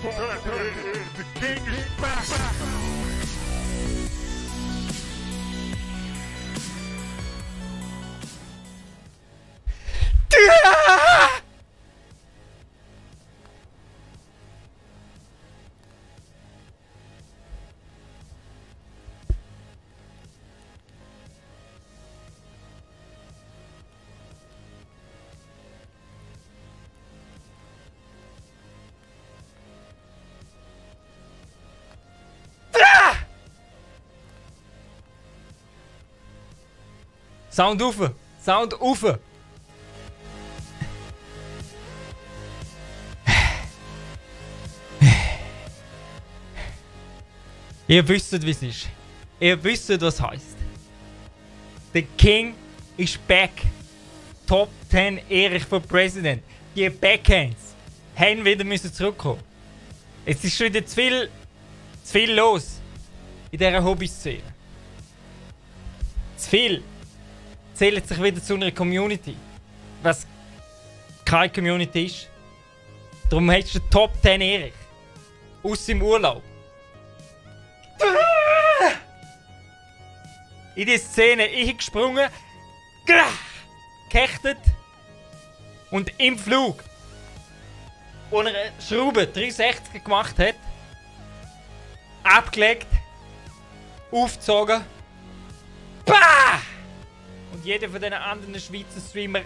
The king is back. Sound auf! Sound auf! Ihr wisst, wie es ist. Ihr wisst, was es heisst. The King is back. Top 10 Erich for President. Die Backhands haben wieder müssen zurückkommen. Es ist schon wieder zu viel los in dieser Hobby-Szene. Zu viel zählt sich wieder zu einer Community. Was keine Community ist. Darum hast du den Top 10 Erich. Aus dem Urlaub. In die Szene eingesprungen, gehechtet und im Flug, wo er eine Schraube 360 gemacht hat, abgelegt, aufgezogen, bah! Und jeder von diesen anderen Schweizer Streamer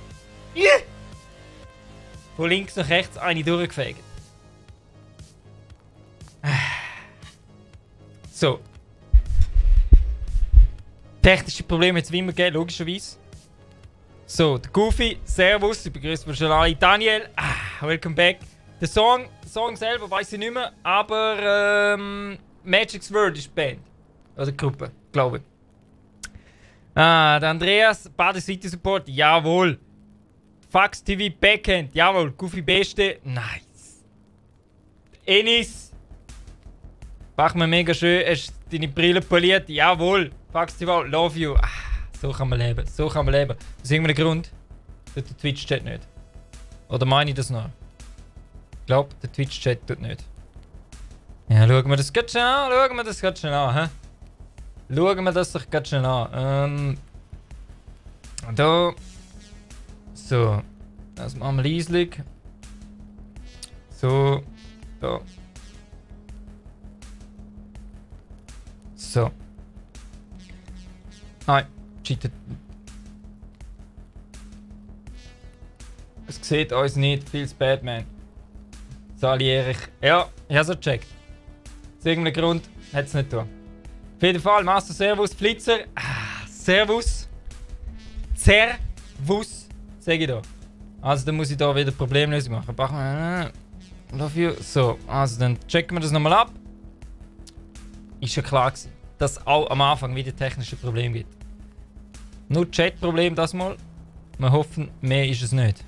von links nach rechts eine durchgefegt. So. Technische Probleme jetzt wie immer gegeben, logischerweise. So, der Goofy, Servus, ich begrüße mich schon alle. Daniel, welcome back. Der Song selber weiß ich nicht mehr, aber Magic's World ist die Band. Oder die Gruppe, glaube ich. Der Andreas, Badeseite Support, jawohl. Fax TV Backend, jawohl. Goofy Beste, nice. Enis, mach mir mega schön, hast deine Brille poliert, jawohl. Fax TV, love you. So kann man leben, so kann man leben. Aus irgendeinem Grund tut der Twitch-Chat nicht. Oder meine ich das noch? Ich glaube, der Twitch-Chat tut nicht. Ja, schauen wir das ganz schnell an, schauen wir das ganz schnell an, hä? Schauen wir das doch ganz schnell an. Da. So. Das machen wir leislich. So. Da. So. Nein, cheatet. Es sieht uns nicht, feels Batman. Sali Erich. Ja, ich habe es gecheckt. Aus irgendeinem Grund hat es nicht getan. Auf jeden Fall, Master Servus, Flitzer. Servus. Servus, sage ich da. Also, dann muss ich da wieder Problemlösung machen. Love you. So, also dann checken wir das nochmal ab. Ist ja klar gewesen, dass es auch am Anfang wieder technische Probleme gibt. Nur Chat-Problem das mal. Wir hoffen, mehr ist es nicht.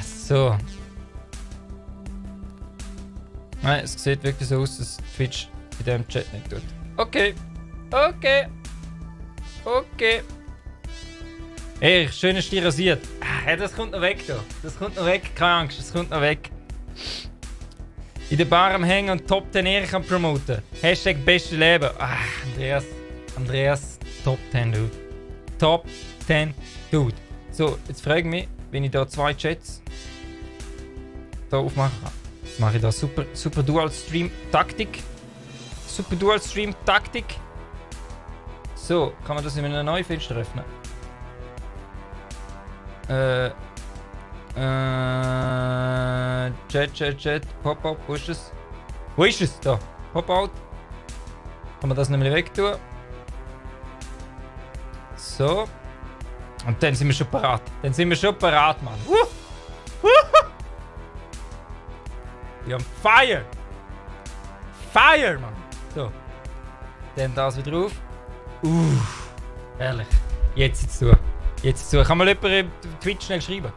So. Nein, es sieht wirklich so aus, dass Twitch in diesem Chat nicht tut. Okay. Okay. Okay. Ey, schön ist die rasiert. Ja, das kommt noch weg da. Das kommt noch weg, keine Angst, das kommt noch weg. In der Bar am Hängen und Top 10 Erich am promoten. Hashtag beste Leben. Andreas, Top 10 Dude. Top 10 Dude. So, jetzt frage ich mich, wenn ich da zwei Chats da aufmachen kann. Jetzt mache ich da super Dual Stream Taktik. Super Dual Stream Taktik. So, kann man das in einem neuen Fenster öffnen? Chat, Pop-out, wo ist es? Wo ist es? Da, Pop-out. Kann man das nämlich weg tun. So. Und dann sind wir schon parat. Mann. Wir haben Fire! Fire, Mann! So. Dann das wieder drauf. Ehrlich. Jetzt ist es zu. Kann mal jemand im Twitch schnell schreiben?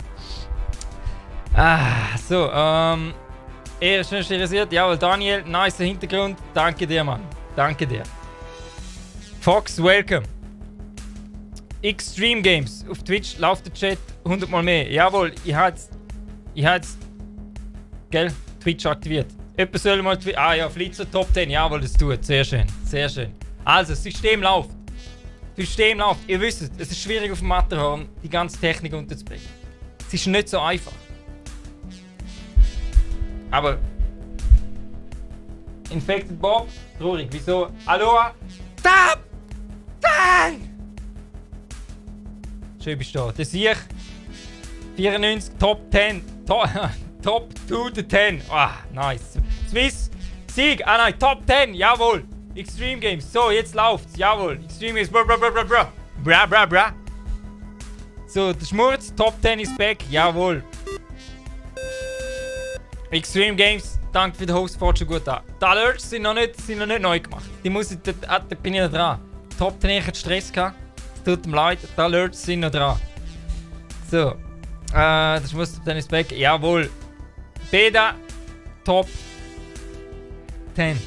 So, er schön stilisiert. Jawohl, Daniel, nice Hintergrund. Danke dir, Mann. Danke dir. Fox, welcome. Extreme Games. Auf Twitch läuft der Chat 100 Mal mehr. Jawohl, ich habe jetzt gell, Twitch aktiviert. Jemand soll mal ah ja, Flitzer Top 10. Jawohl, das tut. Sehr schön. Sehr schön. Also, das System läuft. Das System läuft. Ihr wisst, es ist schwierig auf dem Matterhorn die ganze Technik unterzubringen. Es ist nicht so einfach. Aber Infected Bob, traurig. Wieso? Aloha? Top 10! Schön bist du da. Das sehe ich. 94, Top 10. Top 2 to 10. Ah, nice. Swiss, Sieg. Ah nein, Top 10. Jawohl. Extreme Games. So, jetzt läuft's. Jawohl. Extreme Games. Bra, bra, bra, bra, bra. Bra, bra, bra. So, der Schmurz. Top 10 ist back. Jawohl. Extreme Games. Danke für den Host. Fährt schon gut an. Die Alerts sind noch nicht neu gemacht. Die muss ich, da bin ich noch dran. Top 10 ich hatte Stress gehabt. Es tut mir leid. Die Alerts sind noch dran. So. Das muss dann ist back. Jawohl. Beta. Top 10.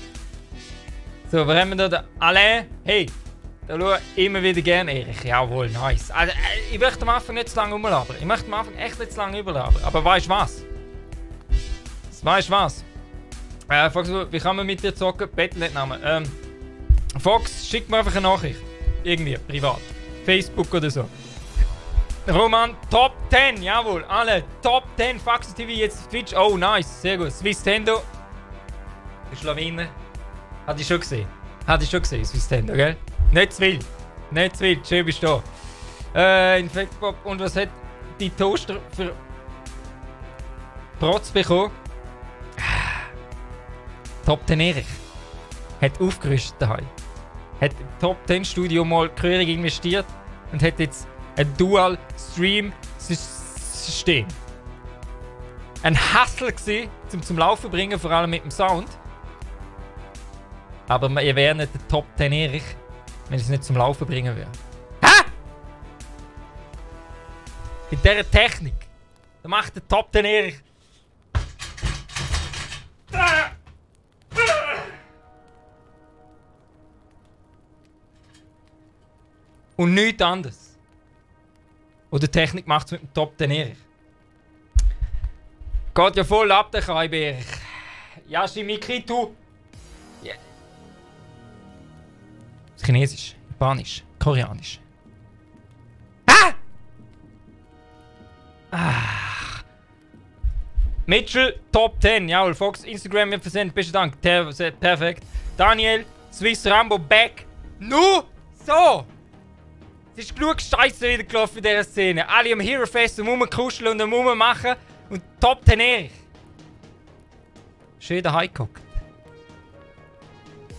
So, wir haben da Alain. Hey. Da schaue ich immer wieder gerne Erich. Jawohl, nice. Also, ich möchte am Anfang nicht zu lange rumlabern. Ich möchte am Anfang echt nicht zu lange überlabern. Aber weißt du was? Weißt du was? Fox, wie kann man mit dir zocken? Battle.Namen. Fox, schick mir einfach eine Nachricht. Irgendwie, privat. Facebook oder so. Roman, Top 10, jawohl. Alle, Top 10 Fox TV jetzt auf Twitch. Oh, nice, sehr gut. Swissstendo. Die Schlawiner. Hatte ich schon gesehen. Swissstendo, gell? Nicht zu wild. Nicht zu wild, schön bist du da. Infectpop. Und was hat die Toaster für Protz bekommen? Top 10 Erich. Hat aufgerüstet daheim. Hat im Top 10 Studio mal gehörig investiert und hat jetzt ein Dual Stream System. Ein Hustle gewesen, zum Laufen bringen, vor allem mit dem Sound. Aber ihr wäre nicht der Top 10 Erich, wenn ich es nicht zum Laufen bringen würde. Hä? Mit dieser Technik. Da macht der Top 10 Erich. Und nichts anderes. Und die Technik macht es mit dem Top 10 Erich. Geht ja voll ab, der Kaibe Erich. Yashimikitu. Yeah. Chinesisch, Japanisch, Koreanisch. Mitchell, Top 10. Jawohl, Fox, Instagram wird versendet. Besten Dank. Perfekt. Daniel, Swiss Rambo, back. Nur so. Es ist genug Scheiße wieder gelaufen in dieser Szene. Alle am Hero Fest und rumkuscheln und am rummachen. Und Top 10 Erich. Schön daheim geguckt.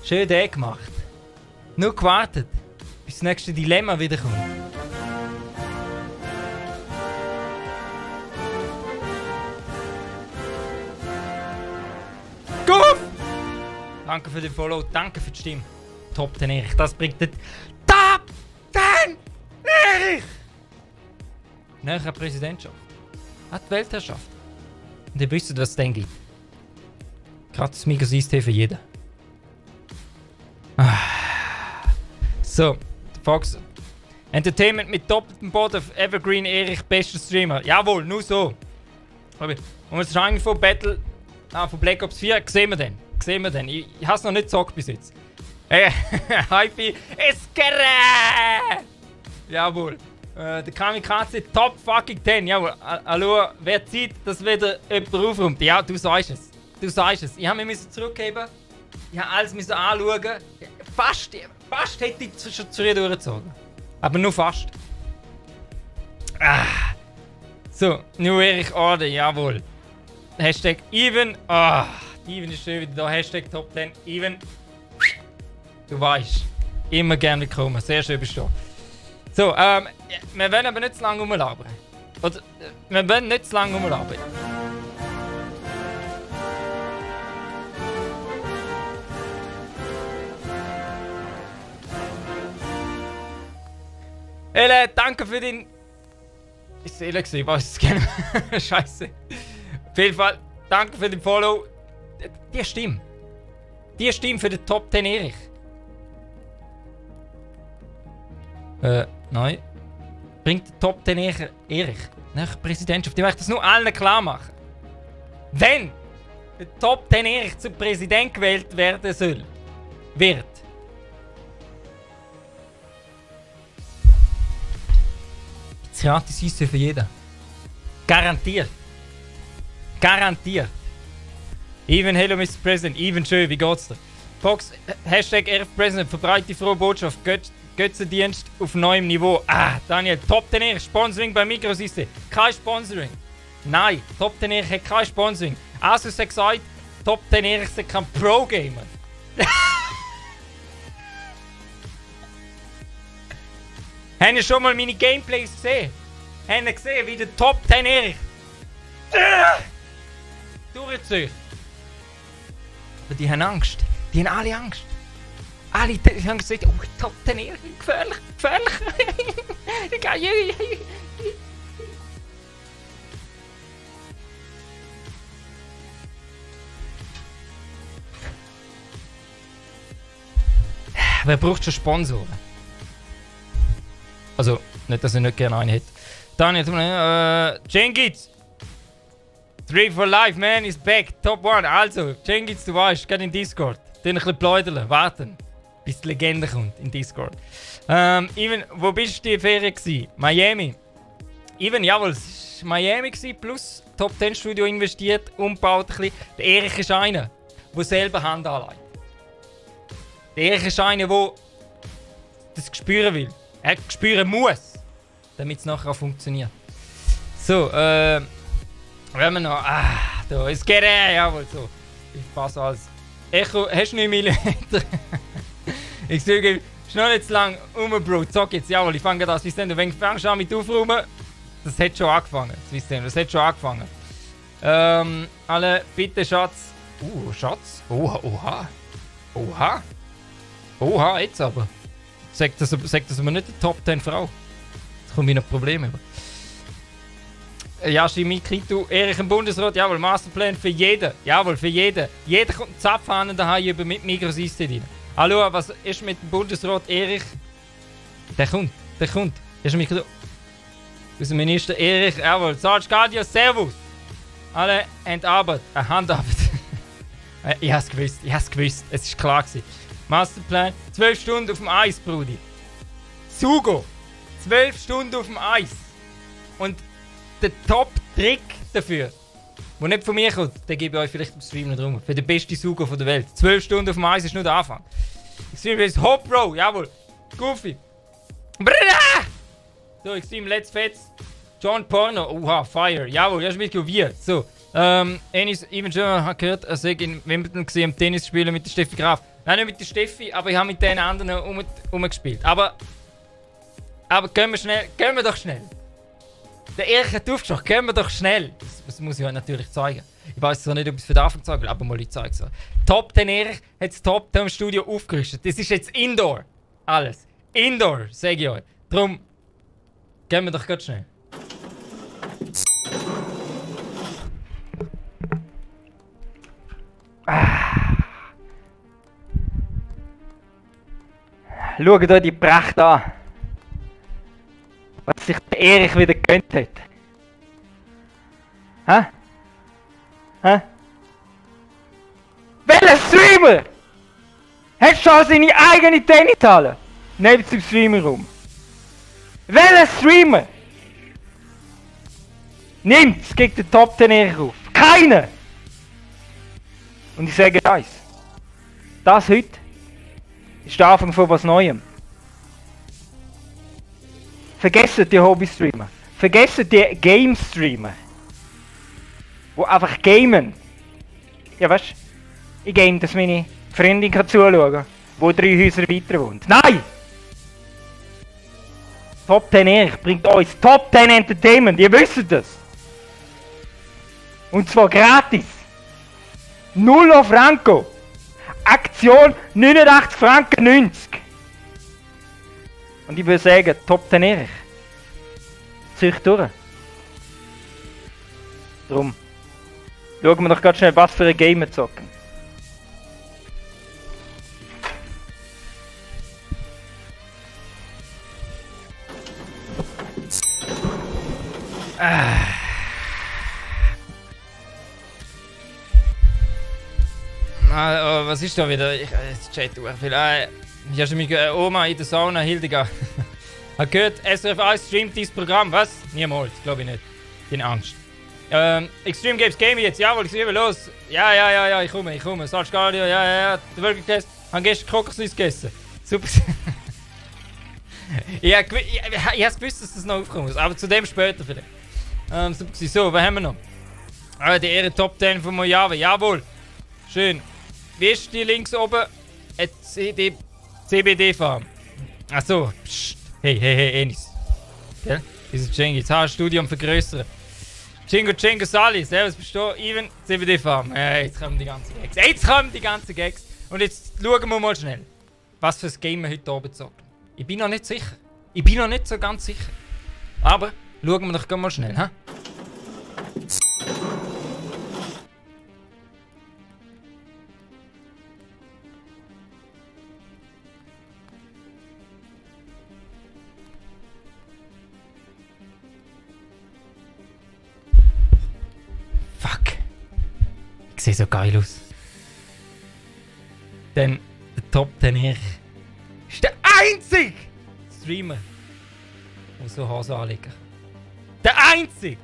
Schön den gemacht. Nur gewartet, bis das nächste Dilemma wiederkommt. Guff! Danke für den Follow, danke für die Stimme. Top 10 Erich, das bringt den Top 10 Erich! Näher Präsidentschaft. Hat die Weltherrschaft. Und ihr wisst, was es dann gibt. Gratis Migros-Eistee für jeden. So, Fox. Entertainment mit doppeltem Boden auf Evergreen Erich, bester Streamer. Jawohl, nur so. Und was ist eigentlich von Battle, von Black Ops 4? Sehen wir den. Ich habe es noch nicht gezockt bis jetzt. Hype, Eskere! Jawohl. Der Kamikaze Top fucking 10. Jawohl. Hallo, wer zieht, dass wieder jemand aufräumt? Ja, du sagst es. Ich habe mich zurückgeben. Ich habe alles anschauen. Fast hätte ich schon zu ihr durchgezogen. Aber nur fast. So, New Erich Orde, jawohl. Hashtag Even. Even ist schön wieder da. Hashtag Top 10. Even. Du weißt. Immer gerne kommen. Sehr schön bist du. So, wir wollen aber nicht zu lange rumlabern. Oder, wir wollen nicht zu lange rumlabern. Ele, danke für den... Ist Ele gewesen? Ich weiß es gerne. Scheiße. Auf jeden Fall, danke für den Follow. Die Stimme für den Top 10 Erich. Nein. Bringt der Top 10 Erich nach der Präsidentschaft. Ich möchte das nur allen klar machen. Wenn der Top 10 Erich zum Präsident gewählt werden soll, wird. Jetzt gratis Essen für jeden. Garantiert. Garantiert. Even hello Mr. President, even schön, wie geht's dir? Fox, Hashtag Erich President, verbreite die frohe Botschaft, Götzendienst auf neuem Niveau. Daniel, Top 10 Erich, Sponsoring bei Microsystem. Kein Sponsoring. Nein, Top 10 Erich hat kein Sponsoring. Asus hat gesagt, Top 10 Erich sind kein Pro-Gamer. Habt ihr schon mal meine Gameplays gesehen? Habt ihr gesehen, wie der Top 10 Erich durchzieht? Aber die haben Angst. Die haben alle Angst. Alle die haben gesagt, oh, Top 10 Erich, gefährlich, gefährlich. Wer braucht schon Sponsoren? Also, nicht, dass ich nicht gerne einen hätte. Daniel, Cengiz! 3 for Life, man, is back. Top 1. Also, Cengiz, du weißt, geht in Discord. Dann ein bisschen pläudern, warten, bis die Legende kommt in Discord. Ivan, wo bist du die Ferien gewesen? Miami. Ivan, jawohl, es war Miami gewesen, plus Top 10 Studio investiert, umgebaut ein bisschen. Der Erich ist einer, der selber Hand anlegt. Der Erich ist einer, der das spüren will. Er spüren muss, damit es nachher auch funktioniert. So, wenn wir noch. Da, es geht jawohl, so. Ich passe alles. Echo, hast du 9 mm? Ich sage, ist noch nicht zu lang Bro. Sag jetzt, jawohl, ich fange das System. Wenn du fängst an mit aufräumen, das hat schon angefangen. Das System, das hat schon angefangen. Alle, bitte, Schatz. Schatz? Oha. Oha, jetzt aber. Sagt das aber nicht die Top 10 Frau. Jetzt kommen wieder Probleme über. Yashi Mikito, Erich im Bundesrat, jawohl, Masterplan für jeden. Jawohl, für jeden. Jeder kommt einen Zapfhahn daheim über mit Mikrosystem rein. Hallo, was ist mit dem Bundesrat Erich? Der kommt. Ist Mikro. Unser Minister Erich, jawohl, Sarge Guardia, Servus. Alle Handarbeit. Ich hab's gewusst. Es ist klar gewesen. Masterplan, 12 Stunden auf dem Eis, Brudi. Sugo, 12 Stunden auf dem Eis. Und der Top-Trick dafür, der nicht von mir kommt, den gebe ich euch vielleicht im Stream noch rum. Für den besten Sugo der Welt. 12 Stunden auf dem Eis ist nur der Anfang. Extreme ist Hop Bro, jawohl. Goofy. Brrrr! So, Extreme Let's Fets. John Porno, oha, Fire. Jawohl, ja, spielt wie. So, Enis, Even schon hat gehört, er sei in Wimbledon gesehen, am Tennis spielen mit der Steffi Graf. Nein, nicht mit der Steffi, aber ich habe mit den anderen umgespielt. Aber gehen wir doch schnell. Der Erich hat aufgeschaut, gehen wir doch schnell. Das muss ich euch natürlich zeigen. Ich weiß zwar nicht, ob ich es für den Anfang zeigen will, aber mal ich zeige es euch. Top 10 Erich hat das Top 10 Studio aufgerüstet. Das ist jetzt Indoor. Alles. Indoor, sage ich euch. Darum gehen wir doch ganz schnell. Schaut euch die Pracht an. Was sich der Erich wieder gegönnt hat. Hä? Welcher Streamer hat schon seine eigene Tennishalle neben dem Streamerraum? Welcher Streamer nimmt es gegen den Top 10 Erich auf? Keiner! Und ich sage eins. Das heute ist der Anfang von was Neuem. Vergesst die Hobby-Streamer. Vergesst die Game-Streamer. Die einfach gamen. Ja, weißt du? Ich game, dass meine Freundin zuschauen kann, die 3 Häuser weiter wohnt. Nein! Top 10 Erich bringt uns Top 10 Entertainment. Ihr wisst das. Und zwar gratis. 0 Franco. Aktion 89 Franken 90. Und ich würde sagen, Top 10 Erich. Zieht durch. Drum. Schauen wir doch ganz schnell, was für ein Game wir zocken. Was ist da wieder? Ich chat viel. Ich habe mich Oma in der Sauna, Hildegard. Hat gehört, SRF1 streamt dieses Programm. Was? Niemals, glaube ich nicht. Keine Angst. Extreme Games Game jetzt. Jawohl, ich sehe los. Ja, ich komme. Salzgadio, ja. Der Würgelkäse. Haben gestern Kokosnuss gegessen. Super. Ich habe gewusst, dass das noch aufkommen muss. Aber zu dem später vielleicht. Super. So, was haben wir noch? Die Ehre Top 10 von Mojave. Jawohl. Schön. Wie ist die links oben? CBD-Farm. Achso. Psst. Hey, Enis. Gell? Dieses Jingle. Jetzt hast du Studium vergrößern. Jingo, Sali. Servus, bist du? Even, CBD-Farm. Jetzt kommen die ganzen Gags. Und jetzt schauen wir mal schnell, was für ein Game wir heute Abend zocken. Ich bin noch nicht sicher. Ich bin noch nicht so ganz sicher. Aber schauen wir doch mal schnell, hä? Sieht so geil aus. Denn der Top 10 hier ist der einzige Streamer, der so Hase anlegen. Der einzige!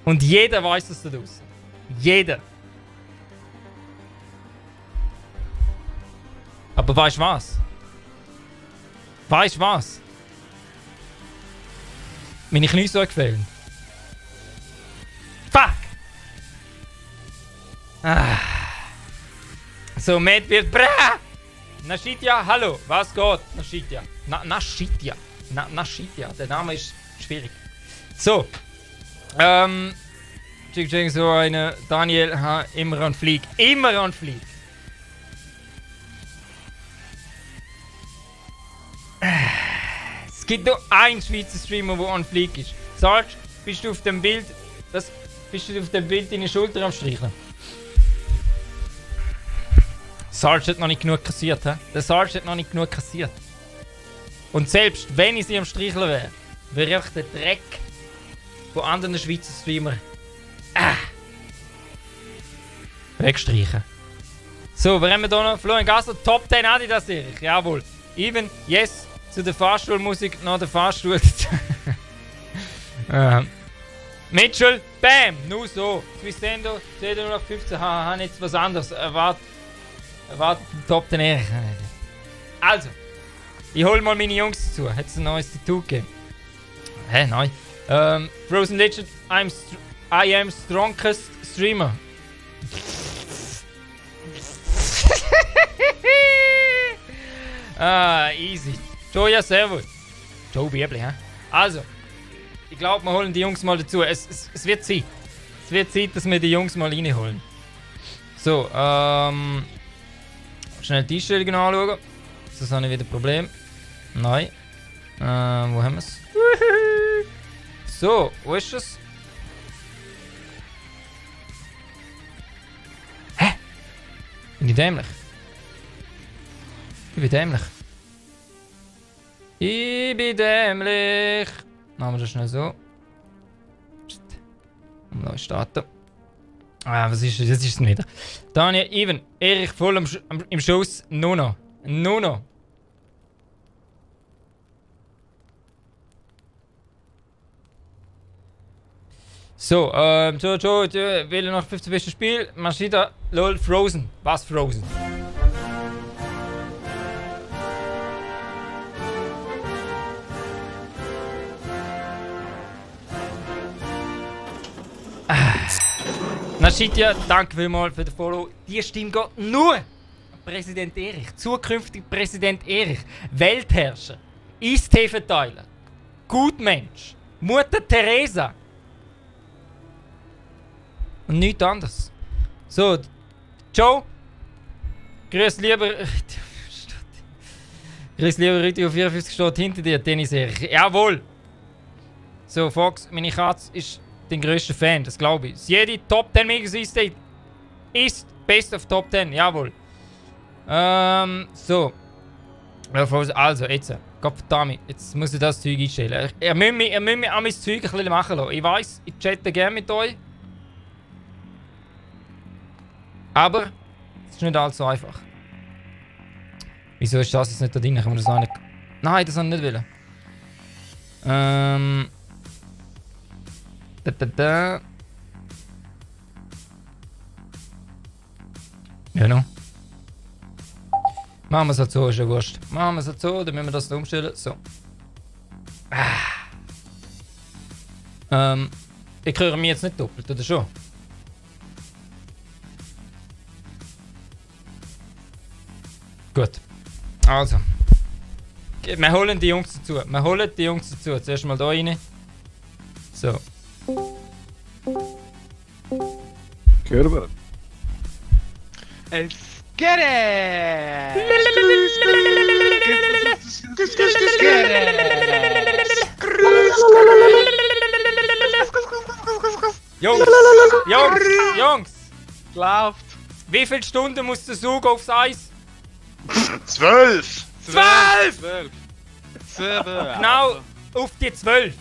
Und jeder weiß das da draußen. Jeder. Aber weißt du was? Meine Knie so gefallen. Fuck! So, Matt wird bra! Nashitya, hallo, was geht? Nashitya. Nashitya. Der Name ist schwierig. So. So eine Daniel, immer an Flieg. Es gibt nur einen Schweizer Streamer, der on Fleek ist. Sarge, bist du auf dem Bild deine Schulter am Streicheln? Sarge hat noch nicht genug kassiert, hä? Der Sarge hat noch nicht genug kassiert. Und selbst wenn ich sie am Streicheln wäre, wäre einfach der Dreck von anderen Schweizer Streamern wegstreichen. So, wer haben wir da noch? Florian Gasser, Top 10 Adidas Erich. Jawohl. Even, yes. Zu der Fahrstuhlmusik nach der Fahrstuhl. Mitchell, bam! Nur so. Twistendo, CD0815, haha, jetzt was anderes. Erwartet Top 10 Ehre. Also, ich hol mal meine Jungs dazu. Hat es ein neues Tattoo gegeben? Hä, nein. Frozen Legend, I am strongest streamer. Easy. Joja, servus. Joe Biebli, hä? Also, ich glaube, wir holen die Jungs mal dazu. Es wird Zeit. Es wird Zeit, dass wir die Jungs mal reinholen. So, schnell die Einstellungen anschauen. Das habe ich wieder ein Problem. Nein. Wo haben wir es? So, wo ist es? Hä? Bin ich dämlich? Ich bin dämlich. Machen wir das schnell so. Neu starten. Was ist das? Jetzt ist es wieder. Daniel, Even, Erich voll im Schuss. Nuno. So, Joe, wähle noch 15 beste Spiel. Maschida, lol, Frozen. Was Frozen? Nashitya, danke vielmals für den Follow. Die Stimme geht nur an Präsident Erich, zukünftig Präsident Erich, Weltherrscher, Eistee-Verteiler, Gutmensch, Mutter Teresa und nichts anderes. So, Joe, grüß lieber richtig auf 54 steht hinter dir, Dennis Erich. Jawohl! So, Fox, meine Katze ist den grössten Fan, das glaube ich. Jede Top 10 Megas ist Best of Top 10, jawohl. So. Ja, also, jetzt. Gottverdammt, jetzt muss ich das Zeug einstellen. Ihr müsst mich an mein Zeug ein bisschen machen lassen. Ich weiss, ich chatte gerne mit euch. Aber es ist nicht allzu einfach. Wieso ist das jetzt nicht da drin? Kann man das auch nicht... Nein, das soll ich nicht wollen. Ja, no. Machen wir es halt so, ist ja wurscht. Machen wir es halt so, dann müssen wir das da umstellen. So. Ich höre mich jetzt nicht doppelt, oder schon? Gut. Also. Wir holen die Jungs dazu. Zuerst mal da rein. So. Körper. Let's get it! Jungs! Läuft! Wie viele Stunden muss der Zug aufs Eis? 12! 12! 12! Genau auf die 12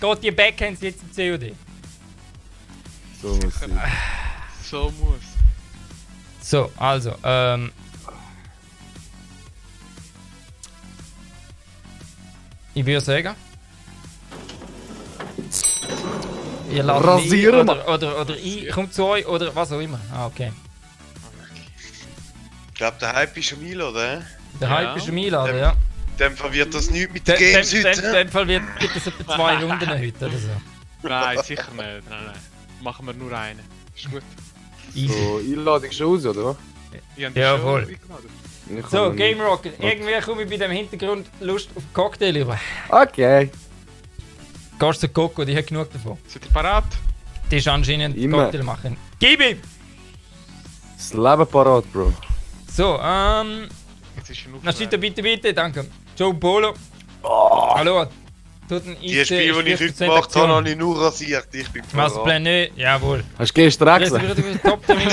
geht die Backhands jetzt im COD. So muss es sein. So muss. So, also, ich würde sagen, ihr ladet mich Rasieren ein, oder ich komme zu euch oder was auch immer. Ah, okay. Ich glaube, der Hype ist schon Milo, oder? Der Ja. Hype ist im Einladen, ja. In dem Fall wird das nichts mit In den Games heute. dem Fall gibt es etwa 2 Runden heute oder so. Nein, sicher nicht. Nein. Machen wir nur eine. Ist gut. Easy. So, Einladung schon aus, oder? Ich hab Ja, die voll. schon eingeladen. Ich kann So, noch Game nicht. Rocket. Irgendwie komme ich bei dem Hintergrund Lust auf Cocktail über. Okay. Gehst zu Coco, die hat genug davon. Seid ihr parat? Die ist anscheinend Immer. Cocktail machen. Gib ihm! Das Leben parat, Bro. So, Jetzt ist er Naschita, bitte, danke. Joe Polo. Hallo. Tut ein Die Spiele, die ich heute gemacht habe, habe ich nur rasiert. Ich bin Was parat. Plan nö? Jawohl. Hast du gestern Jetzt gesagt? würde ich top Termin.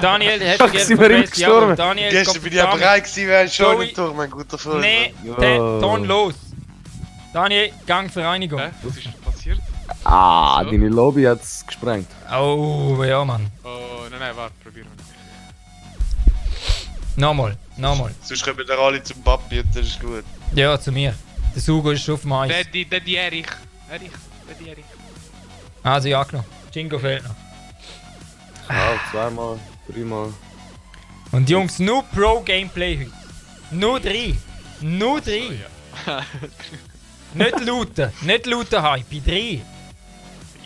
Daniel, hätte ich Sind gerne wir verpasst. Jawohl, gestorben? Daniel, Gestern bin ich ja bereit gewesen, wie ein Joey. Scheunentor, mein guter Freund. Nee, Ja. Ton los. Daniel, Gangvereinigung. Hä? Was ist passiert? Ah, So. deine Lobby hat es gesprengt. Oh, ja, Mann. Oh, nein, warte, probieren wir. Nochmal. Sonst kommen wir alle zum Papi und das ist gut. Ja, zu mir. Der Sugo ist schon auf dem Eis. Der Erich. Erich. Also, ja, genommen. Jingo fehlt noch. Ja, zweimal, dreimal. Und Jungs, nur Pro-Gameplay heute. Nur 3. Nur 3. Ja. Nicht looten, Hype. Bei 3.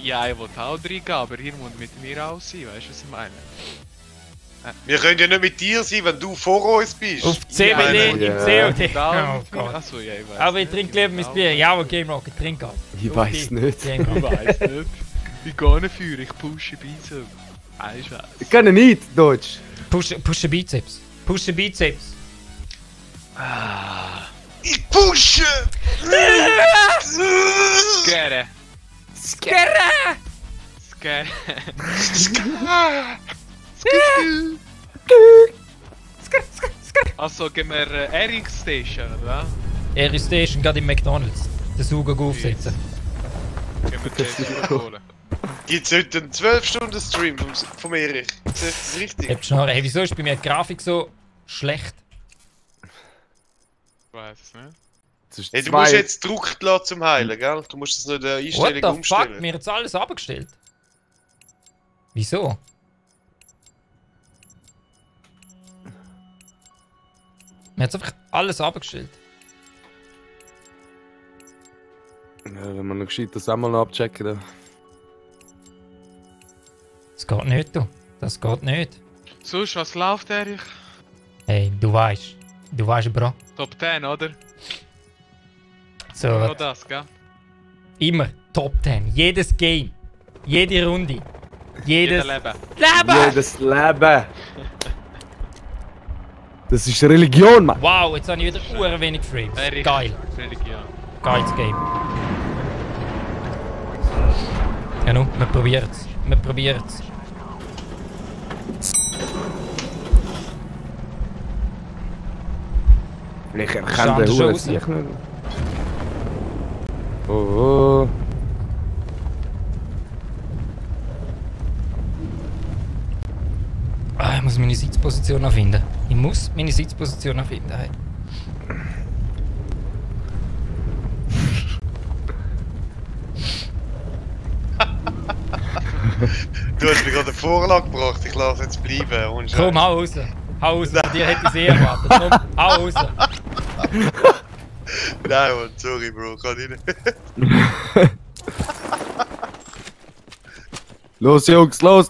Ja, ich wollte auch reingehen, aber ihr müsst mit mir auch sein, weißt du, was ich meine? Wir können ja nicht mit dir sein, wenn du vor uns bist. Auf CBD im Ja. COD. Oh Gott. Achso, ja, ich weiß. Aber ich trinke lieber mein Bier. Ja, aber Game Rocket, trink halt. Ich weiß nicht. Game Ich Rocket. weiß nicht. Ich gehe nicht für, ich pushe Beiße. Weißt du was? Ich kann nicht Deutsch. Pushe Bizeps. Pushe Bizeps. Ich pushe! Skere. Skerre! Skere. Also gehen wir Eric Station, oder? Er ist Station gerade im McDonalds. Den Sugo aufsetzen. Gehen wir das holen. Gibt es heute einen 12-Stunden-Stream vom Erich? Ist das richtig? Habt Schnarre. Hey, wieso ist bei mir die Grafik so schlecht? Ich weiß es nicht. Das ist Hey, du zwei- musst jetzt gedruckt lassen zum Heilen, gell? Du musst das nicht in der What Einstellung the fuck? umstellen. Mir hat's alles abgestellt. Wieso? Mir hat's einfach alles abgestellt. Ja, wenn man noch gescheit das auch mal abchecken dann. Das geht nicht, du. Das geht nicht. Sonst, was läuft, Erich? Hey, du weißt. Du weißt, Bro. Top 10, oder? So, Nur das, gell? immer Top 10. Jedes Game. Jede Runde. Jeder Jedes Leben. Leben! Jedes Leben! Das ist Religion, Mann! Wow, jetzt habe ich wieder ur wenig Frames. Erich. Geil. Religion. Geiles Game. Ja, nu, wir probieren's. Wir probieren's. Ich erkenne Stand den schon Huren raus. sicher nicht. Oh. Ah, ich muss meine Sitzposition noch finden. Ich muss meine Sitzposition noch finden. Hey. Du hast mir gerade eine Vorlage gebracht, ich lasse jetzt bleiben. Ohne Scheiß. Komm, hau raus. Hau raus. Von dir hätte ich sehr erwartet. Komm, hau raus. Nein, Mann, sorry, Bro, kann ich nicht. Los, Jungs, los!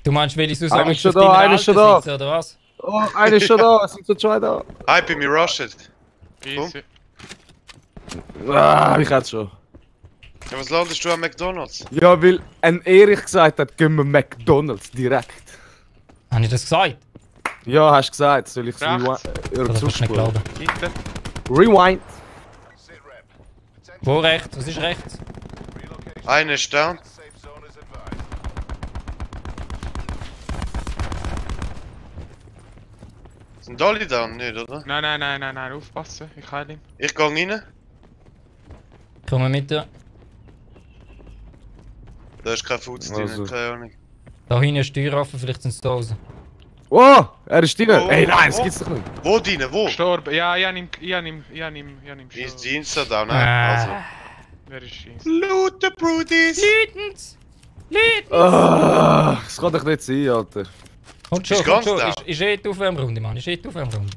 Du meinst, will ich so Einer sagen, ist schon da, einer ist schon da. Oder was? Oh, einer ist schon da, es sind so zwei da. Hi, bin mir rushed. Easy. Ah, ich hätte schon. Ja, was landest du an McDonalds? Ja, weil ein Erich gesagt hat, gehen wir McDonalds direkt. Habe ich das gesagt? Ja, hast du gesagt, soll ich es Rechts. Oder willst du nicht glauben? Hinten. Rewind. Wo rechts? Was ist rechts? Einer ist down. Sind alle down? Nicht, oder? Nein, aufpassen. Ich heile ihn. Ich gehe rein. Komm mit dir. Da ist kein Fuß drin, Also. keine Ahnung. Da hinten ist die Tür offen, vielleicht sind sie da raus. Oh, er ist drin. Oh, Ey, nein, das oh. gibt's doch nicht. Wo drin? Wo? Gestorben. Ja, ich nehm Ist schon. die Insta down, ne? Also. Wer ist Insta? Loot the Bruties! Lütens! Lütens! Ah, das kann doch nicht sein, Alter. Kommt schon, Ist kommt ganz schon. da. Ist eh die Aufwärmrunde, Mann. Ist eh die Aufwärmrunde.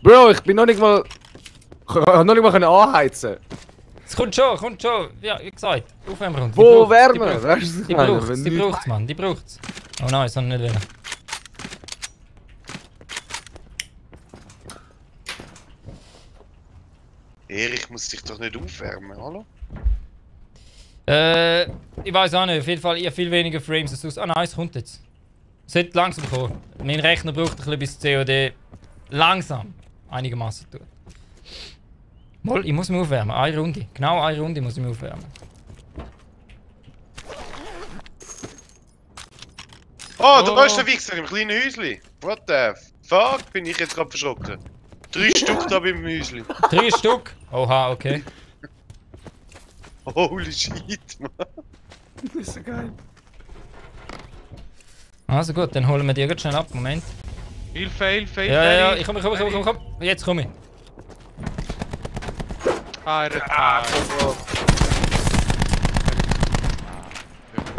Bro, ich bin noch nicht mal... Ich hab noch nicht mal können anheizen. Es kommt schon. Ja, wie gesagt, Aufwärmrunde. Wo wärmer? Weißt du, Die braucht's, die braucht's, Mann. Die braucht's. Oh nein, das habe ich nicht wollen. Erich muss sich doch nicht aufwärmen, hallo? Ich weiß auch nicht. Auf jeden Fall, ich habe viel weniger Frames als sonst. Ah nein, es kommt jetzt. Es sollte langsam kommen. Mein Rechner braucht ein bisschen bis COD langsam einigermaßen tut. Mal, ich muss mich aufwärmen. Eine Runde. Genau eine Runde muss ich mich aufwärmen. Oh, Oh. da ist der Wichser im kleinen Häusli. What the fuck? Bin ich jetzt gerade verschrocken. 3 Stück da beim Häusli. 3 Stück? Oha, okay. Holy shit, man. Das ist so geil. Also gut, dann holen wir die ganz schnell ab. Moment. Hilfe. Ja, ich komm. Jetzt komme ich. Ah, er hat...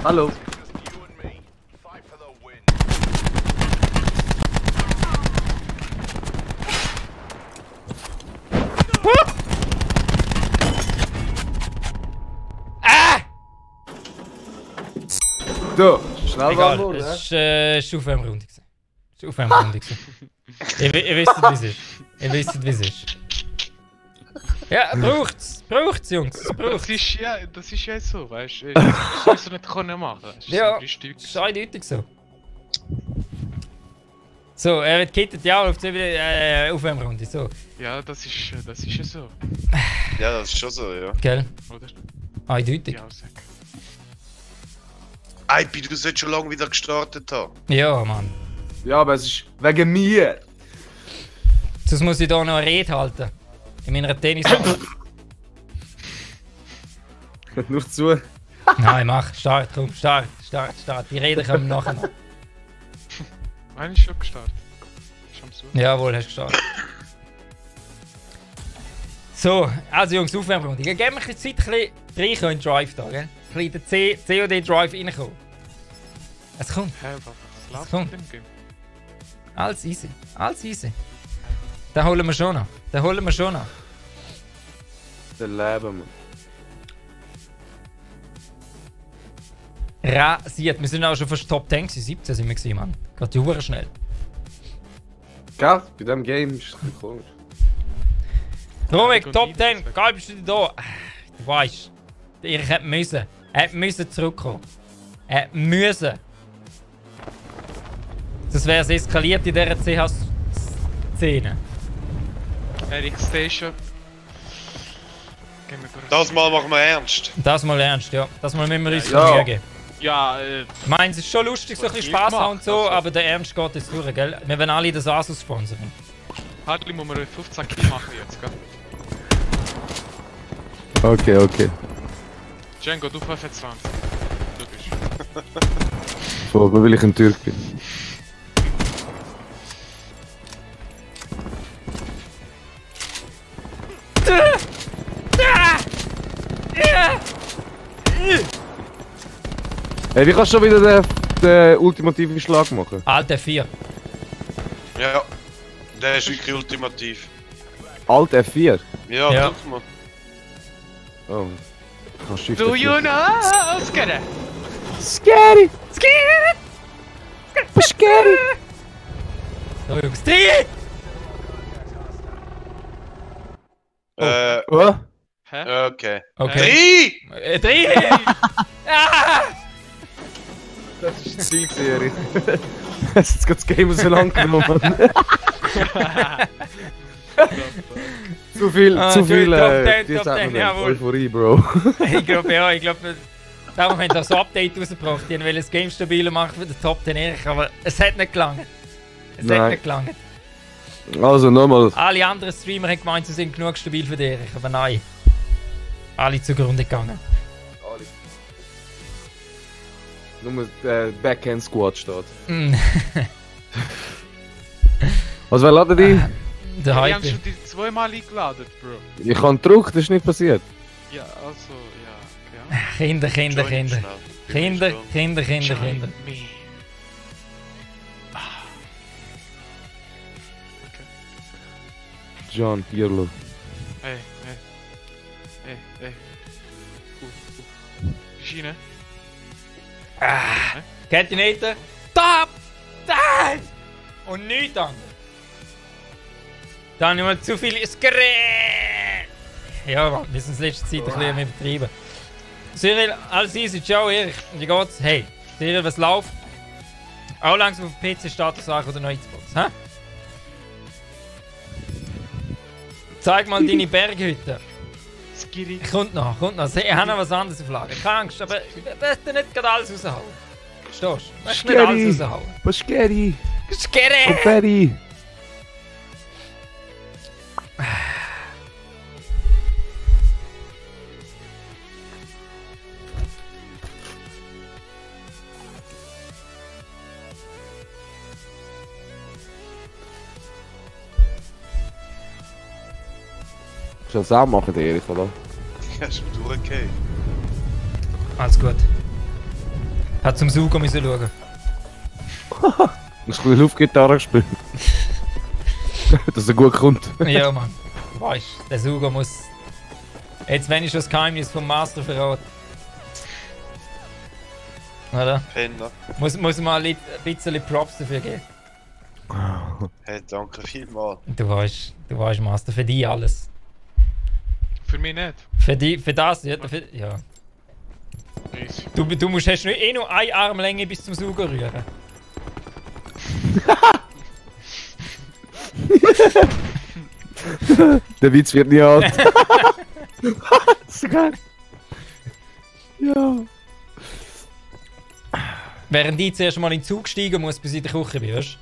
Hallo. Du, schnell Egal, beantworten, es ist Aufwärmrunde. Es ist Aufwärmrunde. Ihr wisst, wie es ist. Ja, braucht's, Jungs. Es braucht's. Das ist ja so, weißt du? Das sollst du nicht können machen. Das ist Ja, so 3 Stück. das ist eindeutig so. So, er wird gekittet, ja, auf die Aufwärmrunde. So, Ja, das ist ja so, Ja, das ist schon so, ja. gell? oder? Eindeutig. Die Aussage. Eipi, du solltest schon lange wieder gestartet haben. Ja, Mann. Ja, aber es ist wegen mir. Sonst muss ich da noch eine Rede halten. In meiner Tennis. Nur zu. Nein, mach. Start, komm, start. Die Rede kommen nachher noch. Einer ist schon gestartet. Ist am Suchen. Jawohl, hast du gestartet. So, also Jungs, Aufwärmrunde. Geben wir ein bisschen Zeit, ein bisschen in den Drive da, gell? Ein bisschen den COD-Drive reinkommen. Es kommt. Hä, was läuft kommt. mit dem Game? Alles easy. Alles easy. Den holen wir schon noch. Der Leben, Mann. Rasiert. Wir sind auch schon fast Top 10 gewesen. 17 sind wir gewesen, Mann. Geht die schnell. Gell? Bei diesem Game ist es ein bisschen komisch. Romek, Top 10. Geil, bist du da? Du weißt. Ich hätte müssen. Er müssen zurückkommen. Er müssen. Das wäre es eskaliert in dieser CH-Szene. Eric Station. Gehen wir durch. Das Mal machen wir ernst. Das mal ernst, ja. Das mal müssen wir uns Ja. Mühe geben. Ja, Ich meine, es ist schon lustig, so ein bisschen Spaß haben und so, aber der Ernst geht jetzt durch, gell? Wir wollen alle das Asus sponsoren. Hartli muss man 15 Kill machen jetzt, gell? Okay, okay. Django, du 25. Logisch. So, weil ich ein Türk bin. Hey, wie kannst du schon wieder den ultimativen Schlag machen? Alter 4. Ja. Der ist wirklich ultimativ. Alt F4? Ja, Ja. drück mal. Oh. Ich kann Shift Do F4. you know? Skere! Scary! Scary! So, Jungs, 3! Was? Hä? Okay. Okay. 3! 3! Ah! Das ist das Ziel, Serie. Es hat das Game so lang genommen. Zu viel, Ah, zu viel, Top 10, die Top sagt 10, man dann. jawohl. Euphorie, Bro. Ich glaube, ja, darum haben sie auch so Update rausgebracht. Die wollen das Game stabiler machen für den Top 10 Erich, aber es hat nicht gelangt. Es hat Nein. nicht gelangt. Also nochmal. Alle anderen Streamer haben gemeint, sie sind genug stabil für den Erich, aber nein. Alle zugrunde gegangen. Nur Backhand Squad steht. Mm. Was wer laden die? Der Wir Hype. haben schon die zweimal eingeladen, Bro. Ich habe gedruckt, das ist nicht passiert. Ja, also, ja, okay. Kinder, Kinder, Join Kinder. schnell. Kinder, Join. Kinder, Kinder, Join Kinder. me. Okay. John Pirlo. Ey. Schiene. Catenator. Top! Nein! Und nichts anderes. Dann immer zu viel Gerät. Ja, Mann, wir sind in letzter Zeit ein bisschen übertrieben. Cyril, alles easy, ciao Erich. Wie geht's? Hey, Cyril, was läuft? Auch langsam auf PC-Status oder neue Xbox, hä? Zeig mal deine Berghütte. Skiri. Kommt noch. Ich habe noch was anderes auf Lager. Keine Angst, aber ich möchte nicht gerade alles raushauen. Verstehst du? Ich möchte nicht alles raushauen. Paschkeri! Skere! Confetti! Kannst du das auch machen, Erich, oder? Ja, ist schon durchgefallen. Alles gut. Hat zum Saugen müssen schauen. Musst du eine Luftgitarre gespielt? Dass er gut kommt. Ja, Mann. Weißt du, der Sauger muss. Jetzt, wenn ich schon das Geheimnis vom Master verrate. Oder? Penner. Muss mal ein bisschen Props dafür geben. Hey, danke vielmals. Du weißt, Master, für dich alles. Für mich nicht. Für das, ja. Ja. Easy. Du musst hast nur, nur eine Armlänge bis zum Sauger rühren. Der Witz wird nie alt. So geil. Ja. Während ich zuerst mal in den Zug steigen muss, bis ich in der Küche bin, weißt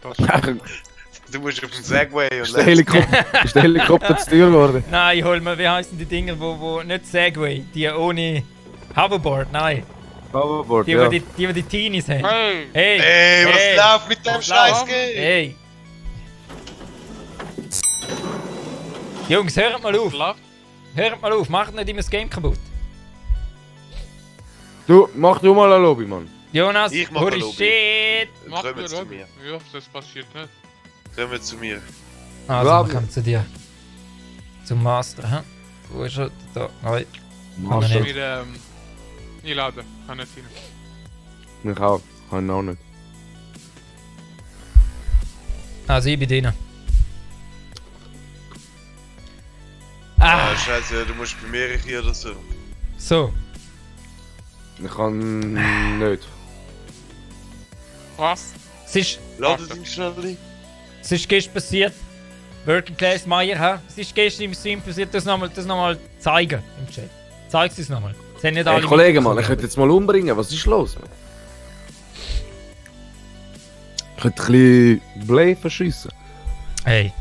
Das Du musst auf den Segway und Ist der Helikopter zu teuer geworden? Nein, ich hol mir, wie heißen die Dinger, wo nicht Segway, die ohne Hoverboard, nein. Hoverboard, Die, ja. die die Teenies haben. Hey! Hey! Ey, was läuft mit dem Was Scheiß läuft? Game? Hey! Jungs, hört mal auf! Läuft? Hört mal auf, macht nicht immer das Game kaputt. Du, mach du mal eine Lobby, Mann. Jonas, Ich mach holy eine Lobby. shit! Mach Kommen mir zu das. mir. Ja, das passiert nicht. Kommen zu mir. Also, Glaub wir kommen zu dir. Zum Master, hä? Wo ist er? Da. Nein. Mach nicht. Wir einladen. Kann nicht rein. Mich auch. Kann ich auch nicht. Also, ich bin drin. Ah, Ah, scheiße, du musst bei mir hier oder so. so. Ich kann nicht. Was? Es Lade dich schnell ein. ist gestern passiert. Working Class Meier, hä? Es ist gestern im Stream passiert, das nochmal zeigen im Chat. Zeig es nochmal. Es haben nicht Hey, alle Kollege, Mann, ich mitbekommen. könnte jetzt mal umbringen. Was ist los, Mann? könnte ein bisschen Blei verschiessen. Hey,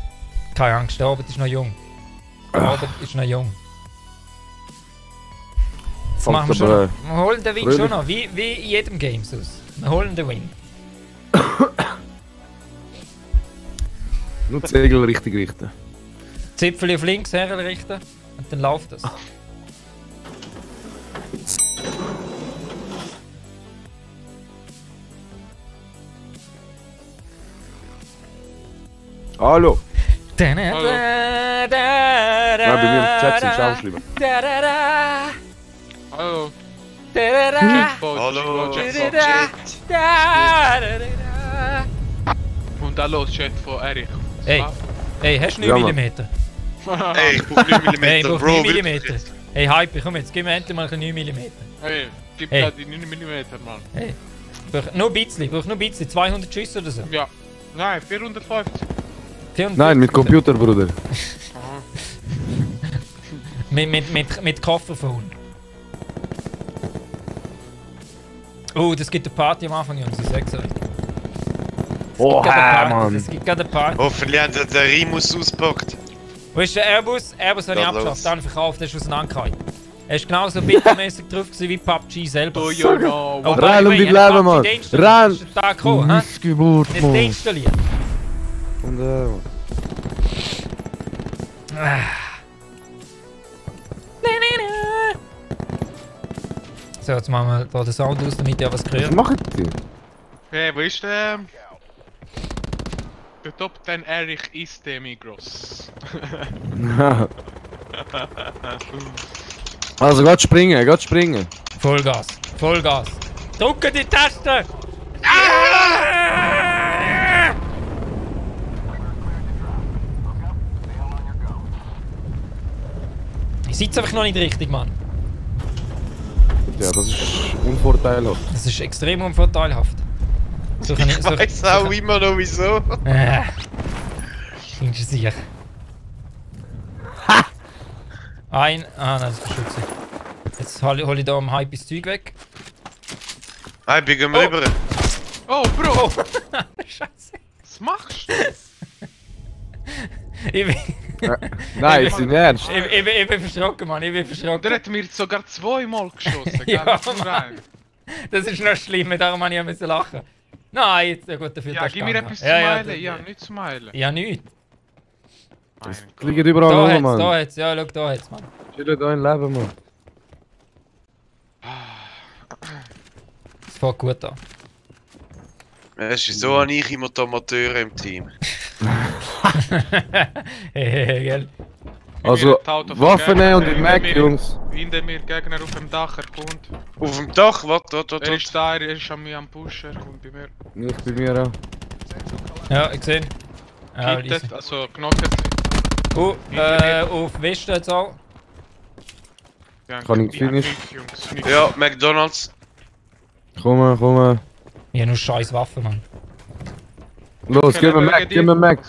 keine Angst, der Abend ist noch jung. Der Abend ist noch jung. Das machen wir schon noch. Wir holen den Win schon noch, wie in jedem Game. Wir holen den Win. Nur die Segel richtig richten. Zipfel auf links herrichten und dann läuft das. Hallo! Nein, Nein, bei mir im Chat sind auch schlimmer. Hallo. Hallo, Und hallo, Chat von Erich. Hey, hast du 9 mm? Ey, ich brauch 9 mm, Hey, ich brauch Bro. 9 mm. Hey, Hype, komm jetzt, gib mir endlich mal 9 mm. Hey, gib Hey. mir die 9 mm, Mann. Hey, ich brauch nur ein bisschen, 200 Schüsse oder so. Ja. Nein, 450. 400 Nein, mit Computer, Bruder. mit Kofferphone. Oh, das gibt eine Party am Anfang, Jungs, ich sag's euch. Oh, Mann. Mann. Es gibt gerade eine Party. Hoffentlich haben sie den Rimus auspackt. Wo ist der Airbus? Airbus habe ich Ja, abgeschafft, los. dann verkauft, der ist auseinandergehalten. Er ist genauso bittermäßig drauf gewesen wie PUBG selber. Do you know Oh, what? by Renn the um way, die ich habe Leben, Mann. PUBG deinstalliert. Renn. Das ist der Tag gekommen, hä? Missgeburt, Nicht Mann. deinstalliert. Und So, jetzt machen wir da den Sound aus, damit ihr was was gehört. machen die? Hey, wo ist der? Der Top 10 Erich ist der Migros. Also, geht springen. Vollgas, Vollgas. Drücke die Taste! Ich sitze einfach noch nicht richtig, Mann. Ja, das ist unvorteilhaft. Das ist extrem unvorteilhaft. So kann Ich weiß auch immer noch wieso. Findest du sicher? Ha! Nein, das ist Schütze. Jetzt hol ich da am Hype das Zeug weg. Hey, bin gehen wir rüber. Oh, Bro! Scheiße. Was machst du? Ich bin, Nein, ist dein Ernst? ich bin verschrocken, Mann. Ich bin verschrocken. Der hat mir sogar 2-mal geschossen, Ja, gell? Nur Mann. einen. Das ist noch schlimm, darum musste ich müssen lachen. Nein, jetzt, ja gut, dafür Ja, gib mir etwas zu meilen. Ja, nicht zu meilen. Ja, nichts. Mein Es Gott. liegt überall Da rum, hat's, Mann. da hat's. Ja, schau, da hat's, Mann. Chillen da im Leben, Mann. Das fängt gut an. Weißt du, so habe ich immer die Amateure im Team. Gell? Also, Wie mir ein Auto Waffen von nehmen und Gegner, den Mac, wie mir- Jungs. Wie in dem mir Gegner auf dem Dach kommt. Auf dem Dach, warte. Er ist da, er ist an mir am Pushen, kommt bei mir. Nicht bei mir auch. Ja, ich gesehen. Ja, Hittet, also knockt. auf Westen jetzt auch. Ja, Kann ich finish? Jungs, nicht. Ja, McDonalds. Komm. Ich hab nur scheiß Waffen, Mann. Los, gib mir Mac.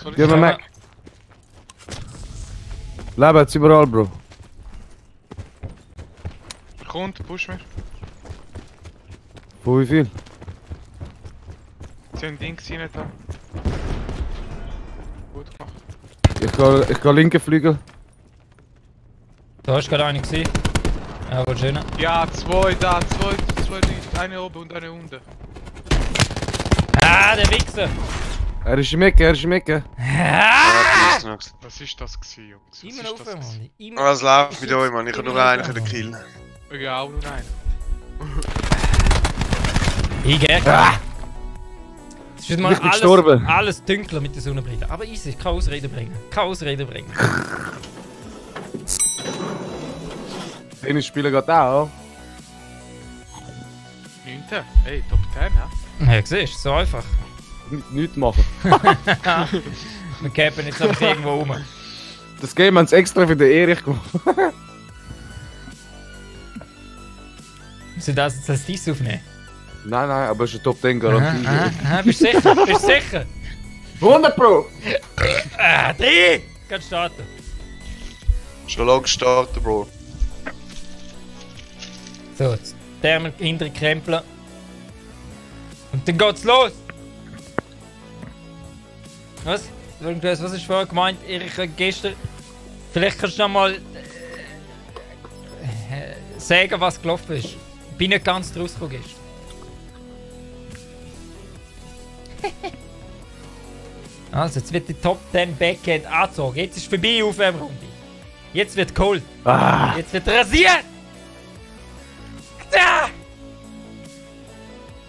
Leben jetzt überall, Bro. Er kommt, push mir. Von wie viel? Sie haben Dings rein da. Gut gemacht. Ich geh linken Flügel. Da hast du gerade einen gesehen. Ja, wohl schön. Ja, zwei da, zwei Leute. Eine oben und eine unten. Ah, der Wichser! Er ist im Ecke. Ah! Was ist das gewesen, Jungs? Was Immer ist auf, das gewesen? Mann. Immer Was läuft mit euch, Mann? Ich habe nur einen können killen. Ja, auch nur einen. Ich geh. Es ist mal Ich bin gestorben. alles dunkler mit der Sonnenbrille. Aber easy, ich kann Ausreden bringen. Tennisspielen geht auch. 9. Hey, Top 10, hä? Ja, siehst du, so einfach. Nichts machen. Wir cappen jetzt einfach irgendwo rum. Das Game haben sie extra für den Erich gemacht. Müssen wir das jetzt als Diss aufnehmen? Nein, aber es ist ein Top 10 Garantie. Bist du sicher? Bist du sicher? 100 Pro! 3! Kannst starten. Schon lange gestartet, Bro. So, jetzt Thermel hinter krempeln. Und dann geht's los! Was? Irgendwas, was ist vorher gemeint? Erika, gestern. Vielleicht kannst du noch mal sagen, was gelaufen ist. Ich bin nicht ganz draus gekommen gestern. Also, jetzt wird die Top 10 Backhand angezogen. Jetzt ist vorbei die Aufwärmrunde. Jetzt wird geholt. Jetzt wird rasiert. Ja.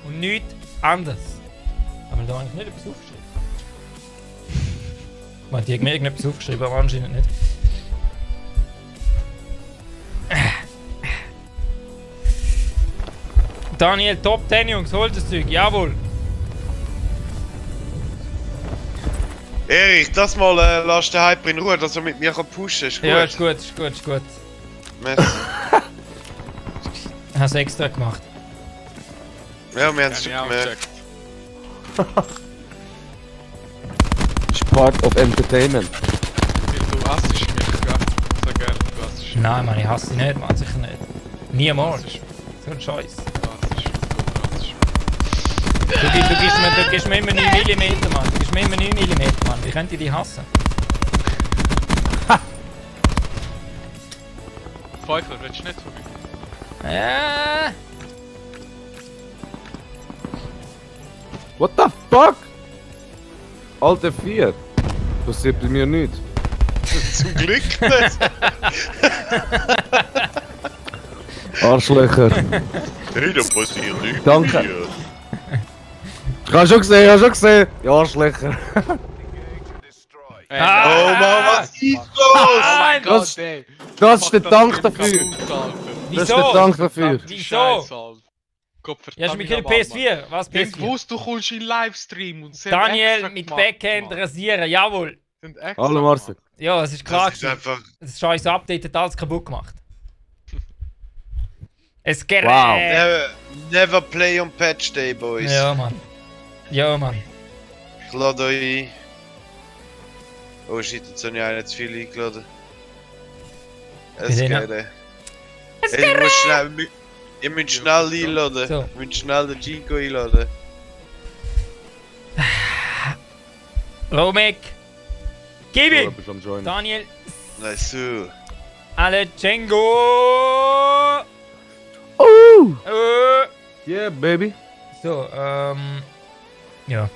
Und nichts anderes. Haben wir da eigentlich nicht etwas aufgeschrieben? Man, die hat mir irgendetwas aufgeschrieben, aber anscheinend nicht. Daniel, Top 10 Jungs, holt das Zeug, jawohl. Erich, das mal lass den Hyper in Ruhe, dass er mit mir pushen kann. Ist gut. Ja, ist gut, ist gut, ist gut. Merci. Hast du extra gemacht. Ja, wir haben es Ja, schon ich auch gemerkt. gecheckt. Ist part of entertainment. Du hasst mich, gell? So gerne, du hasst mich. Nein, Mann, ich hasse dich nicht, Mann, sicher nicht. Niemals. Du hasst mich. So ein Scheiß. Du hasst mich. Du gibst mir immer 9 mm, Mann. Du gibst mir immer 9 mm, Mann. Wie könnt ihr dich hassen? Pfeiffer, willst du nicht von mir? Ja. What the fuck? Alter 4. Passiert bei mir nichts. Zum Glück nicht. Arschlöcher. Hey, da passiert nichts. Danke. Hier. Ich hab schon gesehen, ich hab schon gesehen. Ja, Arschlöcher. Oh Mann, was ist los? Oh mein Das- Gott, ey! Das ist der Mach Dank das dafür. Game kaputt, Alter. Das ist der Dank dafür. Wieso? Scheiße, Alter. Gott, Ja, hast du verdammt mit nochmal, Mann. PS4? Was Ich PS4? wusste, du kommst in Livestream und sie haben Daniel extra mit gemacht, Backhand Mann. rasieren, jawohl. Sie haben extra Hallo Marcel. gemacht. Ja, es ist klar. Das ist einfach... Das scheiß Update hat alles kaputt gemacht. Es geht. Wow. Never play on Patch Day, boys. Ja, Mann. Ja, Mann. Ich lade euch ein. Oh shit, jetzt habe ich einen zu viel eingeladen. Es Wie geht. denn? Hey, ich muss schnell... Ihr müsst schnell einladen. So. Ihr müsst schnell den Chico einladen. Romek. Gib Du ihm! bist am Joinen. Daniel. Nein, so. Alle Django. Oh! Äh. Yeah, baby. So, ja.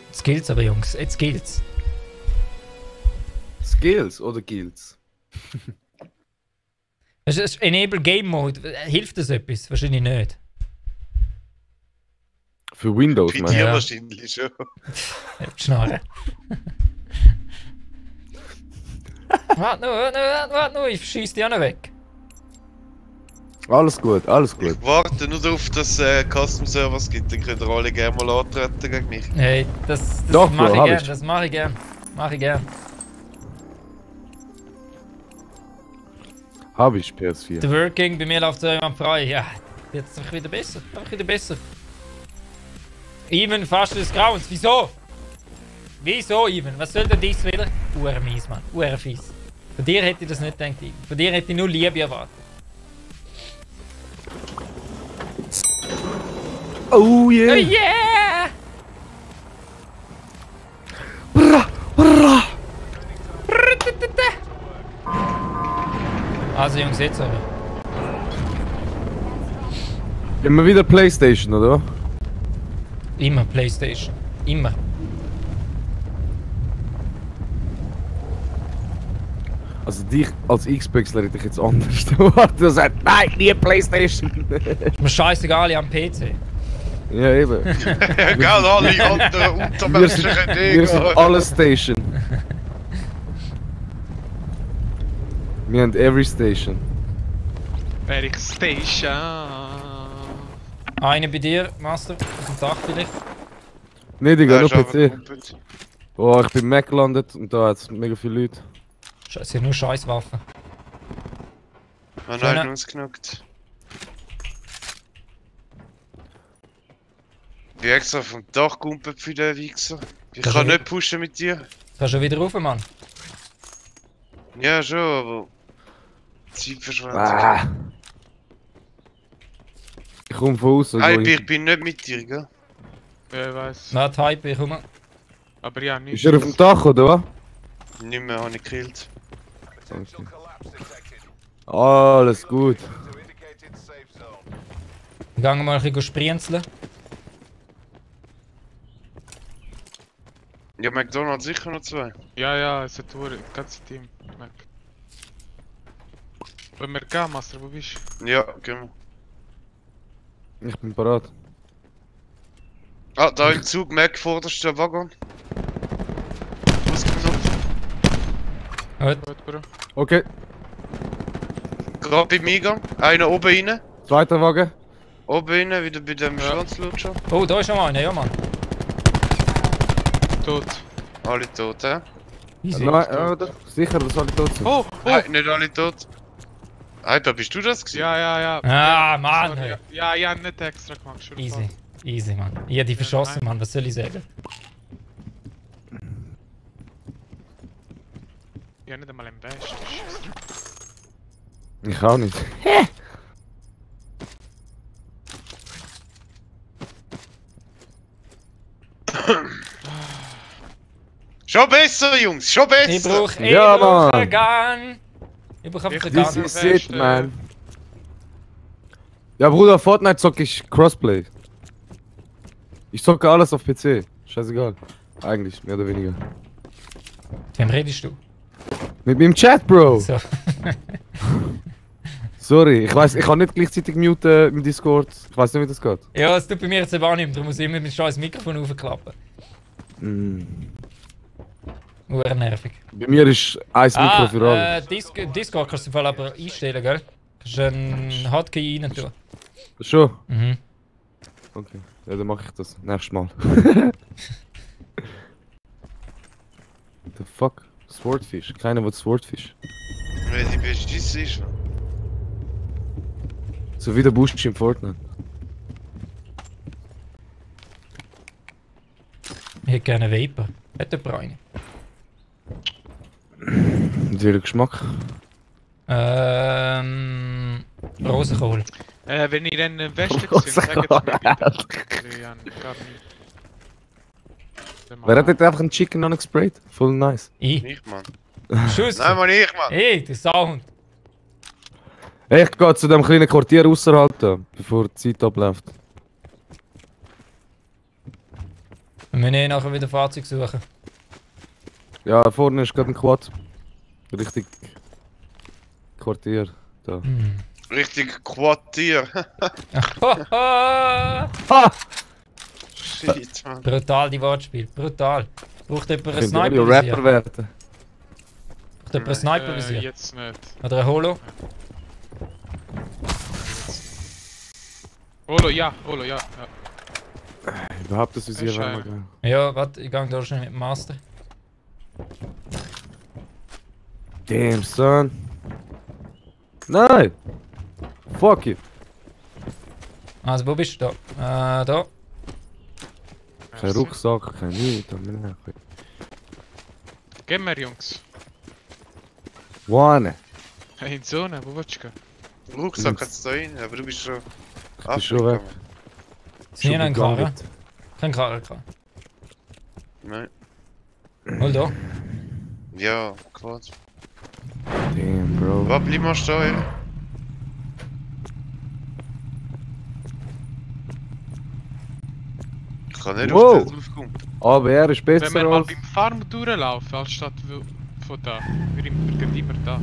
Jetzt gilt's aber, Jungs. Jetzt gilt's. Skills oder Guilds? Das ist Enable Game Mode. Hilft das etwas? Wahrscheinlich nicht. Für Windows, Bei man. dir Ja. wahrscheinlich schon. Schnarren. Warte nur, ich verschieß die auch noch weg. Alles gut, alles gut. Ich warte nur darauf, dass es Custom Servers gibt, dann könnt ihr alle gerne mal antreten gegen mich. Hey, das Doch, mach Bro, ich hab gern, ich. das mach ich gern. Mach ich gern. Hab ich PS4. The Working, bei mir läuft es immer frei. Ja, jetzt doch wieder besser. Doch wieder besser. Even fast des Grauens. Wieso? Wieso, Even? Was soll denn dies wieder? Mies, Mann. Fies. Von dir hätte ich das nicht gedacht, Even. Von dir hätte ich nur Liebe erwartet. Oh Oh yeah! yeah! Also Jungs, jetzt aber. Immer wieder Playstation, oder? Immer Playstation. Immer. Also dich als Xboxler hätte ich jetzt anders erwartet. Du sagst, nein, nie Playstation. Ist mir scheißegal, ich am PC. Ja, eben. Egal, alle anderen Wir untermenschlichen wir sind Dinge. alle Station. Wir haben every Station. Eric Station. Eine bei dir, Master, auf dem Dach vielleicht. Nee, Digga, nur Ja, ist PC. einfach Oh, ich bin Mac gelandet und da hat es mega viele Leute. Scheiße, nur Scheißwaffen. Man Schöne- hat uns genockt. Ich bin extra vom Dach gehumpelt für den Wichser. Ich Das kann ist- nicht pushen mit dir. Kannst du wieder rauf, Mann? Ja, schon, aber. Zeitverschwendung. Ah, Ich komme von außen. Hype, ich bin nicht mit dir, gell? Wer weiß. Warte, Hype, ich komme. Aber ja, nicht. Ist er auf dem Dach, oder was? Nicht mehr, habe ich gekillt. Okay. Alles gut. Wir gehen mal ein bisschen sprienzeln. Ja, McDonald's sicher noch 2. Ja, es hat ein ganzes Team. Mac. Wollen wir gehen, Master? Wo bist du? Ja, gehen wir. Ich bin bereit. Ah, da im Zug, Mac, vorderster Waggon. Ausgenutzt. Gut, Bro. Okay, Gerade beim Eingang. Einer oben rein. zweiter Wagen. Oben rein, wieder bei dem Schwanzlutscher. Oh, da ist noch einer, ja Mann. Tot. Alle tot, hä? Easy. Nein, oder? Sicher, dass alle tot sind. Oh! Nein, nicht alle tot. Alter, bist du das gewesen? Ja. Ah, Mann, Sorry, hey. ja, nicht extra gemacht. Schon Easy. Easy, Mann. Ich hab die verschossen, Mann. Was soll ich sagen? Ja, nicht einmal im Best. Ich auch nicht. Schon besser, Jungs, schon Ich besser! brauch Ja, Mann. einen Gun. Ich brauch einfach einen Ich- This Gun. is it, man. Ja, Bruder, Fortnite zocke ich Crossplay. Ich zocke alles auf PC. Scheißegal. Eigentlich, mehr oder weniger. Wem redest du? Mit meinem Chat, Bro. So. Sorry, ich weiß, ich kann nicht gleichzeitig muten im Discord. Ich weiß nicht, wie das geht. Ja, es tut bei mir jetzt aber auch nicht mehr. Darum muss ich immer mein scheiß Mikrofon aufklappen. Nervig. Bei mir ist ein Mikro für alle. Discord kannst du im Fall aber einstellen, gell? Kannst du einen Hotkey rein tun. Schon? Mhm. Okay. Ja, dann mache ich das nächstes Mal. The fuck? Swordfish. Keiner will Swordfish. Wer die beste ist. So wie der Busch im Fortnite. Ich hätte gerne einen Vapor. Hat jemand einen? Mit welchem Geschmack? Rosenkohl. Wenn ihr dann im Westen sind, sagt es mir bitte. Ja, gar nicht. Wer hat jetzt einfach einen Chicken noch gesprayt? Voll nice. Ich. Nicht, Mann. Schuss! Nein, Mann, ich, Mann. Hey, der Sound! Hey, ich gehe zu dem kleinen Quartier raushalten, bevor die Zeit abläuft. Wir müssen nachher wieder Fahrzeug suchen. Ja, vorne ist gerade ein Quad. Richtig Quartier. Da. Hm. Richtig Quartier. Ha! Shit, Mann. Brutal, die Wortspiel. Brutal. Braucht jemand einen Könnte alle Sniper Rapper visier? werden. Braucht jemand einen Sniper visier? Jetzt nicht. Oder ein Holo? Olo, ja. Überhaupt das Visier Ist wäre mal einer. geil. Ja, warte, ich gehe da schnell mit dem Master. Damn, son. Nein! Fuck you. Also, wo bist du da? Da. Kein Rucksack, kein nichts. Gehen wir, Jungs. One. In die Zone, wo willst du gehen? Rucksack hat's da rein, aber du bist schon. Ich bin schon weg. Ist hier noch ein Karre? gegangen. Kein Karre gehabt. Nein. Hol da. Ja, Quad. Damn, Bro. Was, bleib mal stehen. Ich kann nicht Wow. auf den draufkommen. Aber er ist Wenn besser wir mal als... beim Farm durchlaufen, anstatt von da. Wir gehen immer da.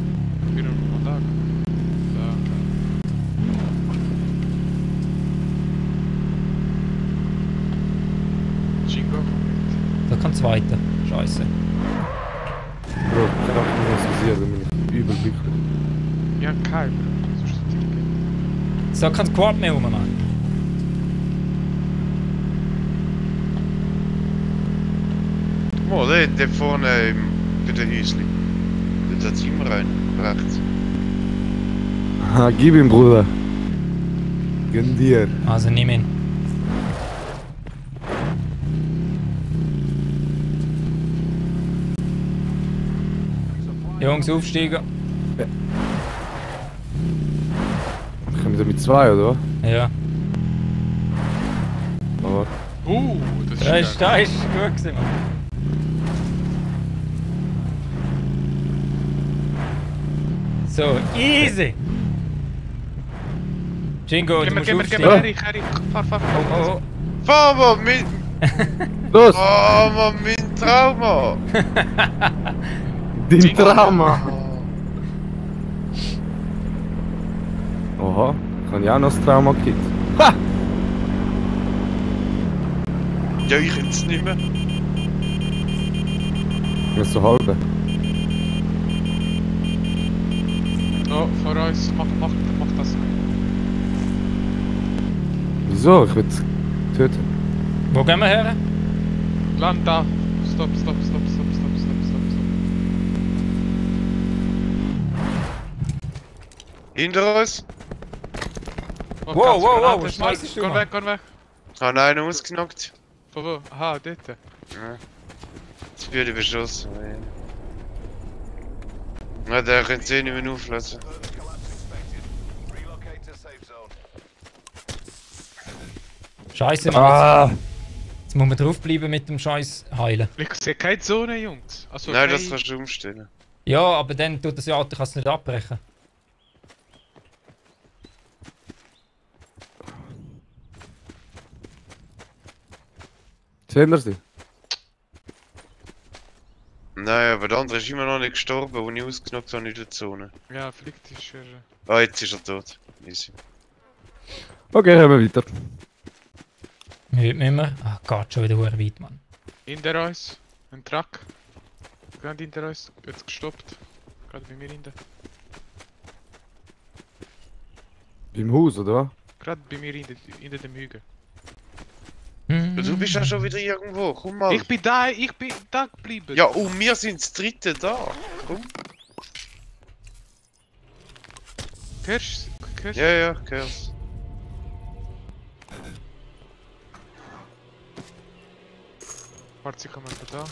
Wir mal da. Jingo kommt. Da kann zweiter. Scheiße. Bro, ich hab nur das Visier, dann bin ich übel glücklich. Ja, kein Bro. Sonst ist das Ticket. So kann das Quad mehr rummachen. Oh, der vorne bei den Häuschen. Da hat immer rein. Rechts. Ha, gib ihm, Bruder. Gönn dir. Also nimm ihn. Jungs, aufsteigen. Kommen wir mit zwei, oder? Ja. Das ist Da ist, geil. da ist gut gewesen, Mann. So, easy! Jingo, du Gib mir, musst gib mir, gib mir, aufstehen. Erich, fahr, fahr. Oh, oh, oh. Fahr mal mit! Los! Oh, Mann, mein Trauma! Dein Trauma! Oha, kann ich auch noch das Trauma gekriegt. Ha! Ja, ich kann es nicht mehr. Das ist so halbe. Oh, vor uns, mach das. Wieso? Ich will es töten. Wo gehen wir her? Land da. Stopp. Hinter uns? Oh, Wow, ganz wow, Granate, wow, was schnell. schmeißt du, Geh Mann? weg, geh weg. Habe einen ausgenockt. Von wo? Aha, dort. Ja. Jetzt wird ich beschossen. Ja, der kann sie nicht mehr auflassen. Scheiße, Mann. Ah! Jetzt muss man draufbleiben mit dem Scheiß heilen. Ich sehe keine Zone, Jungs. Also, Nein, keine- das kannst du umstellen. Ja, aber dann tut das ja, du kannst es nicht abbrechen. Sehen wir sie? Nein, aber der andere ist immer noch nicht gestorben, wo ich ausgenockt habe in der Zone. Ja, vielleicht ist er... Ah, jetzt ist er tot. Easy. Okay, hören wir weiter. Nicht mehr. Ah Gott, schon wieder hure weit, Mann. Hinter uns. Ein Truck. Gerade hinter uns. Jetzt gestoppt. Gerade bei mir hinten. Beim Haus, oder was? Gerade bei mir hinter dem Hügel. Du bist ja schon wieder irgendwo, komm mal. Ich bin da geblieben. Ja, und wir sind das dritte da. Komm. Hörst du? Ja, ja, gehör's. Warte, sie kommen von da.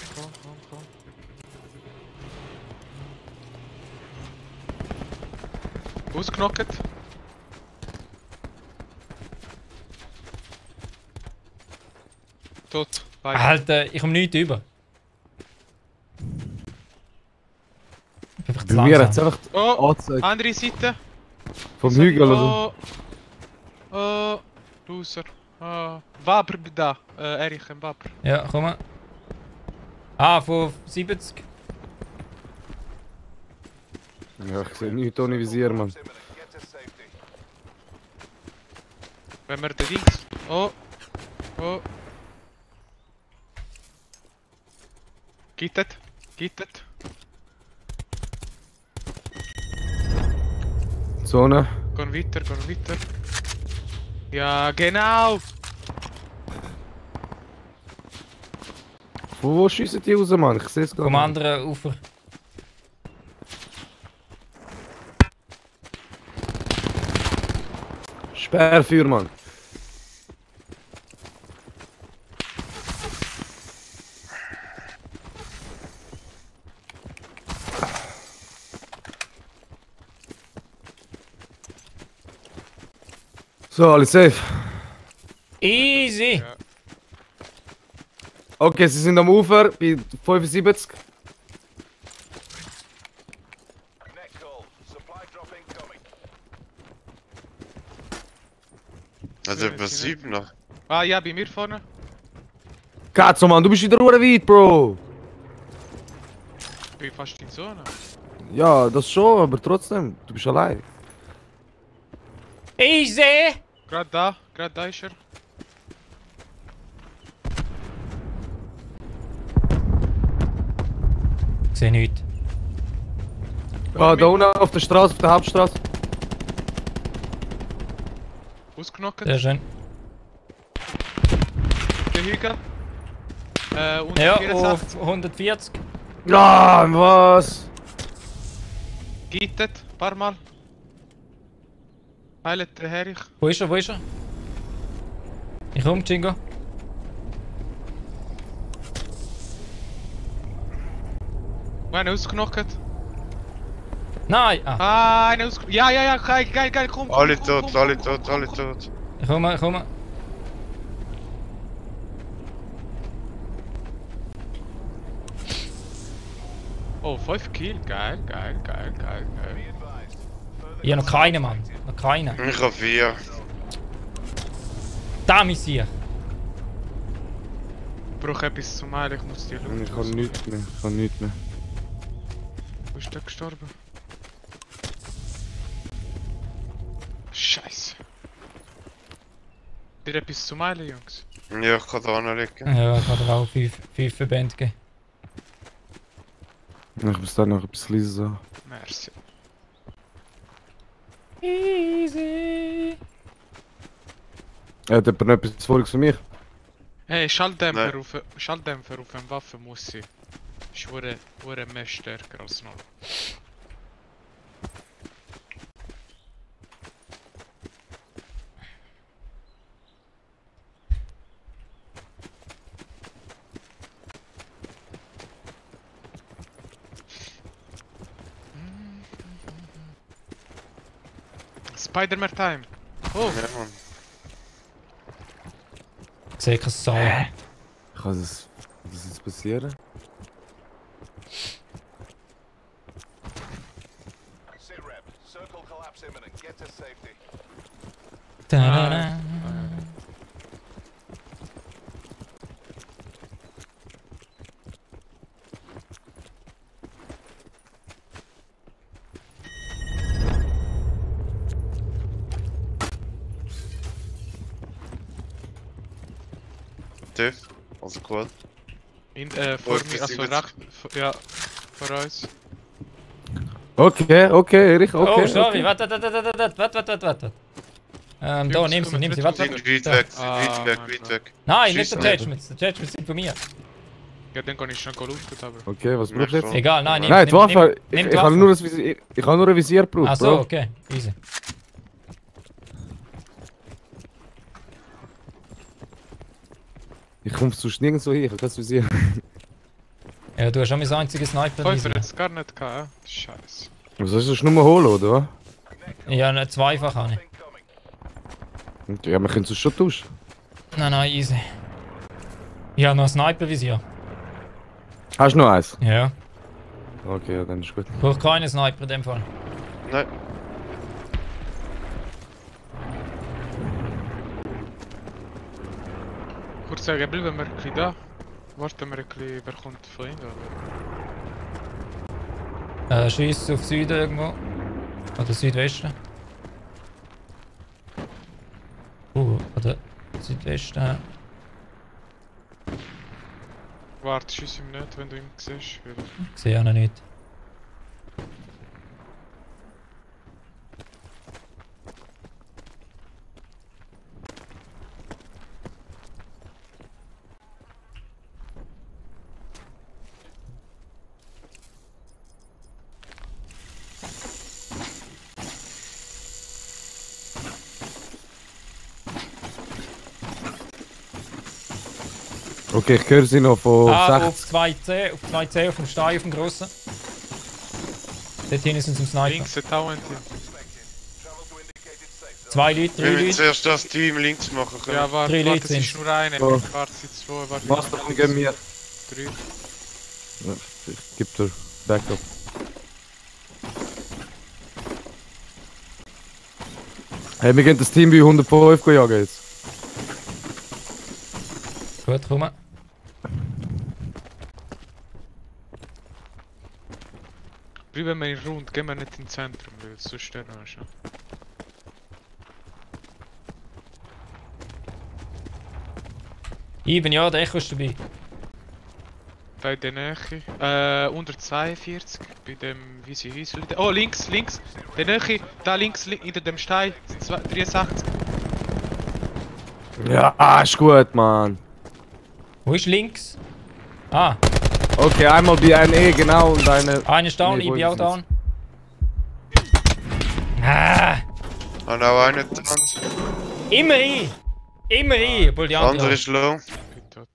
Komm. Ausgenockt. Tot. Beide. Alter, ich komme nichts über. Ich bin einfach zu Bei mir hat es langsam. einfach Oh, angezeigt. andere Seite. Vom Hügel oder? Oh, Loser. Waber da. Erich, ein Waber. Ja, komm mal. Ah, von 70. Ja, ich sehe nichts ohne Visier, Mann. Wenn wir den Dings. Oh. Gittet. Zone. Gehen weiter. Ja, genau. Von wo schiessen die raus, Mann? Ich sehe es gar Vom nicht. anderen Ufer. Sperrfeuer, Mann. So, alles safe. Easy! Ja. Okay, sie sind am Ufer bei 75. Also etwa 7 noch. Ah ja, bei mir vorne. Katzo, Mann, du bist wieder weit, Bro. Ich bin fast in die Zone. Ja, das schon, aber trotzdem, du bist allein. Easy! Gerade da ist er. Ich sehe nichts. Ah, da unten auf der Straße, auf der Hauptstraße. Ausgenockt. Sehr schön. Der Hügel. Unter Ja, 64. auf 140. Ah, was? Gittet. Paar Mal. Heilet der Herrich. Wo ist er? Ich komm, Jingo. Einer ausgenockt. Nein! Ah, Einer ausgenockt. Ja, geil, komm. Alle tot. ich komme. Oh, 5 Kill. Geil. Ich habe noch keinen, Mann. Noch keinen. Ich habe 4. Da ist hier. Ich brauche etwas zum Heilen, ich muss die Luft. Ich kann nichts mehr. Wo ist der gestorben? Scheiße. Dir etwas zum Heilen, Jungs? Ja, ich kann da liegen. Ja, ich habe auch 5 Verbände gegeben. Ich muss da noch etwas lesen. Merci. Easy. Hat jemand noch etwas Voriges für mich? Hey, Schalldämpfer auf einer Waffe muss ich. Ist mehr stärker als noch. Spider-Man Time! Oh! Ja, Mann. Ich sehe keine Sau. Kann das jetzt passieren? Sit-rep. Circle collapse imminent. Get to safety. Da-da-da. Tief. Also gut. Vor ist mir, also jetzt? recht, ja, vor uns. Okay, Erich, okay. Oh, sorry. okay. Warte. Da, nimm sie. Warte. Sind weit Da. weg, Ah, weit weg. Nein, nicht Schieß der an. Judgments. Der Judgments sind von mir. Ja, dann kann ich schon looten, aber... Okay, was brauchst du jetzt? Egal, nein, Nein, die Waffe. nimm Ich die habe Waffe. nur das Visier. Ich habe nur ein Visier gebraucht, Ach so, Bro. okay. Easy. Ich komme sonst nirgends so hin, ich habe kein Visier. Ja, du hast schon mein einziges Sniper. Käufer hat es gar nicht gehabt, Scheiße. Was soll ich nur holen, oder? Ja, eine zweifach habe ich. Ja, wir können es schon tauschen. Nein, easy. Ich habe noch ein Sniper-Visier. Hast du noch eins? Ja. Okay, ja, dann ist gut. Ich brauche keinen Sniper in dem Fall. Nein. Kurz sagen, bleiben wir ein bisschen da. Warten wir ein bisschen, wer kommt von ihnen, oder? Schieß auf Süden irgendwo. Oder Südwesten. Oder Südwesten. Warte, schiess ihm nicht, wenn du ihn siehst. Weil... Ich sehe ihn nicht. Okay, ich höre sie noch von Auf 60. 2C, auf 2C, auf dem Stein, auf dem grossen. Dort hinten sind sie im Sniper. Links hat auch einen Team. Travel to indicated safe zone. 2 Leute, 3 Wir müssen Leute. zuerst das Team links machen können. Ja, warte, Drei warte, Leute es ist sind's. nur eine. Oh. Warte, es sind zwei, warte. Was davon geben wir? 3. Ja, ich gebe dir Backup. Hey, wir gehen das Team bei 105 jagen jetzt. Gut, komm. Bleiben wir in Rund, gehen wir nicht ins Zentrum, weil sonst sterben wir schon. Ivan, ja, der Echo ist dabei. Bei der Nähe. Unter 42, bei dem, wie sie hieß. Oh, links. Der Nähe, da links, hinter dem Stein. 63. Ja, ist gut, Mann. Wo ist links? Ah, Okay, einmal bei einem E, genau, und eine... einer ist down, Nee, ich wo bin ist auch es down. Ah, Und auch einer dran. immer ich! Immer ich, obwohl die Der andere... andere ist low. Bin tot.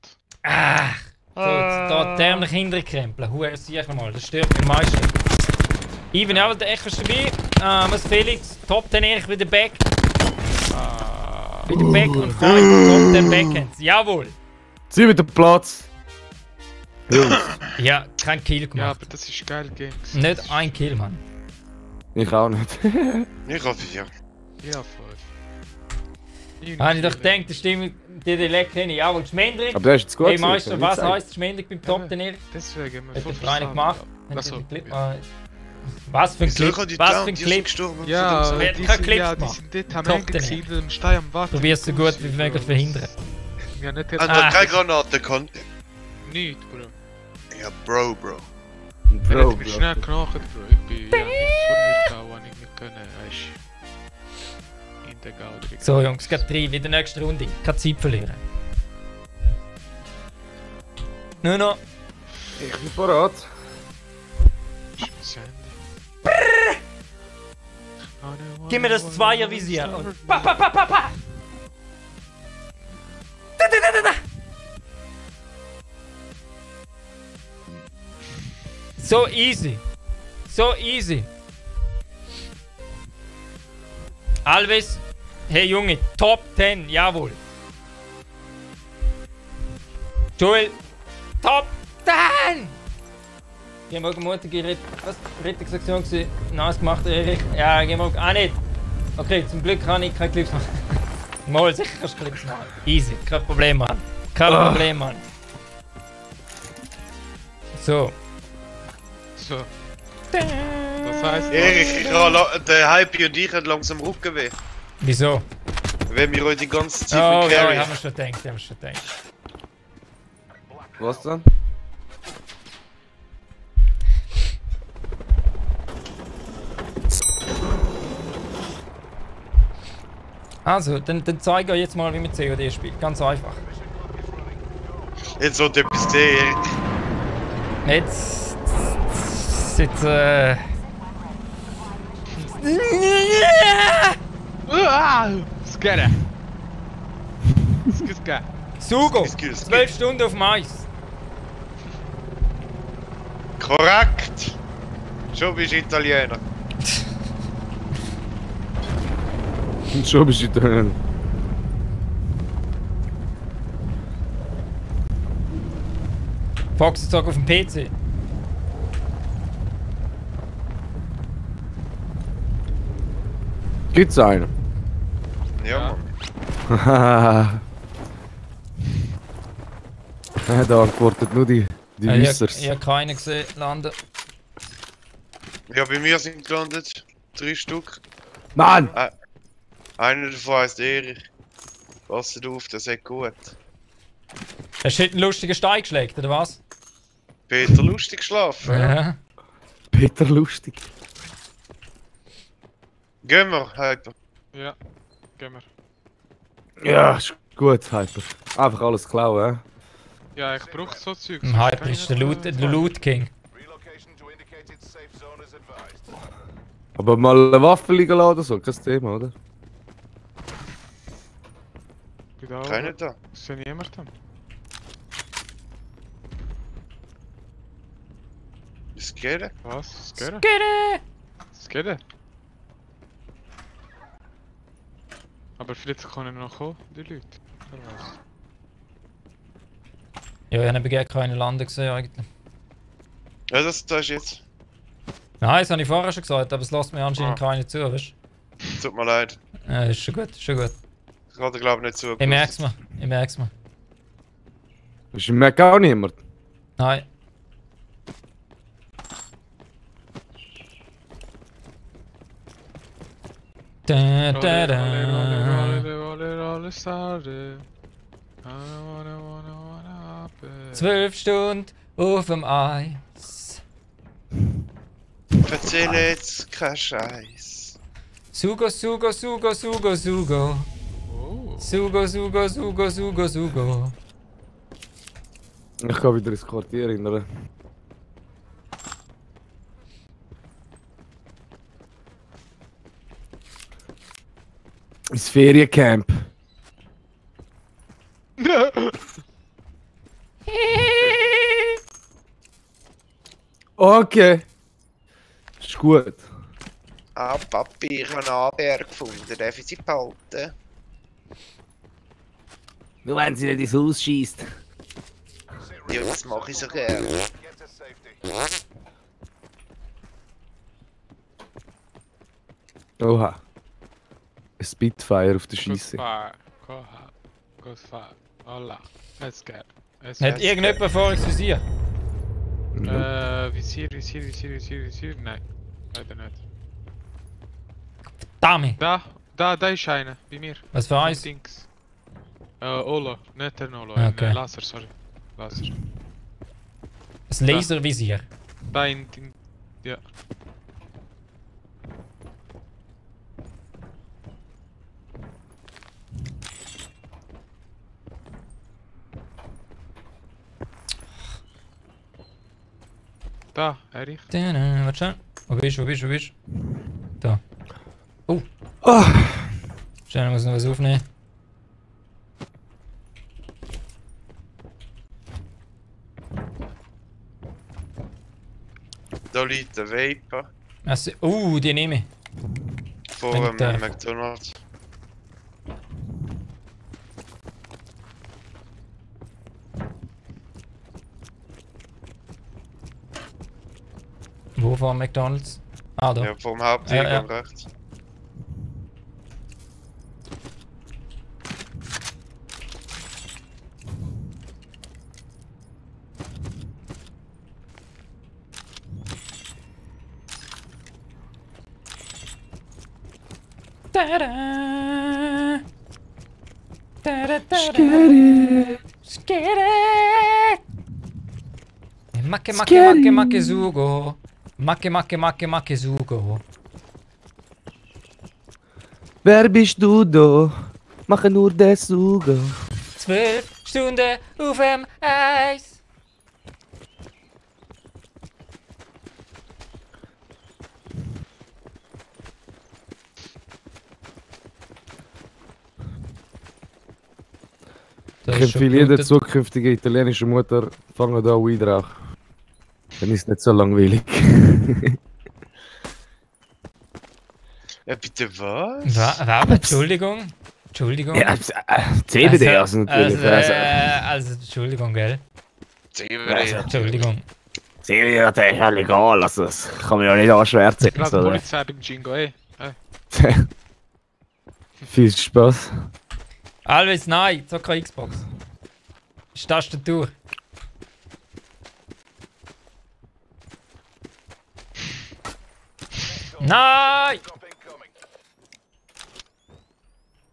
Ah, so, jetzt da dämlich hinterkrempeln. Huere sicher mal, das stört mich am meisten. Ivan, ja, der Echo ist dabei. Was Felix, Top 10 Erich wieder back. Wieder back und Fight, Top 10 Backhand. Jawohl! Sie mit dem Platz. Jungs, Ja, kein Kill Ja, gemacht. aber das ist geil, Games. Nicht ein Kill, Mann. ich auch nicht. Ich hoffe, ja. Ja, voll. Habe ich doch gedacht, das stimmt, die Delay kenne ich. Jawohl, Schmendrig. Aber der ist jetzt gut. Hey gewesen, Meister, wie was gesagt. heisst Schmendrig beim Top trainieren? Deswegen, wir Hat der Kleine gemacht? Hat Achso. der Clip mal- Was für ein Clip? Suchen die Was da, für ein die sind Clip? gestorben. Ja, Wer hat die keinen sind, Clip ja, die gemacht? sind dort am Top Ende trainieren. gewesen, im Stein am Warten. Probierst so gut wie möglich verhindern. Ja, nicht Hat jetzt noch keine Granaten gehabt. nicht, Bro. Ja, Bro. Er Bro, hat mich schnell geknackt, Bro. Ich bin ja nicht vor mir gehauen, habe ich nicht können. Weißt du. In der Galerie. So Jungs, geht rein, in der nächsten Runde. Keine Zeit verlieren. Nur noch. Ich bin parat. Gib mir das Zweiervisier. Und pa, pa, pa, pa, pa. Da, da, da, da, da. So easy. So easy. Alves. Hey Junge, Top 10, jawohl. Joel, Top 10! Gehen wir mutige Rettungsaktion gewesen. Nice gemacht, Erich. Ja, gehen wir auch nicht. Okay, zum Glück kann ich keine Clips machen. Mal, sicher kannst du Clips machen. Easy, kein Problem, Mann. Kein Problem, Mann. So. So. Das heisst, Erich, der Hype und ich haben langsam Rücken weh. Wieso? Wenn wir heute die ganze Zeit Oh, mit ja, Carry. haben wir schon gedacht, Was dann? Also, dann zeige ich euch jetzt mal, wie man COD spielt. Ganz einfach. Jetzt sollte etwas sehen. Jetzt. Skere! Skere! Sugo! Excuse. 12 Stunden auf dem Eis. Korrekt! Schon bist du Italiener. Und schon bist du drin. Fox zog auf dem PC. Gibt's einen? Ja, Mann. Haha. Da antwortet nur die Ich Wissers. habe keinen gesehen landen. Ja, bei mir sind gelandet 3 Stück. Mann! Einer davon heisst Erich. Passt auf, das ist gut. Hast du heute einen lustigen Stein geschlägt, oder was? Peter lustig geschlafen. Ja. Peter Lustig. Gehen wir, Hyper. Ja, gehen wir. Ja, ist gut, Hyper. Einfach alles klauen, Ja, ich brauche so Zeug. Im Hyper ist der Loot King. Relocation to indicated safe zone is advised. Aber mal eine Waffe liegen lassen oder so, kein Thema, oder? Keiner da. Ist ja niemand da. Skere? Was? Skere? Skere! Skere? Aber vielleicht können noch kommen, die Leute. Wer weiß. Ja, ich habe gar keine Landen gesehen eigentlich. Ja, das ist jetzt. Nein, das habe ich vorher schon gesagt, aber es lässt mir anscheinend keiner zu, weißt Tut mir leid. du? Ja, ist schon gut, ist schon gut. Ich hatte glaube nicht zu. Ich merk's mir, ich merk's mir. Ist im Mac auch niemand? Nein. Da, da, da. Rolle, Sade. I wanna happen. 12 Stunden auf dem Eis. Erzähl jetzt keinen Scheiß. Sugo, Sugo, Sugo, Sugo, Sugo. Oh. Sugo, Sugo, Sugo, Sugo, Sugo. Ich kann wieder ins Quartier erinnern. Ins Feriencamp. Okay. Ist gut. Ah, Papi, ich habe einen Anbär gefunden. Darf ich sie behalten? Nur wenn sie nicht ins Haus schießt. Sit Ja, das mache ich so gerne. Get to safety. Oha. Ein Spitfire auf der Good Scheisse. fire. Go hard. Good fire. Hola. Let's get. Let's Hat irgendjemand vor uns Visier? Visier. Nein. Leider nicht. Dami! Da ist einer. Bei mir. Was für eins? Dings. Olo. Nicht der Olo. Okay. Laser, sorry. Laser. Ein Laservisier. Da in... Ja. Da, Erich. Warte schon. Wo bist du? Da. Oh. Schnell, muss noch was aufnehmen. Da liegt der Vapor Also, die nehme ich. vor Wenn dem der- McDonalds. Wo vor McDonalds? Ah, da. Ja, vor dem Haupteingang rechts. Tada! Skitty! Macke Sugo. Macke Sugo. Wer bist du da? Mache nur das Sugo. 12 Stunden auf dem Eis. Das Ich ist schon empfehle jeder geblutet. zukünftige italienische Mutter, fange da Weed rauchen. Dann ist es nicht so langweilig. Ja, bitte was? Entschuldigung. CBD also natürlich. Also, Entschuldigung, gell? Entschuldigung. CBD ist ja legal, also das kann man ja nicht anschwärzen. Gerade Polizei beim Jingo, ey. Viel Spaß. Always nein, so keine Xbox. Ist Tastatur. Nein! Drop incoming.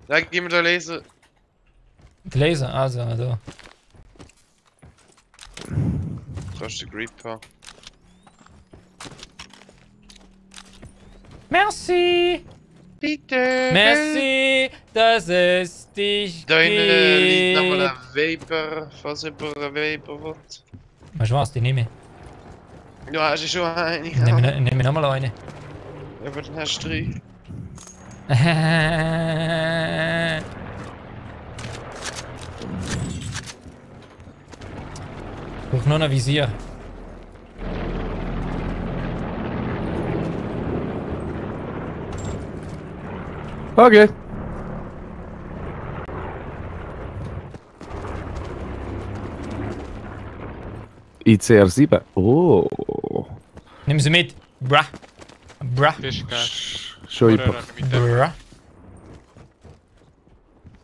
Ja, gib mir den Laser. Gelesen, also, da. Kannst du den Grip haben. Merci! Bitte! Merci, dass es dich Da hinten liegt nochmal gibt. ein Vapor, falls jemand einen Vapor will. Weißt du was, die nehme ich. Ja, hast du schon eine? Nehme ich nochmal eine. Ja, aber dann hast du 3. Brauch noch ein Visier. Okay. ICR 7. Oh. Nimm sie mit. Bra. Das ist geil. Schon Oder hyper. mit dem Bra.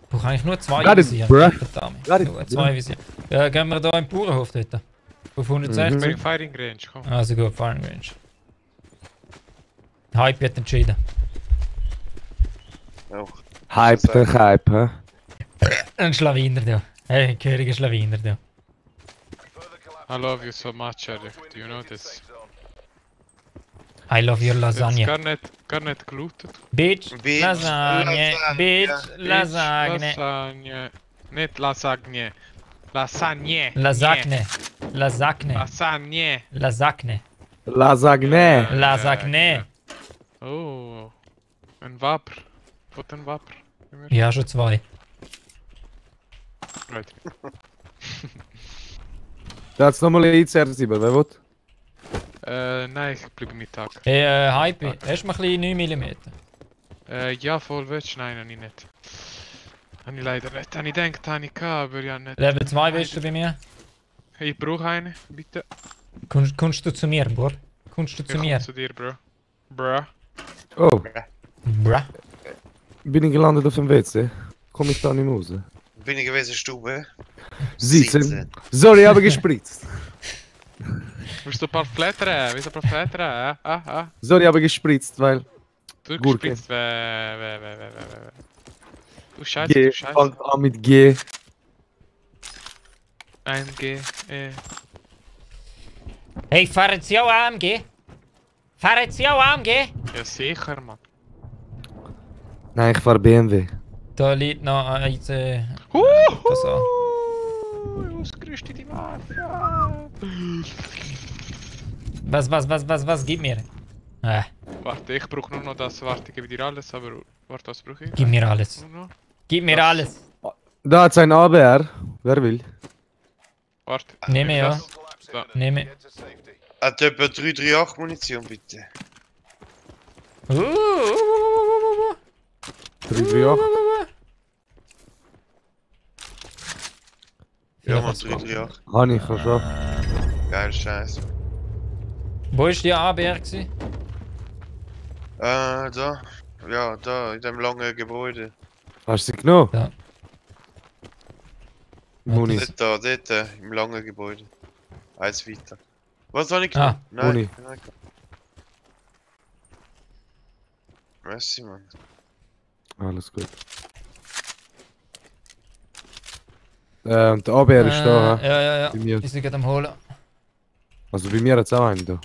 Ich brauche eigentlich nur zwei Got it, Visier. bruh. Verdammt. Got it, Nur zwei Visier. Ja, gehen wir da im Bauernhof dort. Auf 160. Bring Firing Range, komm. Also gut, Firing Range. Hype hat entschieden. Oh. Hype der Hype, hä? Ein Schlawiner da. Hey, gehöriger Schlawiner da. Further collapse. I love you so much, Eric. Do you know this? Safe zone. I love your Jetzt Lasagne. gar nicht gelootet. Bitch, Bitch, Lasagne. Lasagne. Bitch, Lasagne. Lasagne. Nicht Lasagne. Lasagne. Lasagne. Lasagne. Lasagne. Lasagne. Lasagne. Lasagne. Oh. Ein Wapper. Was ein Wapper? Ja, schon zwei. Right. Da hat's nochmal ein ICR 7, wer will? Nein, ich bleibe Mittag. Hey, Hype, hast du mal ein bisschen 9 mm? Ja, voll willst du? Nein, habe ich nicht. Habe ich leider nicht. Habe ich gedacht, habe ich gehabt, aber ja nicht. Level 2 bist du bei mir? Ich brauche einen, bitte. Kommst du zu mir, Bro? Kommst du Ich zu komm mir? zu dir, Bro. Bro. Oh, Bruh. bin ich gelandet auf dem WC? Komm ich da nicht mehr raus? Bin ich gewesen, Stube? Sitzen. Sorry, aber gespritzt. Willst du ein paar Flattern? Willst du ein paar Flattern? Sorry, aber gespritzt, weil... Du Gurke. gespritzt. Du Scheiße, G du Scheiße. fängt an mit G. Ein G, Hey, fahren Sie auch AMG? Fahren Sie auch AMG? Ja, sicher, Mann. Nein, ich fahr BMW. Da liegt noch ein... Pass an. Ausgerüstete Waffe. Was? Gib mir. Warte, ich brauche nur noch das. Warte, ich gebe dir alles, aber... Warte, was brauche ich? Gib mir alles. Nur noch. Gib mir alles. Da hat's ein ABR. Wer will? Warte. Nehme ja. Das- Da. Nehme. Get to safety. Hat jemand 338 Munition, bitte? 338. Ja, man, 338. Habe ich schon. Geil, Scheiß. Wo ist die ABR gewesen? Da. Ja, da, in dem langen Gebäude. Hast du sie genommen? Ja. Muni. Dort, im langen Gebäude. Eins weiter. Was habe ich Ah, genommen? Uni. Nein. Merci, Mann. Alles gut. Und der ABR ist da, hä? Ja. Bei mir. Ich bin gerade am holen. Also bei mir hat's auch einen da.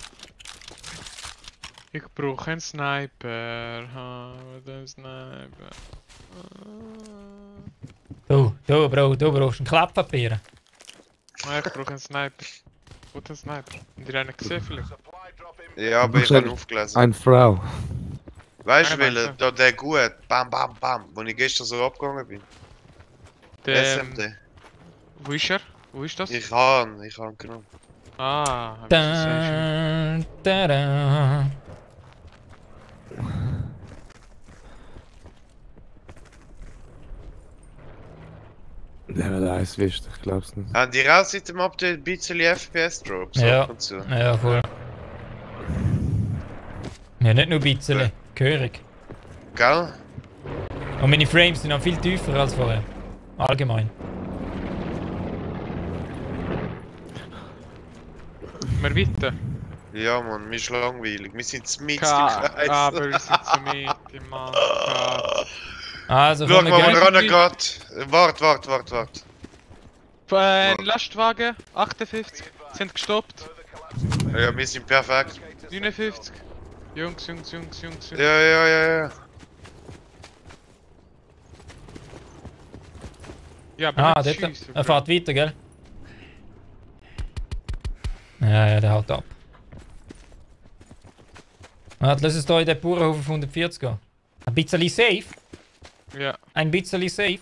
Ich brauche einen Sniper. Den Sniper. Du, Bro, du brauchst ein Klapppapier. Ah, ich brauche einen Sniper. Guten Sniper. Habt ihr einen gesehen vielleicht? Supply drop in. Ja, aber ich habe aufgelesen. Eine Frau. Weißt du, Eine weil Meinung. da der gut, bam, bam, bam, wo ich gestern so abgegangen bin. Der, SMD. wo ist er? Wo ist das? Ich han genommen. Ah, hab ich das schon. Da. Level 1 wisst, ich glaub's nicht. Haben die raus seit dem Update ein bisschen FPS-Drops Ja. ab und zu? Ja, voll. Ja, nicht nur ein bisschen. Gehörig. Gell? Und meine Frames sind noch viel tiefer als vorher. Allgemein. Wir weiter. Ja, Mann, mir ist langweilig. Wir sind mit im Aber Kreis. wir sind zu mit, Mann. Also, Schau komm, mal, wir wo gehen. er rangeht. Wart. Ein Lastwagen, 58, sind gestoppt. Ja, wir sind perfekt. 59. Jungs. Ja. Ja, aber Ah, nicht dort. schiessen, Er Bro. fährt weiter, gell? Ja, der haut ab. Lass uns hier in den Bauernhof auf 140 gehen. Ein bisschen safe. Ja, Ein bisschen safe.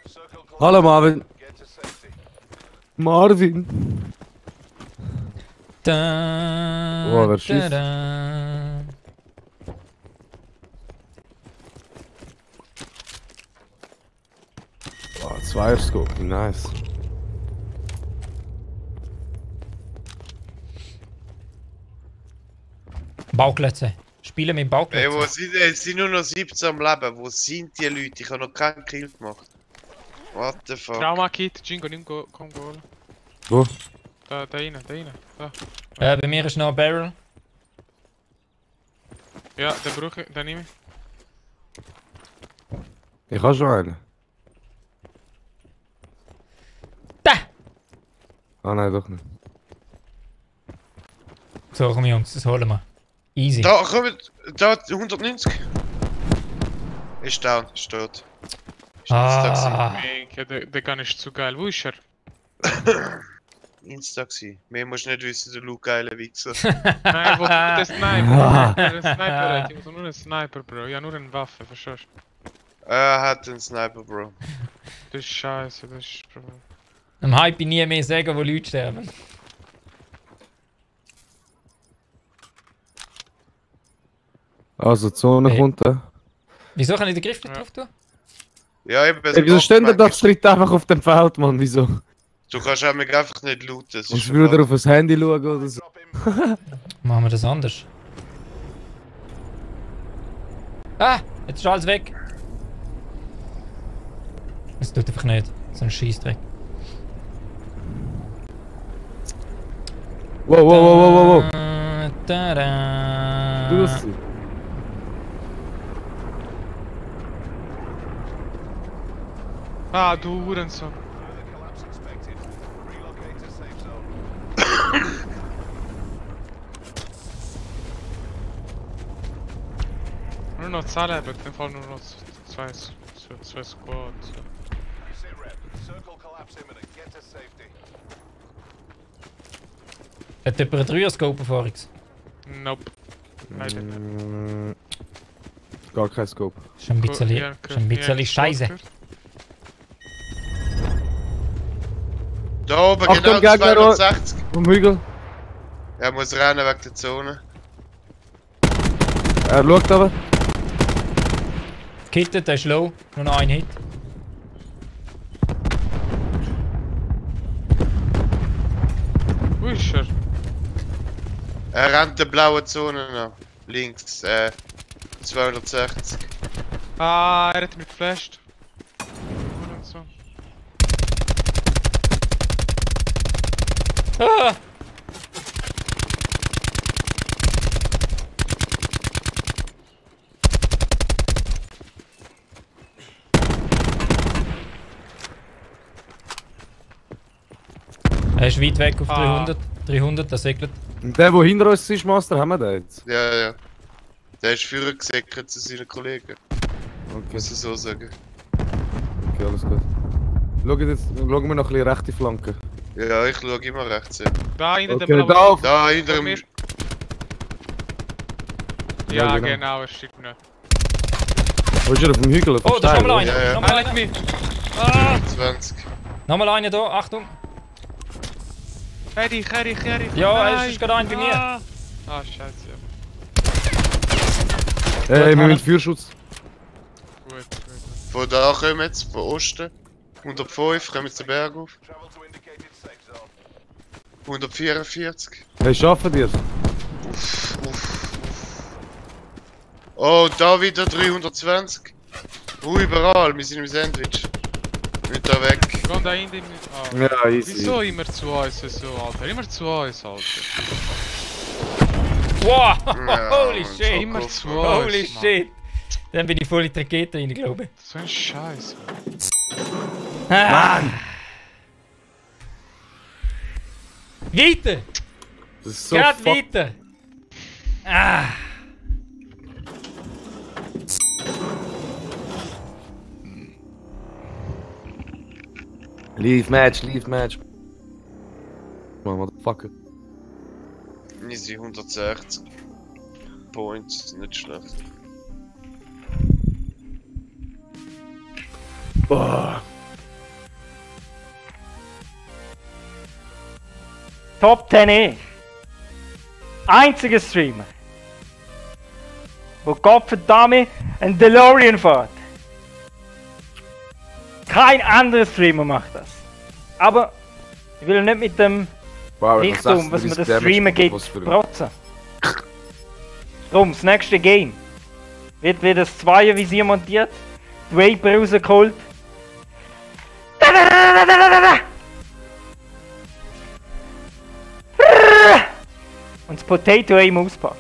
Circle Hallo Marvin. Get to safety. Marvin. Da, Oh, wer schießt? da. Oh, Zweierscope, nice. Bauklötze. Spielen mit Ey, Bauklötzen. wo sind, es sind nur noch 17 am Leben. Wo sind die Leute? Ich habe noch keinen Kill gemacht. What the fuck? Trauma-Kit, Jingo, komm holen. Wo? Da rein. Da. Bei mir ist noch ein Barrel. Ja, den brauche ich, den nehme ich. Ich habe schon einen. Da! Ah nein, doch nicht. So, komm Jungs, das holen wir. Easy. Da, komm, da, 190. Ist down, ist tot. Ist Ah. Ja, der Gun ist zu geil. Wo ist er? Insta gsi. Mehr musst du nicht wissen, du Luke geile Wichser. Nein, wo der Sniper? Der Sniper, ich muss nur einen Sniper, Bro. Ja, nur eine Waffe, verstehst du? Er hat einen Sniper, Bro. Das ist scheiße, das ist Problem. Am Hype nie mehr sagen, wo Leute sterben. Also, die Zone Hey. kommt da. Wieso kann ich den Griff nicht drauf tun? Ja, eben. Ey, wieso stehen denn da zu dritt einfach auf dem Feld, Mann? Wieso? Du kannst einfach nicht looten. Das Musst ist du wieder auf das Handy schauen oder so? Machen wir das anders. Ah! Jetzt ist alles weg. Es tut einfach nicht. So ein Scheissdreck. Wow, wow, wow, wow, wow, wow. Tada. Du hast sie. Ah, du Hurensohn. Further collapse expected. Relocate to safe zone. Nur noch 10 Leben, in dem Fall nur noch 2 Squads. Sit-rep. Circle collapse imminent. Get to safety. Hat jemand einen Dreier-Scope vor uns? Nope. Leider nicht. Gar kein Scope. Ist ein bisschen, Ja, ist ein bisschen ja, Scheiße. Da oben, Achtung, genau Gegner, 260. Vom Hügel. Er muss rennen wegen der Zone. Er schaut aber. Kittet, der ist low. Nur noch ein Hit. Wo ist er? Er rennt der blauen Zone nach. Links, 260. Ah, er hat mich geflasht. Hurensohn. Ah! Er ist weit weg auf 300. 300, der segelt. Und der, der hinter uns ist, Master, haben wir den jetzt? Ja, ja. Der ist früher gesickert zu seinen Kollegen. Okay, Muss ich so sagen. okay, alles gut. Schauen wir noch ein bisschen rechte Flanke. Ja, ich schaue immer rechts. Ja, Da hinter Okay, dem da auf. da hinter Komm dem. her. Ja, Ja, genau. genau, er steht nicht. Wo ist er auf dem Hügel? Auf dem Oh, da ist Stein, nochmal oder? einer. Ja, ja. Nochmal Er hat einer. mich. Ah! 20. Nochmal einer da, Achtung. Fertig. Ja, er ist gerade ein bei mir. Ah, scheiße. Ey, wir müssen Feuerschutz. Gut. Von da kommen jetzt, von Osten. 105, kommen jetzt den Berg auf. Travel to indicated safe zone. 144. Hey, schaffen die es? Oh, da wieder 320. Überall, wir sind im Sandwich. Nicht da weg. Komm da hinten. Ah. Ja, easy. Wieso immer zu uns so, Alter? Immer zu uns, Alter. Wow, Ja, holy Mann, shit. Immer Kopf, zu Mann. uns. Holy Mann. shit. Dann bin ich voll in die Rakete rein, glaube ich. So ein Scheiß. Mann! Weiter! Das ist so Geht fuck. weiter! Ah! Leave Match, leave Match. Man, motherfucker. Easy 160 Points, nicht schlecht. Boah. Top 10 einziger Streamer, wo Gottverdammt ein DeLorean fährt. Kein anderer Streamer macht das. Aber ich will nicht mit dem Wow, Lichtum, was mir das Streamer gibt, Bro. protzen. Drum, das nächste Game wird wieder das Zweiervisier montiert, die Vapor rausgeholt. Und das Potato Aim auspackt.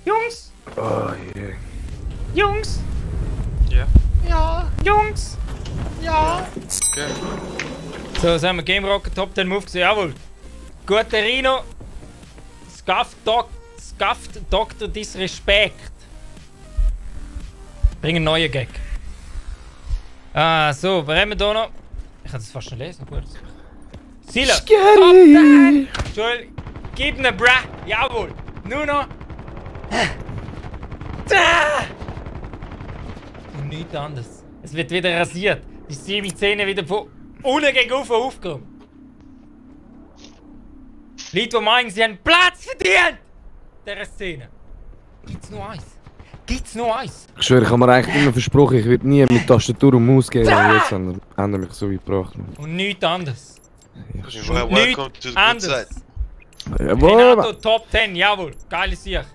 Jungs! Oh je. Jungs! Ja. Jungs! Okay. So, jetzt haben wir Game Rocket Top 10 Move gesehen. Jawohl! Guter Rino! Scuffed Dr. Disrespect! Bring einen neuen Gag. Ah, so, wer haben wir da noch? Ich kann das fast nicht lesen, gut. Sila! Scary! Joel, gib ne Bra! Jawohl! Nur noch! Und nichts anderes. Es wird wieder rasiert. Die Szene wieder von unten gegen oben aufgeräumt. Leute, die meinen, sie haben Platz verdient! Dieser Szene. Gibt's nur eins? Gibt's nur eins? Ich schwöre, ich habe mir eigentlich immer versprochen, ich werde nie mit Tastatur und Maus gehen. Aber jetzt haben wir mich so weit gebracht. Und nichts anderes. Welcome to the good Anderes. side. Jawohl! Renato Top 10, jawohl. Geile Sicht.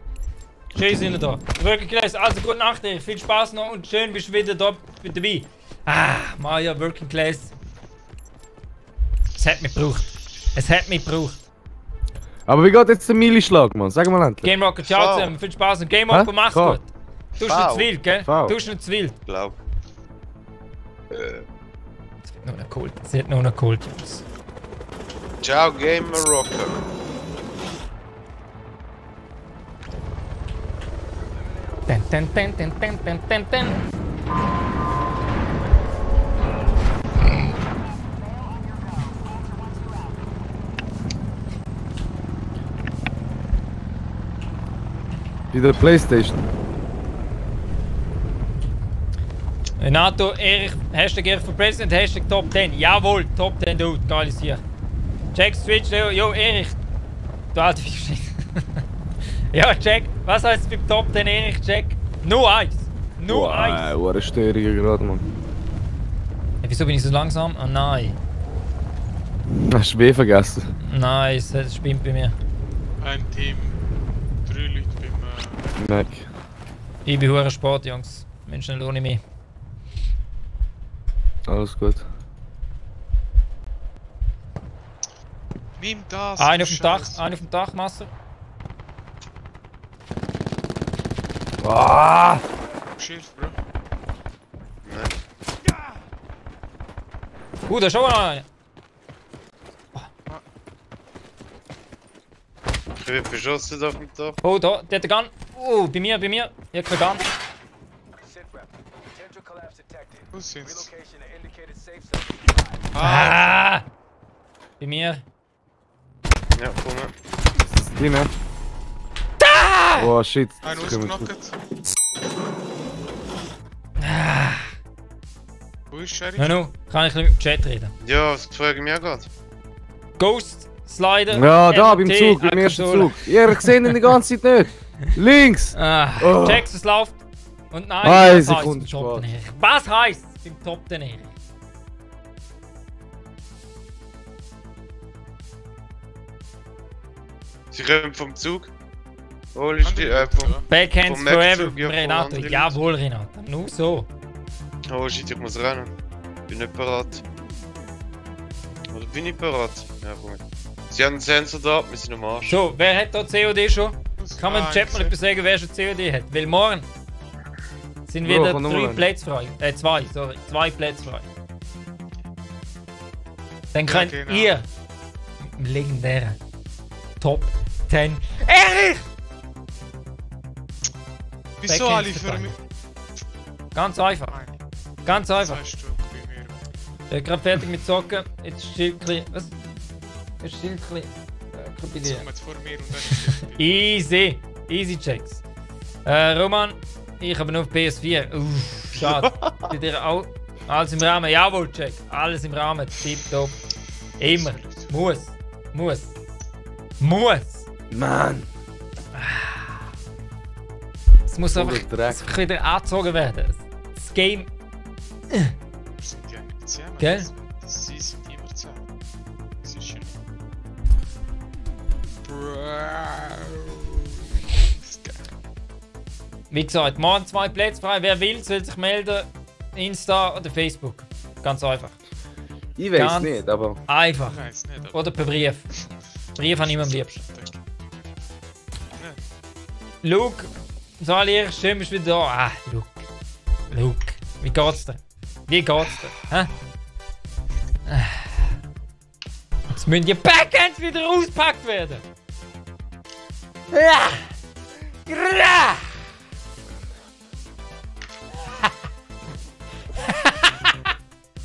Schön sind wir da. Wirklich klasse. Also gute Nacht, dir. Viel Spaß noch und schön bist du wieder da dabei. Ah, Maja, Working Class. Es hat mich gebraucht. Es hat mich gebraucht. Aber wie geht jetzt der Millischlag, Mann? Sag mal endlich. Game Rocker, ciao Ciao. zusammen. Viel Spaß und Game Rocker, mach's Ciao. gut. Du bist Ciao. nicht zu wild, gell? Ciao. Du bist nicht zu wild. Glaub. Es wird nur noch Kult. Es wird nur noch Kult, Jungs. Ciao, Gamer Rocker. Ten, ten, ten, ten, ten, ten, ten, ten. Wieder Playstation. Renato, Erich, Hashtag Erich für President, Hashtag Top 10. Jawohl, Top 10, Dude. Geil ist hier. Check Switch, yo, Erich. Du alter Fisch. Ja, check. Was heißt beim Top 10 Erich? Check. Nur eins. Nur eins. Wow, eine Störung gerade, Mann. Wieso bin ich so langsam? Ah, nein. Hast du weh vergessen? Nein, es spinnt bei mir. Ein Team. 3 Leute beim... Mac. Ich bin hure Sport, Jungs. Menschen lohne mich. Alles gut. Nimm das! Einer auf dem Dach, Scheiße. einer auf dem Dach, Master. Ah! Schilf, Bro. Da ist schon einer. Ich bin verschossen auf dem Dach. Oh, da, der hat einen Gun. Bei mir. Ich hab keinen Gun. Sitrep. Potential collapse detected. Wo sind's? Relocation to indicated safe zone. Ah! Bei mir. Ja, komm her. Ist das drin? Oh shit. Ein das kommt gut. ausgenockt. Wo ist Sheriff? No, kann ich ein bisschen mit dem Chat reden. Ja, das frage ich mich auch gerade. Ghost, Slider. Ja, da beim MT, Zug, beim ersten Konsole. Zug. Ja, ich sehe ihn die ganze Zeit nicht. Links! Ah, Oh. Checks, es läuft. Und nein, Eine was heisst Sekunde beim Top Spaß. 10 Erich? Was heisst es beim Top 10 Erich? Sie kommen vom Zug. Hol ich die, vom... Backhands Vom Mac forever, Zug, ja, von Renato. anderen Jawohl, Renato. Nur so. Oh shit, ich muss rennen. Bin nicht bereit. Oder bin ich bereit? Ja, komm. Sie haben einen Sensor da, wir sind am Arsch. So, wer hat da COD schon? Kann man im Chat mal etwas sagen, wer schon COD hat? Weil morgen sind Bro, wieder komm noch 3 mal. Plätze frei. 2 Plätze frei. Dann könnt genau. ihr im legendären Top 10 Erich! Wieso Backhands alle für verteilen. mich? Ganz einfach. Nein, Ganz einfach. 2 Stück bei mir. Ich bin gerade fertig mit Zocken. Jetzt Stillkli. Was? Jetzt Stillkli. Bei Jetzt dir. kommen jetzt vor mir und dann ist Easy. Easy Checks. Roman, ich habe nur auf PS4. Schade. Bei dir auch. Alles im Rahmen. Jawohl, Check. Alles im Rahmen. Tipptopp. Immer. Muss. Mann! Es muss einfach Voller Dreck. es muss wieder angezogen werden. Das Game. Wir sind ja nicht zusammen. Gell? Sie sind immer zusammen. Das ist schön. Wie gesagt, morgen 2 Plätze frei. Wer will, soll sich melden. Insta oder Facebook. Ganz einfach. Ich weiß Ganz- nicht, aber. Einfach. Ich weiß nicht, aber... Oder per Brief. Brief habe ich immer am liebsten. Nee. Luke, Sali, schön bist du wieder da. Ah, Luke. Wie geht's dir? Hä? Jetzt müssen die Backhands wieder ausgepackt werden. Ja. Ja.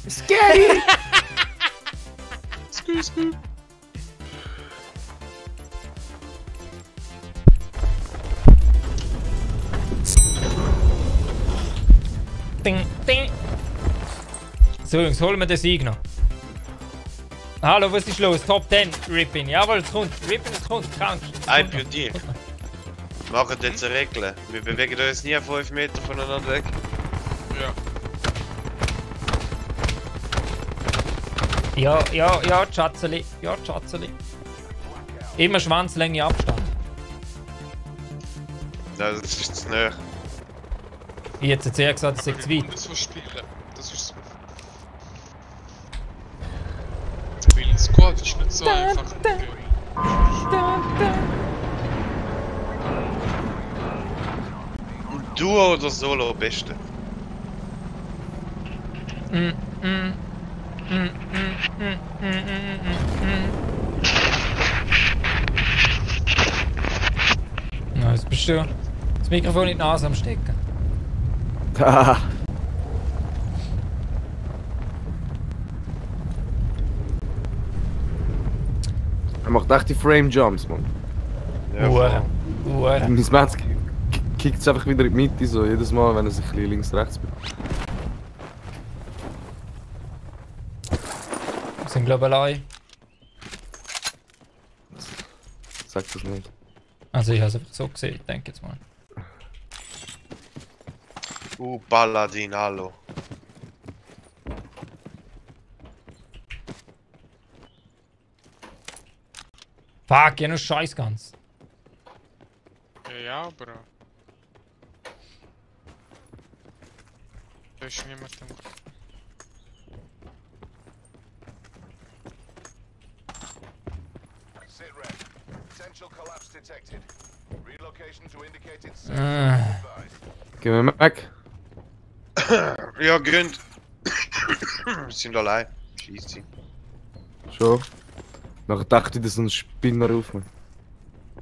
Scary! Ding, ding. So Jungs, holen wir den Sieg noch. Hallo, was ist los? Top 10, Rippin. Jawohl, es kommt. Rippin, es kommt. Kannst. Ein für dich. Machen jetzt eine Regel. Wir bewegen uns nie 5 Meter voneinander weg. Ja. Ja, Schatzeli. Ja, Schatzeli. Immer Schwanzlänge Abstand. Nein, das ist zu nah. Ich hätte jetzt eher gesagt, das ist zu weit. Das so spielen. Das ist so. Weil ein Squad ist nicht so einfach. Duo oder Solo am besten? Na, jetzt bist du das Mikrofon in die Nase am Stecken. Haha. Er macht echt die Frame Jumps, man. Ja, Hure. Hure. Mein Metz kickt es einfach wieder in die Mitte, so jedes Mal, wenn er sich ein bisschen links-rechts bewegt. Wir sind glaube ich allein. Sag das nicht. Also ich habe es einfach so gesehen, ich denke jetzt mal. Paladin, hallo. Fuck, ja nur Scheiß ganz. Ja, aber. Da ist niemand im. Sit rep. Potential collapse detected. Relocation to indicated Ah. safe. Gehen wir weg. Ja, gönnt. Wir sind allein. Scheisse. Schon. Nachher dachte ich, dass ein Spinner auf mich.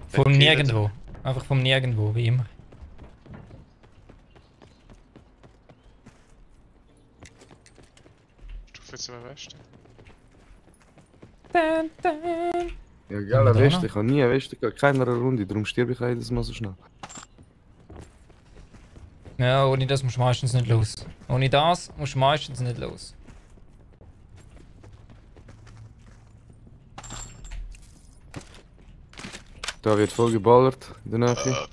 Vom Okay, Nirgendwo. Einfach vom Nirgendwo, wie immer. Stufe 2 Westen. Ja, geil, eine Weste. Ich habe nie eine Weste gehabt. Keiner Runde. Darum sterbe ich auch jedes Mal so schnell. Ja, ohne das musst du meistens nicht los. Ohne das musst du meistens nicht los. Da wird voll geballert in der Nähe.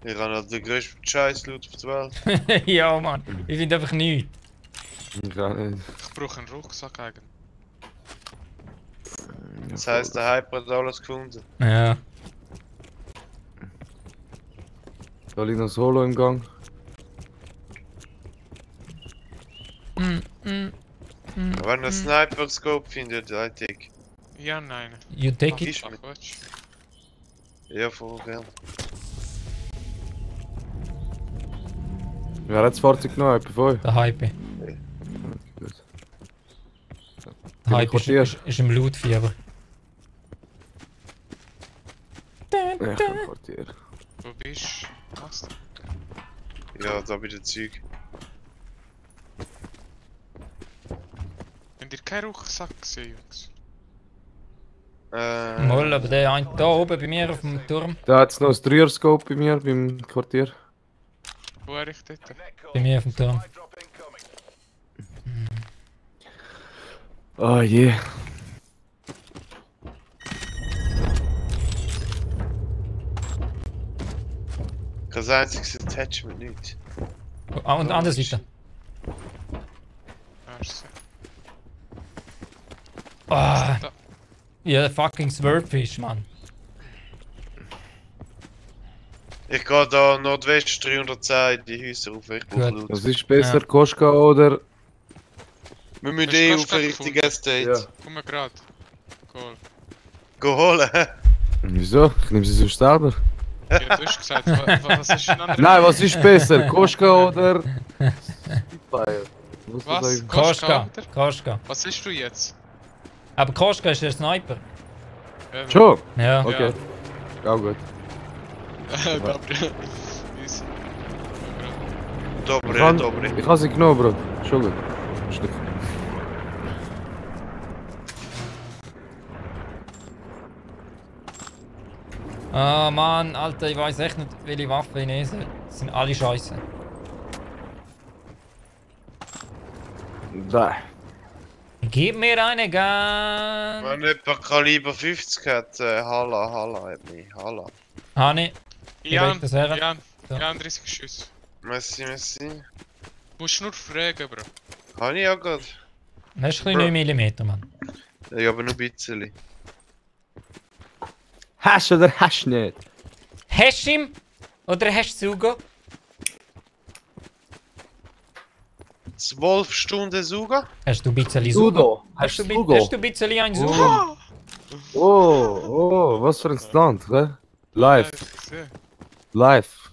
Ich habe noch den grössten Scheiß-Loot auf der Welt. Ja, Mann. Ich finde einfach nichts. Ich auch nicht. Ich brauche einen Rucksack eigentlich. Das heisst, der Hyper hat alles gefunden. Ja. Da liegt noch das Holo im Gang. Wenn ihr einen Sniper-Scope findet, ein Tick. Ja, nein. You take it. Ist Ach, mit. Quatsch. Ja, voll gern. Wer hat das Fahrzeug genommen? Etwa 5? Der Hype. Gut. Der Hype Quartier. ist im Lootfieber. Ja, ich bin im Quartier. Wo bist du? Was? Ja, da bei den Zeug. Habt ihr keinen Rucksack gesehen, Jungs? Moll, aber der eine da oben bei mir auf dem Turm. Da hat es noch ein 3er-Scope bei mir beim Quartier. Wo er ich dort? Bei mir auf dem Turm. Drop incoming. Oh je. Kein einziges Attachment nicht. Ah, und andere Seite. Merci. Ah, Da. ja, fucking Swordfish, Mann. Ich gehe da Nordwest 310 in die Häuser auf. Ich brauche Gut. Loot. Was ist besser, Ja. Koschka oder... Wir müssen Hast du eh Koschka auf ein richtiges Estate. Ja. Komm mal grad. Cool. Go holen. Wieso? Ich nehme sie sonst selber. Ja, du hast gesagt, was ist ein anderer? Nein, was ist besser? Koschka oder... Spitfire? Muss man Was? sagen. Koschka. oder? Koschka. Was bist du jetzt? Aber Koschka ist der Sniper. Schon? Ja. Okay. Ja, gut. Dobre. Easy. Dobre, dobre. Ich habe sie genommen, Bro. Schon gut. Ist nicht- Ah, Mann, Alter, ich weiß echt nicht, welche Waffen ich nehmen soll. Das sind alle scheiße. Da. Gib mir eine Gun. Wenn jemand Kaliber 50 hat, Halla, hat mich, Halla. Hani, Jan, das her. Jan, So. Jan 30 Schüsse. Messi. Musst nur fragen, Bro. Kann ich ja grad. das ist ein bisschen 9 mm, Mann. Ja, aber nur ein bisschen. Hast oder hast nicht? Hast du ihn? Oder hast du Sugo? 12 Stunden Suga? Hast du ein bisschen Sugo? Sudo. Hast du Sugo? Hast du ein bisschen ein Sugo? Oh, was für ein Stunt, hä? Live, live.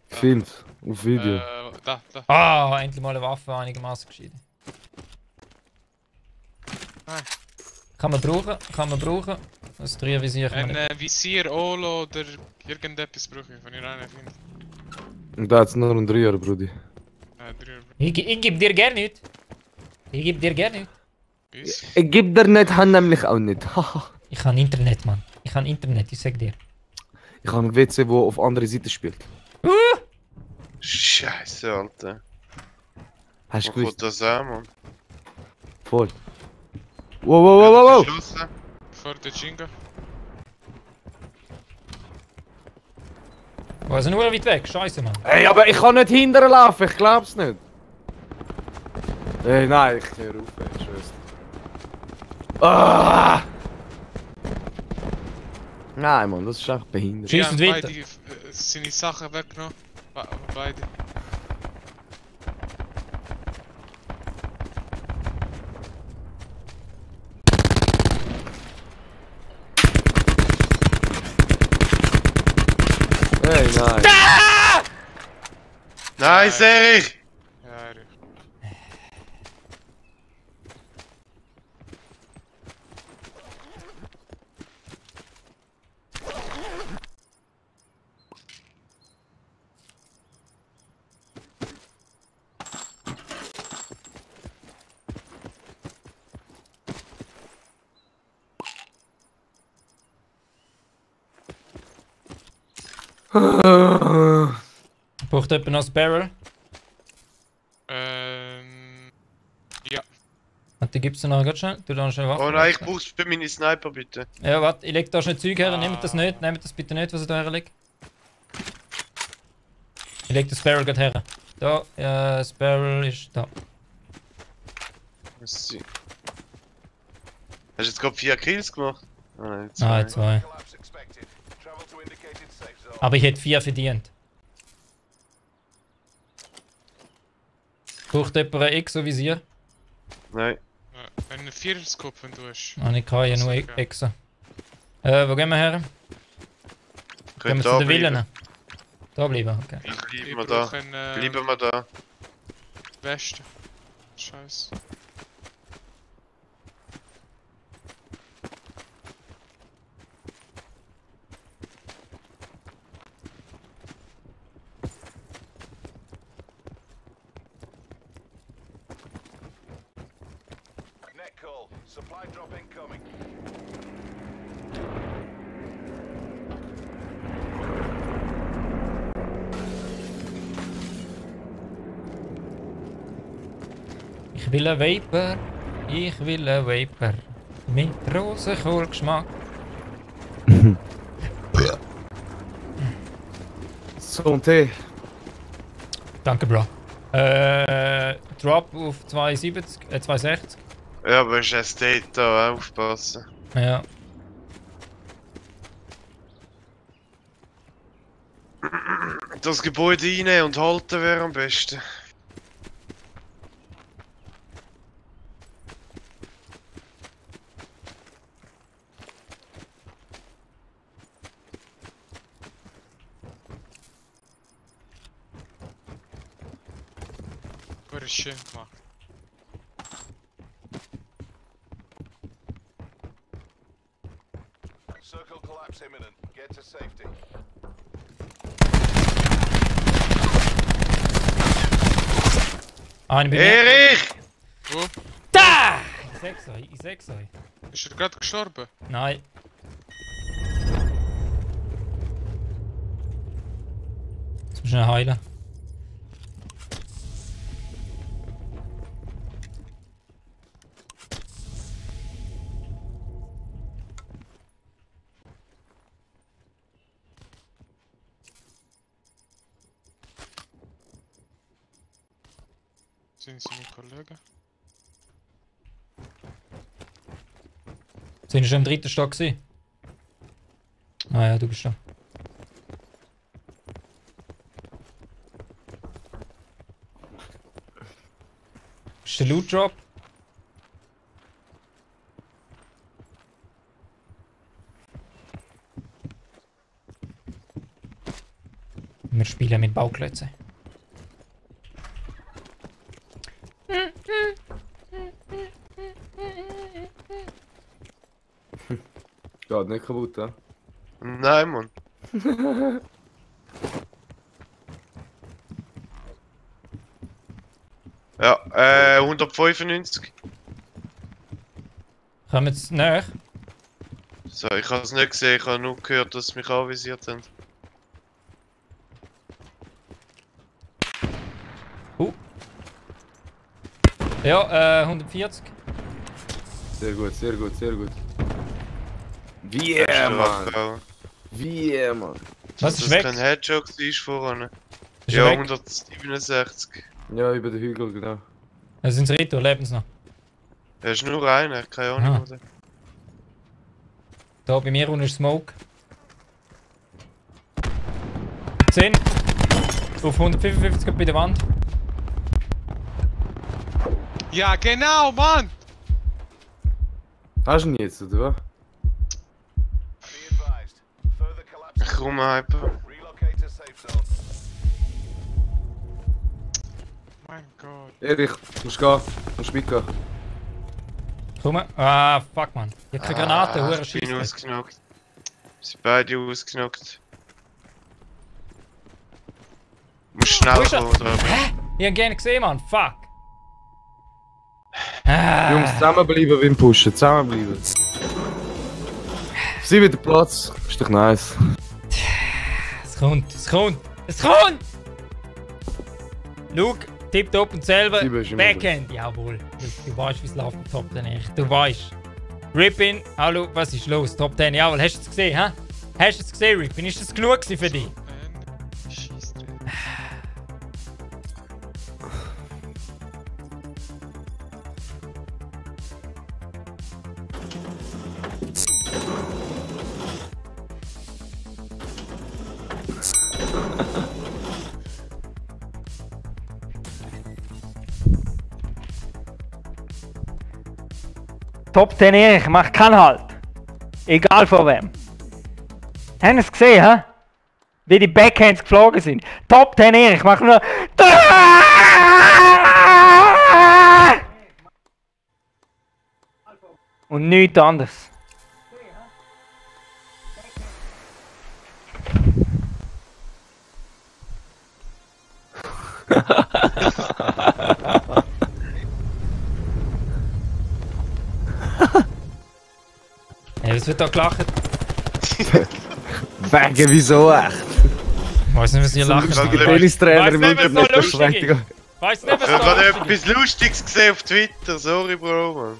Gefilmt. Auf Video. Da. Ah, endlich mal eine Waffe einigermaßen gescheiden. Nein. Kann man brauchen. Das Dreiervisier kann man Ein Visier, Olo oder irgendetwas brauche ich, wenn ich einen finde. Und da hat's nur einen Dreier, Brudi. Ich geb dir gerne nicht. Bis. Ich geb dir nicht, han nämlich auch nicht. Ich habe Internet, Mann. Ich sag dir. Ich habe einen WC, der auf andere Seite spielt. Scheiße, Alter. Hast du Wo kommt gewusst? das an, Mann? Voll. Wow. Schlossen. Vor der Jinga. Oh, sind nur weit weg. Scheiße, Mann. Ey, aber ich kann nicht hinterher laufen, ich glaub's nicht. Ey, nein, ich höre auf, ey, ich schwör's. Ah! Nein, Mann, das ist einfach behindert. Schießt Jan, weiter. beide seine Sachen weggenommen. Beide. Ey, nein. Nice, Erich! Ja, Erich. Braucht jemand noch ein Barrel? Ja. Warte, gibst du noch ganz schnell? Du dann schnell Waffen. Oh nein, ich brauch's für meine Sniper, bitte. Ja, warte, ich leg da schnell Zeug her. Nehmt das nicht. Nehmt das bitte nicht, was ich da herlege. Ich leg das Barrel gerade her. Da, das Barrel ist da. Merci. Hast du jetzt gerade 4 Kills gemacht? Oh nein, Nein, 2. Collapse expected. Travel to indicated safe zone. Aber ich hätte 4 verdient. Braucht jemand ein Exo-Visier? Nein. Einen Viererscope, wenn du hast. Ah, ich kann ja nur Okay. Exo. Wo gehen wir her? Gehen wir Könnt zu da den Villen? bleiben. Da bleiben, okay. Bleiben wir da. Bleiben wir da. Westen. Scheiße. Net call. Supply drop incoming. Ich will ein Vapor. Ich will ein Vapor. Mit Rosenkohlgeschmack. So und Tee. Danke, Bro. Drop auf 270, 260. Ja, aber ist ein State da, aufpassen. Ja. Das Gebäude rein und halten wäre am besten. Gut, ist schön gemacht. Circle collapse imminent. Get to safety. Eine bei mir. Erich! Wo? Da! Ich sag's euch. Ist er gerade gestorben? Nein. Jetzt musst du schnell heilen. Sind seine Kollegen? Sind wir schon im 3. Stock gewesen? Ah ja, du bist da. Ist der Loot Drop? Wir spielen mit Bauklötzen. Geht nicht kaputt, ja? Nein, Mann. Ja, 195. Kommen wir jetzt näher? So, ich habe es nicht gesehen, ich habe nur gehört, dass sie mich anvisiert haben. Ja, 140. Sehr gut, sehr gut, sehr gut. Wie, Ja, Mann! Wie, Mann! Was ist das weg? kein Headshot war vorne. Ist Ja, er weg? 167. Ja, über den Hügel, genau. Also sind sie Rito, leben sie noch. Er ist nur einer, keine Ah. Ahnung. Oder? Da bei mir unten ist Smoke. 10. Auf 155 bei der Wand. Ja, genau, Mann! Hast du ihn jetzt, oder was? Be advised. Further collapse. Ich rumhypen. Relocate to safe zone. Mein Gott. Erich, musst gehen. Musst mitgehen. Komm. Ah, fuck man. Ich hab keine Granate, hure Ich bin Scheiße. ausgenockt. Sind beide ausgenockt. Musst schnell Wo ist er? kommen, oder? Ich hab gerne gesehen, Mann. Fuck. Ah. Jungs, zusammenbleiben beim Pushen, zusammenbleiben. Sie wieder Platz. Ist doch nice. Es kommt, es kommt, es kommt! Luke, tipptopp und selber. Sie bist immer Backhand, jawohl. Du weißt, wie es läuft im Top 10 echt. Du weißt. Ripin, hallo, was ist los? Top 10, jawohl. Hast du es gesehen, hä? Hast du es gesehen, Ripin? Ist das genug gewesen für dich? Scheissdreck. Top 10 Erich, mach keinen Halt. Egal von wem. Haben Sie es gesehen, hä? Wie die Backhands geflogen sind. Top 10 Erich, mach nur. Und nichts anderes. Hey, was wird da gelacht? Wegen, wieso echt? Ich weiß nicht, was ihr lacht. Weil Der der Tennistrainer Weiss im nicht, was Internet da lustig beschränkt. ist. Weißt du nicht, was Ich habe da gerade lustig ist? etwas Lustiges gesehen auf Twitter, sorry Bro, man.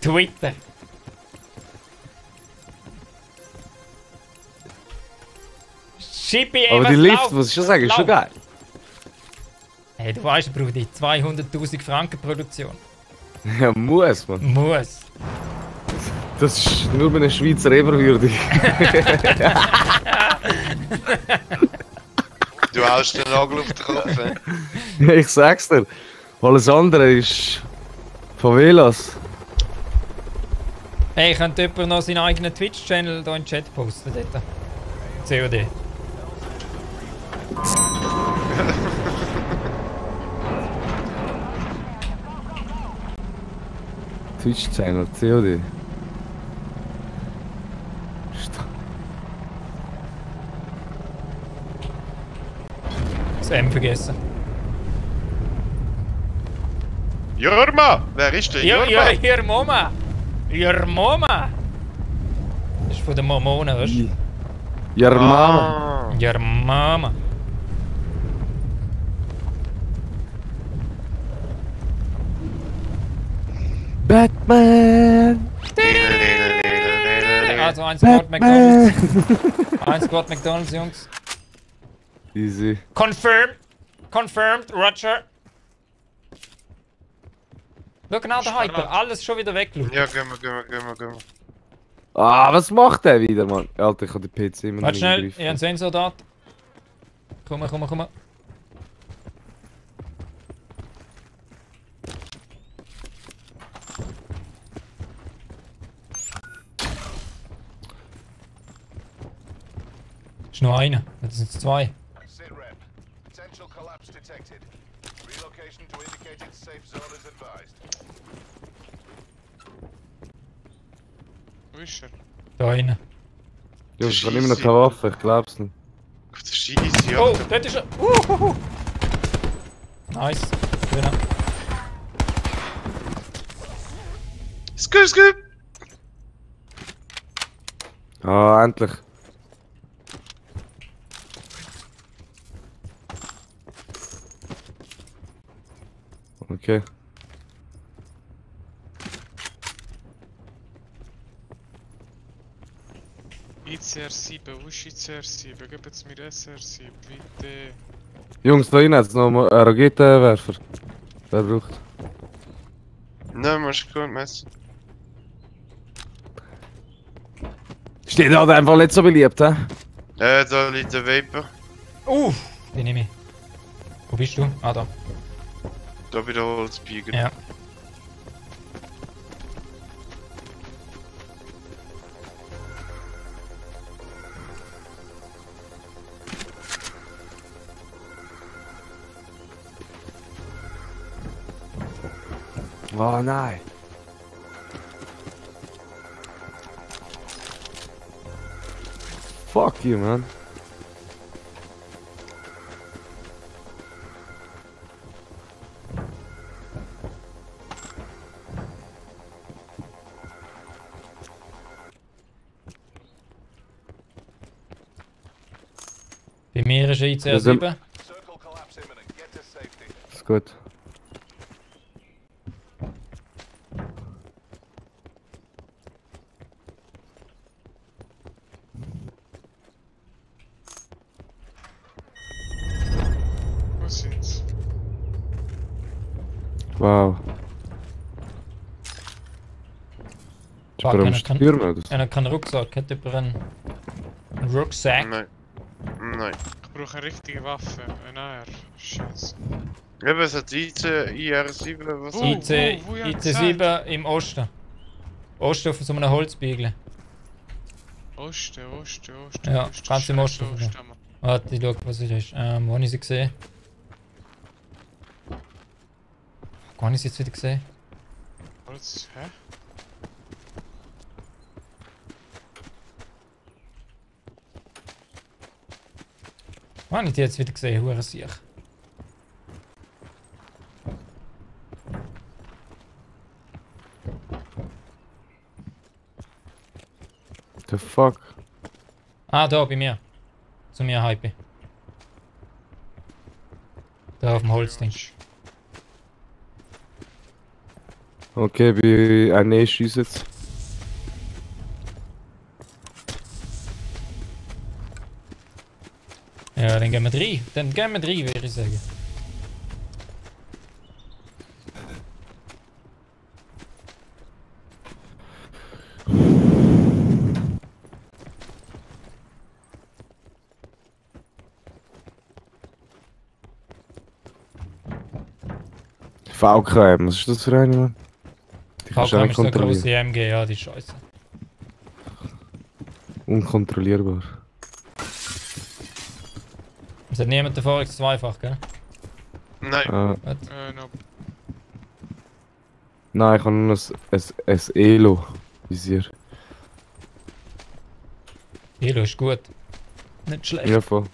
Twitter. Schippi, ey, Aber was die Lift, läuft? muss ich schon sagen, ist schon Läuft. geil. Hey, du weißt, Brudi, 200.000 Franken Produktion. Ja, muss man. Muss. Das ist nur bei einem Schweizer Eber würdig. Du hast den Nagel auf den Kopf, ey. Ich sag's dir. Alles andere ist Favelas. Hey, könnte jemand noch seinen eigenen Twitch-Channel hier in den Chat posten? Dort? COD. Twitch-Channel, COD. Das M vergessen. Jörma! Wer ist der Jörma? Ihr Mama! Ihr Mama! Das ist von den Mormonen, weißt du? Ja, Mama. Ah. Ihr Mama! Batman! Also ein Squad McDonalds. Ein Squad McDonalds, Jungs. Easy. Confirm! Confirmed, Roger. Schau genau der Hyper, Spannend. alles schon wieder weg, Luke. Ja, gehen wir. Ah, was macht der wieder, Mann? Alter, ich hab den PC immer Warte nicht schnell, im ich habe einen Griff. Sensor da. Komm. Ist nur einer, das sind zwei. Sitrep. Potential collapse detected. Relocation to indicated safe zone is advised. Wo ist er? Da einer. Jungs, ich hab immer noch keine Waffe, ich glaub's nicht. Auf der Scheisse, ja. Oh, dort ist er. Nice. Genau. Skü. Ah, endlich. Okay. ICR7, wo ist ICR7? Gib jetzt mir SR7, bitte. Jungs, da hinten hat's noch mal einen Raketenwerfer. Wer braucht? Nein, machst du gut, Messi. Steht halt einfach nicht so beliebt, hä? Da liegt der Vapor. Den nehme ich. Wo bist du? Ah, da. Da bei der Holzbiegen. Ja. Oh nein. Fuck you, man. Bei mir ist ICR7. Circle collapse imminent. Get to safety. Ist gut. Wo sind's? Wow. Ist Fuck, er am einer kann- Stürmen oder so? Einer kann einen Rucksack, hat jemand einen Rucksack? Nein. Ich brauche eine richtige Waffe, ein AR. Scheiße. Eben, es hat IR7, was Oh. wo ihr IC7 im Osten. Osten auf so einem Holzbiegel. Osten. Ja, ganz im Osten. Warte, ich schau, was es ist. Wo habe ich sie gesehen? Wo habe ich sie jetzt wieder gesehen? Was? Hä? Wo habe ich die jetzt wieder gesehen? Hure Siech. The fuck? Ah, da bei mir. Zu mir, Hype. Da auf dem Holzding. Okay, bei einer schießt jetzt. Ja, dann gehen wir rein. Dann gehen wir rein, würde ich sagen. VKM, was ist das für eine, Mann? Die kannst du VKM nicht ist so eine kontrollieren. grosse MG, ja, die ist scheiße. Unkontrollierbar. Es hat niemand davor jetzt zweifach, gell? Nein. Ah, No. nein, ich habe nur ein Elo-Visier. Elo ist gut. Nicht schlecht. Ja, voll.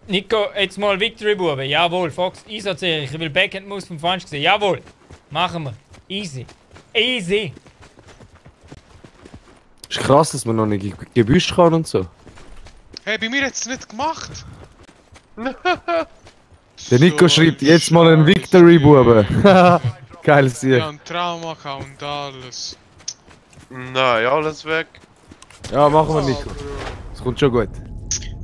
Nico, jetzt mal Victory Buben. Jawohl, Fox, ISO-Serie. Ich will Backhand Mouse vom Feinst sehen. Jawohl. Machen wir. Easy. Easy. Ist krass, dass man noch nicht Gebüsch kann und so. Hey, bei mir hat's nicht gemacht! Der Nico So schreibt jetzt mal einen Victory, Bube. Geil, Ich Sieg. hab ein Trauma gehabt und alles. Nein, alles weg. Ja, machen wir, Nico. Es kommt schon gut.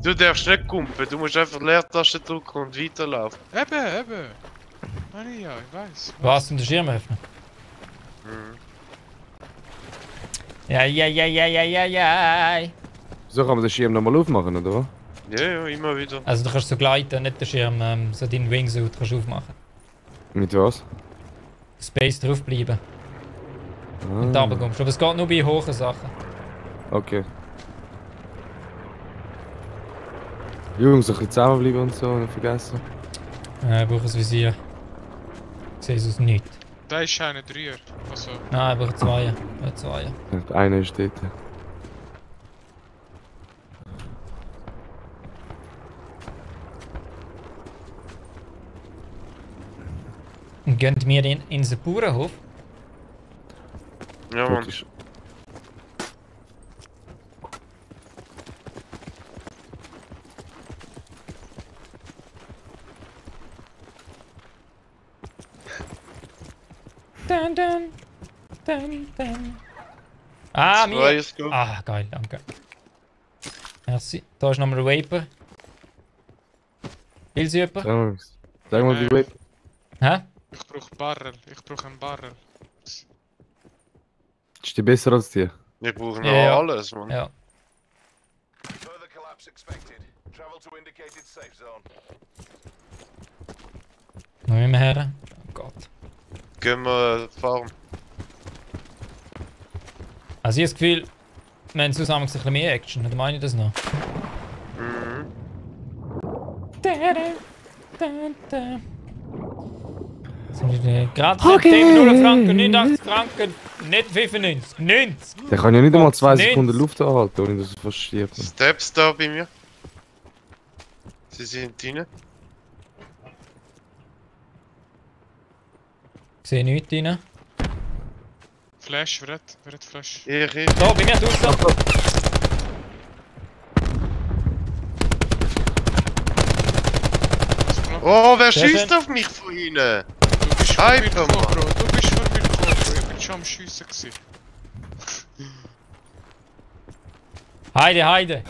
Du darfst nicht kumpen, du musst einfach Leertaste drücken und weiterlaufen. Eben. Nein, ja, ich weiß. Was, um den Schirm öffnen? Mhm. Ja. So kann man den Schirm nochmal aufmachen, oder was? Ja, immer wieder. Also du kannst so gleiten, nicht den Schirm, so deinen Wingsuit kannst du aufmachen. Mit was? Space drauf bleiben Ah, und da kommst. Aber es geht nur bei hohen Sachen. okay. Jungs, ein bisschen zusammenbleiben und so, nicht vergessen. Ich brauche ein Visier. Ich sehe es aus nichts. Da ist einer Dreier. Also, Nein, ich brauche zwei. Einer ist dort. Und gehen wir in den Bauernhof? Ja, Dort Mann. ist- Dun. Ah, mir! Zwei ist gut. Ah, geil, danke. Merci. Da ist nochmal ein Vapor. Will sie jemand? Sag mal die Web. Hä? ich brauche Barrel. Ich brauche einen Barrel. Ist die besser als die? Wir brauchen noch Ja. alles, Mann. Ja. Further collapse expected. Travel to indicated safe zone. Noch immer her. Oh Gott. Gehen wir Farm. Also ich habe das Gefühl, wir haben zusammen ein bisschen mehr Action, oder meine ich das noch? Mhm. Gerade okay. 0 Franken, 89 Franken, nicht 95, 90! Der kann ja nicht einmal 2 Nicht. Sekunden Luft anhalten, ohne dass er fast stirbt. Steps da bei mir. Sie sind drin. Ich sehe nichts rein. Flash, wer hat Flash? Ich. Da, bei mir draußen! Oh, wer Sehr schießt schön. auf mich von hinten? Du bist vor mir Hyper, gekommen, Mann. Bro. Du bist vor mir gekommen, Bro. Ich bin schon am Schiessen gewesen. Heide!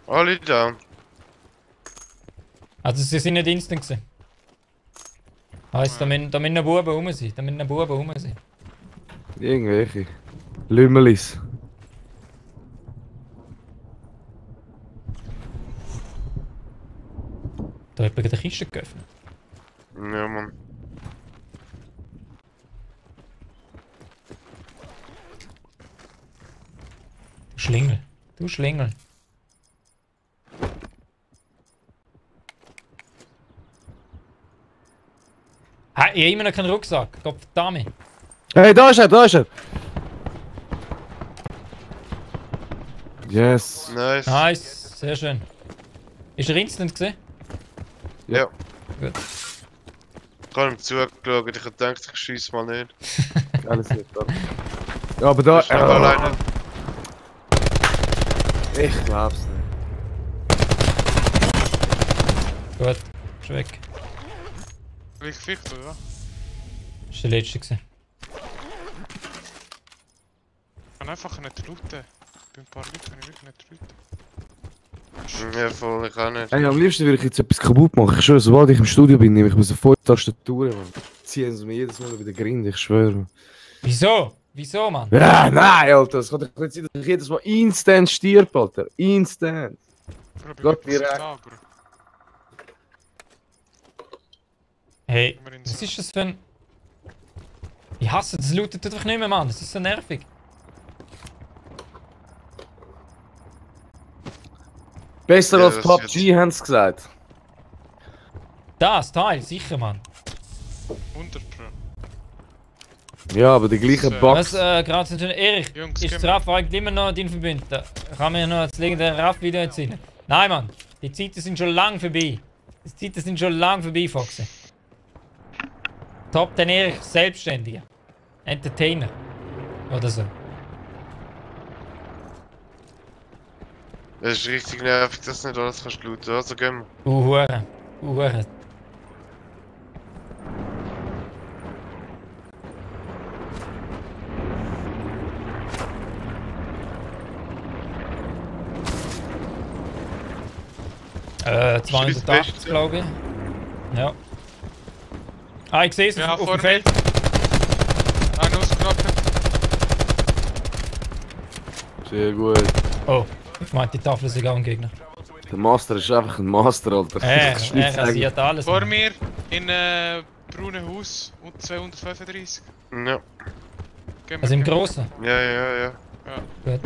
Alle down. Also sie sind nicht instant gewesen. Heisst, da müssen noch Buben rum sein. Irgendwelche. Lümmelis. Da hat jemand die Kiste geöffnet. Ja, Mann. Du Schlingel. Ha, ich habe immer noch keinen Rucksack. Gott verdammt. Hey, da ist er! Yes. Nice. Nice, sehr schön. Ist er instant gesehen? Ja. Gut. Ich habe ihm zugeschaut, ich hab gedacht, ich schieße mal nicht. Alles nicht. Ja, aber da. Ist noch alleine. Ich glaub's nicht. Gut, ist weg. Will ich gefickt, oder? Ist der letzte gewesen. Ich kann einfach nicht looten. Bei ein paar Leuten kann ich wirklich nicht looten. Ja, voll, ich auch nicht. Hey, am liebsten würde ich jetzt etwas kaputt machen. Ich schwöre, sobald ich im Studio bin, nehme ich mir so 5 Tastaturen, man. Ziehen sie mir jedes Mal über den Grind, ich schwöre. Wieso? Wieso, Mann? Ja, nein, Alter, es kann doch nicht sein, dass ich jedes Mal instant stirb, Alter. Instant. Bro, bei Gott, mir passiert direkt. auch, Bro. Hey, Immer in was so- ist das für ein... Ich hasse das Looten tut doch nicht mehr, Mann. Das ist so nervig. Besser Ja, als das PUBG, haben sie gesagt. Das Teil, sicher, Mann. 100 Pro. Ja, aber die gleiche Was, Box. Was, gerade zu tun, Erich, Jungs, ist gehen der Raff eigentlich immer noch dein Verbündeter? Kann mir noch das legendäre Raff-Video erzählen? Nein, Mann. Die Zeiten sind schon lang vorbei. Die Zeiten sind schon lang vorbei, Foxy. Top den Erich, Selbstständiger. Entertainer. Oder so. Es ist richtig nervig, dass du nicht alles kannst looten. Also gehen wir. Hure. Hure. 280 glaube ich. Ja. Ah, ich sehe es Ja, auf vor dem Feld. Einer ausgebracht. Sehr gut. Oh, ich meinte, die Tafel ist egal ein Gegner. Der Master ist einfach ein Master, Alter. Er Das ist nicht sagen. rasiert alles. Vor Mann. mir in braunen Haus und 235. Ja, Gehen wir, Also im gehen wir. Grossen. ja. Gut.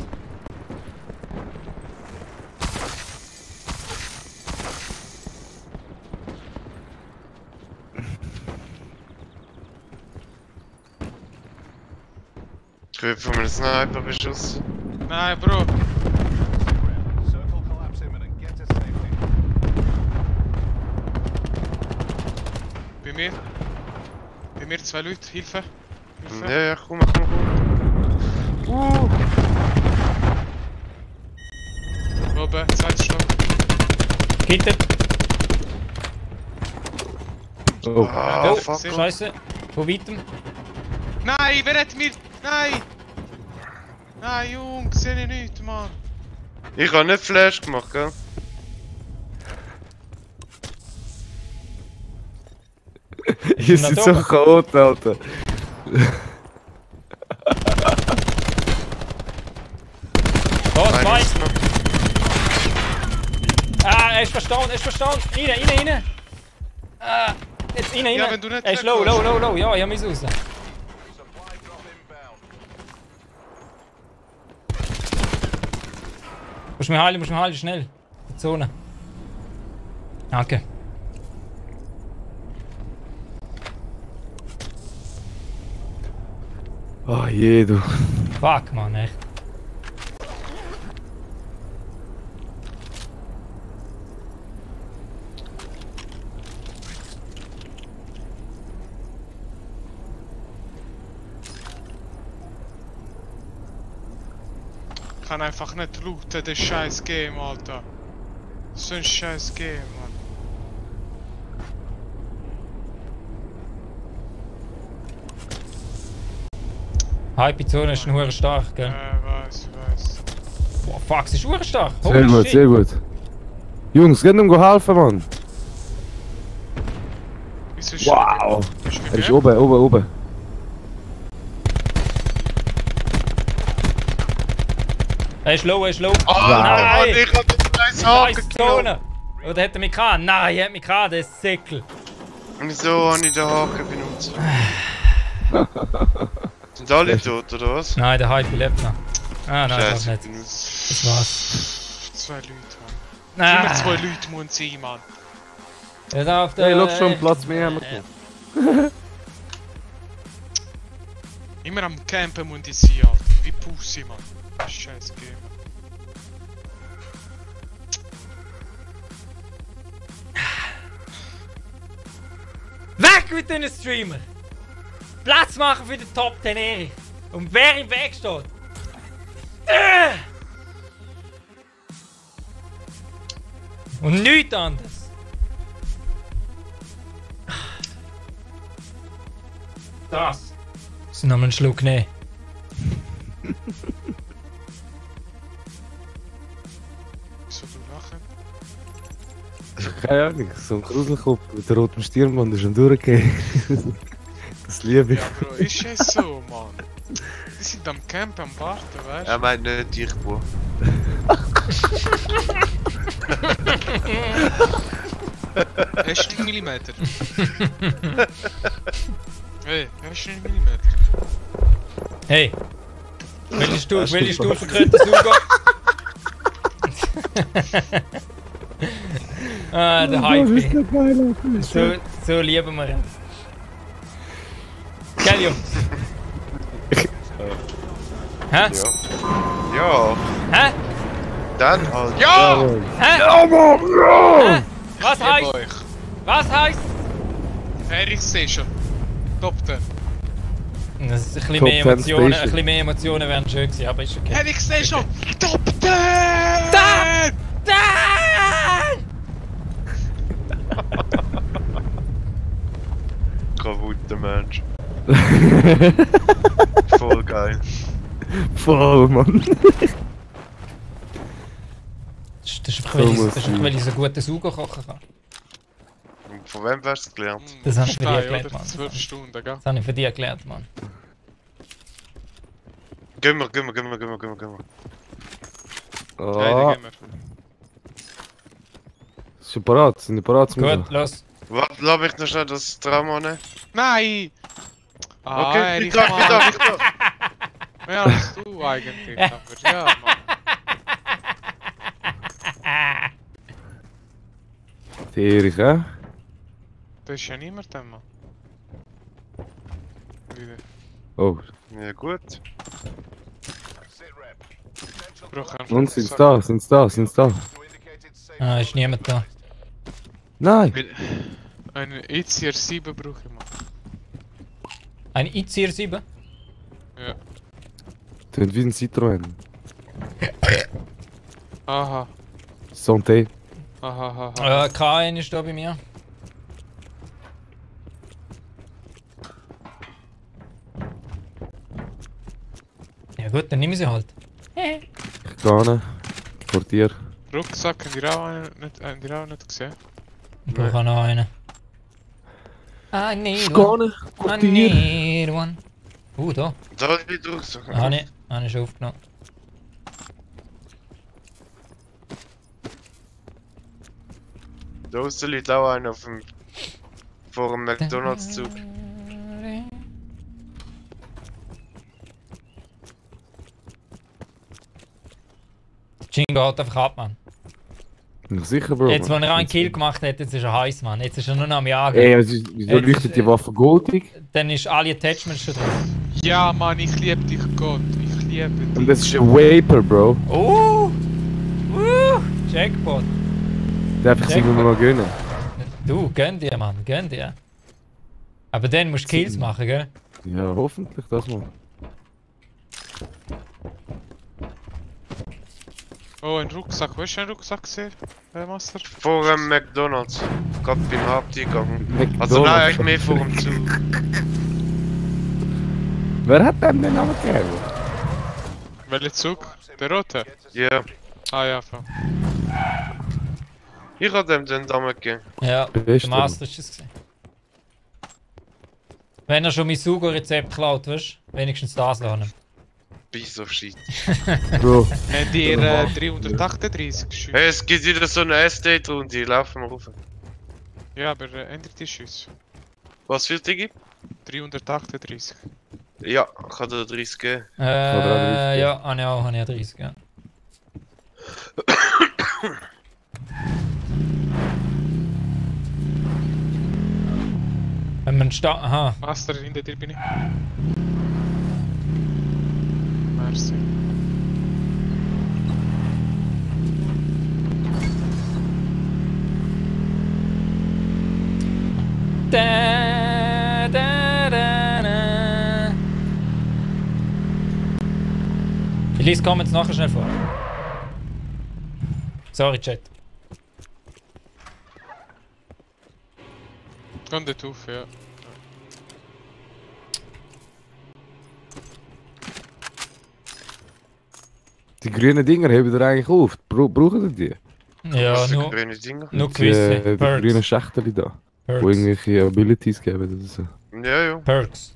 Ich will von einem Sniper beschossen. Nein, Bro. Circle collapse imminent. Get to safety. Bei mir. Bei mir 2 Leute. Hilfe. Hilfe. Ja, komm. Oben, 2. Stock. Gitter. Oh. Ah, Oh, fuck. Scheiße. Von weitem. Nein, wer hat mir... Nein! Nein, Jungs, sehe ich nicht, Mann. Ich habe nicht Flash gemacht, gell? Ihr seid so chaot, Alter. Da, Einer 2. ist noch. Ah, er ist verstanden, Rein. Ah, jetzt rein. Ja, wenn du nicht Er ist low. Ja, ich hab mich raus. Supply drop inbound. Musst mich heilen, schnell. Die Zone. Danke. Oh je, du. Fuck, Mann, echt. Ich kann einfach nicht looten, das scheiß Game, Alter. So ein scheiß Game, Mann. Hype-Zone ist ein stark, gell? Weiß. Boah, fuck, sie ist stark. Sehr gut, sehr gut. Jungs, geht ihm helfen, Mann. Wieso ist Wow. Ist Er ist oben. Er ist low. Oh, Nein! ich hab den scheiß Haken Scheiß genommen. Zone! Oder hat er mich gehabt? Nein, er hat mich gehabt, der ist Säckel. Wieso habe ich den Haken benutzt? Sind alle tot, oder was? Nein, der Hype lebt noch. Ah, nein, das Scheiße, ich nicht. benutze. Das war's. 2 Leute, Mann. Immer 2 Ah, Leute muss sein, Mann. er darf der... Hey, look schon Platz mehr haben wir gemacht. Immer am Campen muss ich sein, Alter. Wie Pussy, Mann. Scheiß Game. Weg mit den Streamer! Platz machen für den Top 10 Erich! Und wer im Weg steht? Und nichts anderes! Das! Muss ich noch mal einen Schluck nehmen. Wieso du lachen? Keine Ahnung, so ein Gruselkopf mit der roten Stirnband ist schon durchgegangen. Das liebe ich. Ja, Bro, ist es so, Mann. Die sind am Camp am Warten, weißt du? Er meint nicht dich, Bro. Hast du einen Millimeter? Hey, hast du einen Millimeter? Hey! Welche Stufe könntest du gehen? Ah, der Hype. So lieben wir ihn. Gell, Jungs? Hä? Ja. Hä? Dann halt. Ja! Hä? Ja! Hä? Was Gib heisst? euch! Was heisst? Hey, ich seh schon. Top 10. Das ist ein bisschen Top mehr 10 Emotionen. Ein Station. bisschen mehr Emotionen wären schön gewesen, aber ist okay. Hey, ich seh schon. Top 10! Da! Kaputter Mensch. Voll geil. Voll, Mann. Das ist muss Das ist, weil ich so guten Sauger kochen kann. Und von wem hast du es gelernt? Das habe ich für dich Stein, erklärt, oder? Mann. 12 Stunden, gell? Das habe ich für dich erklärt, Mann. Gehen wir. Hey, Ah, gehen wir. ist schon parat, sind die parat zum Gut, los. Warte, lass mich noch schnell das Trauma nehmen. Nein! Ah, Okay, Erich, ich darf. Mann. Mehr als du eigentlich, aber ja, Mann. Die Erich, hä? Da ist ja niemand, Mann. Wieder. Oh, Ja gut. Sit rep. Potential Brauch einen und sind's Rucksack. da, sind's da. to indicated safe Ah, ist niemand da. Nein! Einen ECR 7 brauche ich, Mann. Ein ICR 7? Ja. Tönt wie ein Citroën. Aha. Santé. Aha. K1 ist da bei mir. Ja gut, dann nehmen sie halt. Ich gehe hin. Vor dir. Rucksack, haben die auch nicht gesehen? Ich brauche auch noch einen. I need Ich one. gehe vor I dir. need one. Da. Da ist wieder Rucksack. Habe ich schon aufgenommen. Da aussen liegt auch einer auf dem... vor dem McDonalds-Zug. Jingo hat einfach ab, Mann. Bin ich sicher, Bro? Jetzt, wo er einen Kill gemacht hat, jetzt ist er heiß, Mann. Jetzt ist er nur noch am Jagen. Ey, wieso leuchtet die Waffe goldig? Dann ist alle Attachments schon drin. Ja, Mann, ich liebe dich, Gott. Ich liebe dich. Und das ist ein Vapor, Bro. Jackpot. Darf ich sie nur mal gönnen? Du, gönn dir, Mann, gönn dir. Aber dann musst du Kills machen, gell? Ja, hoffentlich das mal. Oh, ein Rucksack. Wo ist ein Rucksack gesehen, Master? Vor dem McDonalds. Gerade beim Haupteingang. McDonald's. Also nein, eigentlich mehr vor dem Zug. Wer hat dem den Namen gegeben? Welcher Zug? Der rote? Ja. Ah ja, voll. Ich hab dem den Namen gegeben. Ja, Beste. der Master ist es gewesen. Wenn er schon mein Sugo-Rezept klaut, weißt du? Wenigstens das lernen. Piece of shit. Bro, Habt ihr 338 geschossen? Hey, es gibt wieder so eine Estate und die laufen wir rauf. Ja, aber ändert die Schüsse. Was für Digi? 338. Ja, ich kann dir 30 geben. Ja, habe ich auch 30, ja. Wenn man aha. Master, hinter dir bin ich. Merci. Da, da, da, da. Ich lese Comments nachher schnell vor. Sorry, Chat. Kann dort auf, ja. die grünen Dinger heben ihr eigentlich auf. Brauchen die? Ja, Was für nur grüne Dinger? gewisse. Die grünen Perks. Schächtchen da. Wo Perks. irgendwelche Abilities geben oder so. Ja, ja. Perks.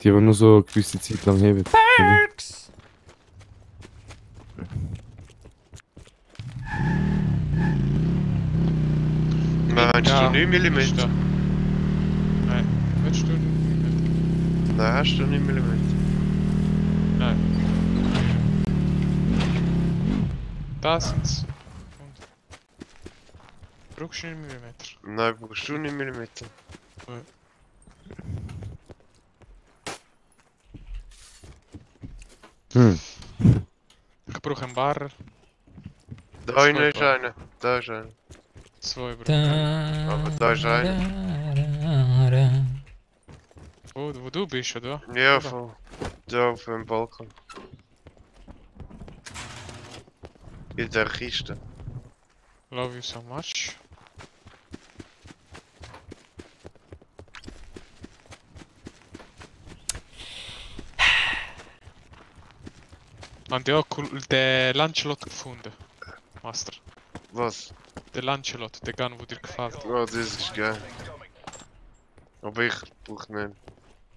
Die aber nur so eine gewisse Zeit lang heben. Perks! Meinst Ja, du 9 mm? ist da. Nein, willst du nicht? Nein, hast du 9 mm? Nein. Da sind's. Brauchst du 9 mm? Nein, brauchst du 9 mm? Ich brauche einen Barrer. Da hinten ist einer. Da ist einer. 2 brauche Da, Aber da ist einer. da, da. Wo du bist, oder? Ja, voll. Da auf dem Balkon. In der Kiste. Love you so much. Haben die auch den Lancelot gefunden? Master. Was? Der Lancelot, der Gun, wo dir gefällt. Oh, das ist geil. Aber ich brauch nicht.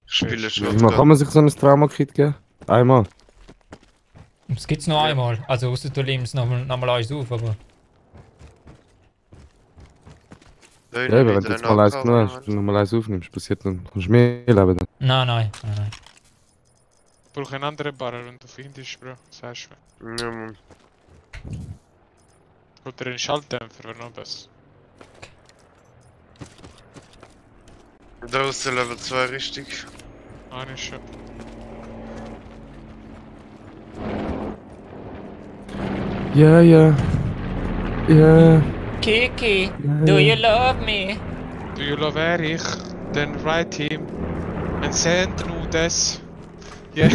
Ich spiele Wie schon. mal kann man sich so ein Trauma-Kit geben? Einmal. Es gibt's nur einmal. Also außer du nimmst nochmal eins auf, aber. Ja, aber wenn du jetzt mal eins genommen hast, wenn du nochmal eins aufnimmst, passiert dann, kannst du mehr leben dann. Nein. Ich brauche einen anderen Barren, wenn du findest, Bro. Sagst du mir. Ja, Mann. Oder einen Schalldämpfer, wäre noch besser. Da ist der Level 2 richtig. Eine schon. Ja. Kiki, do you love me? Do you love Erich? Then write him and send nudes. Yeah.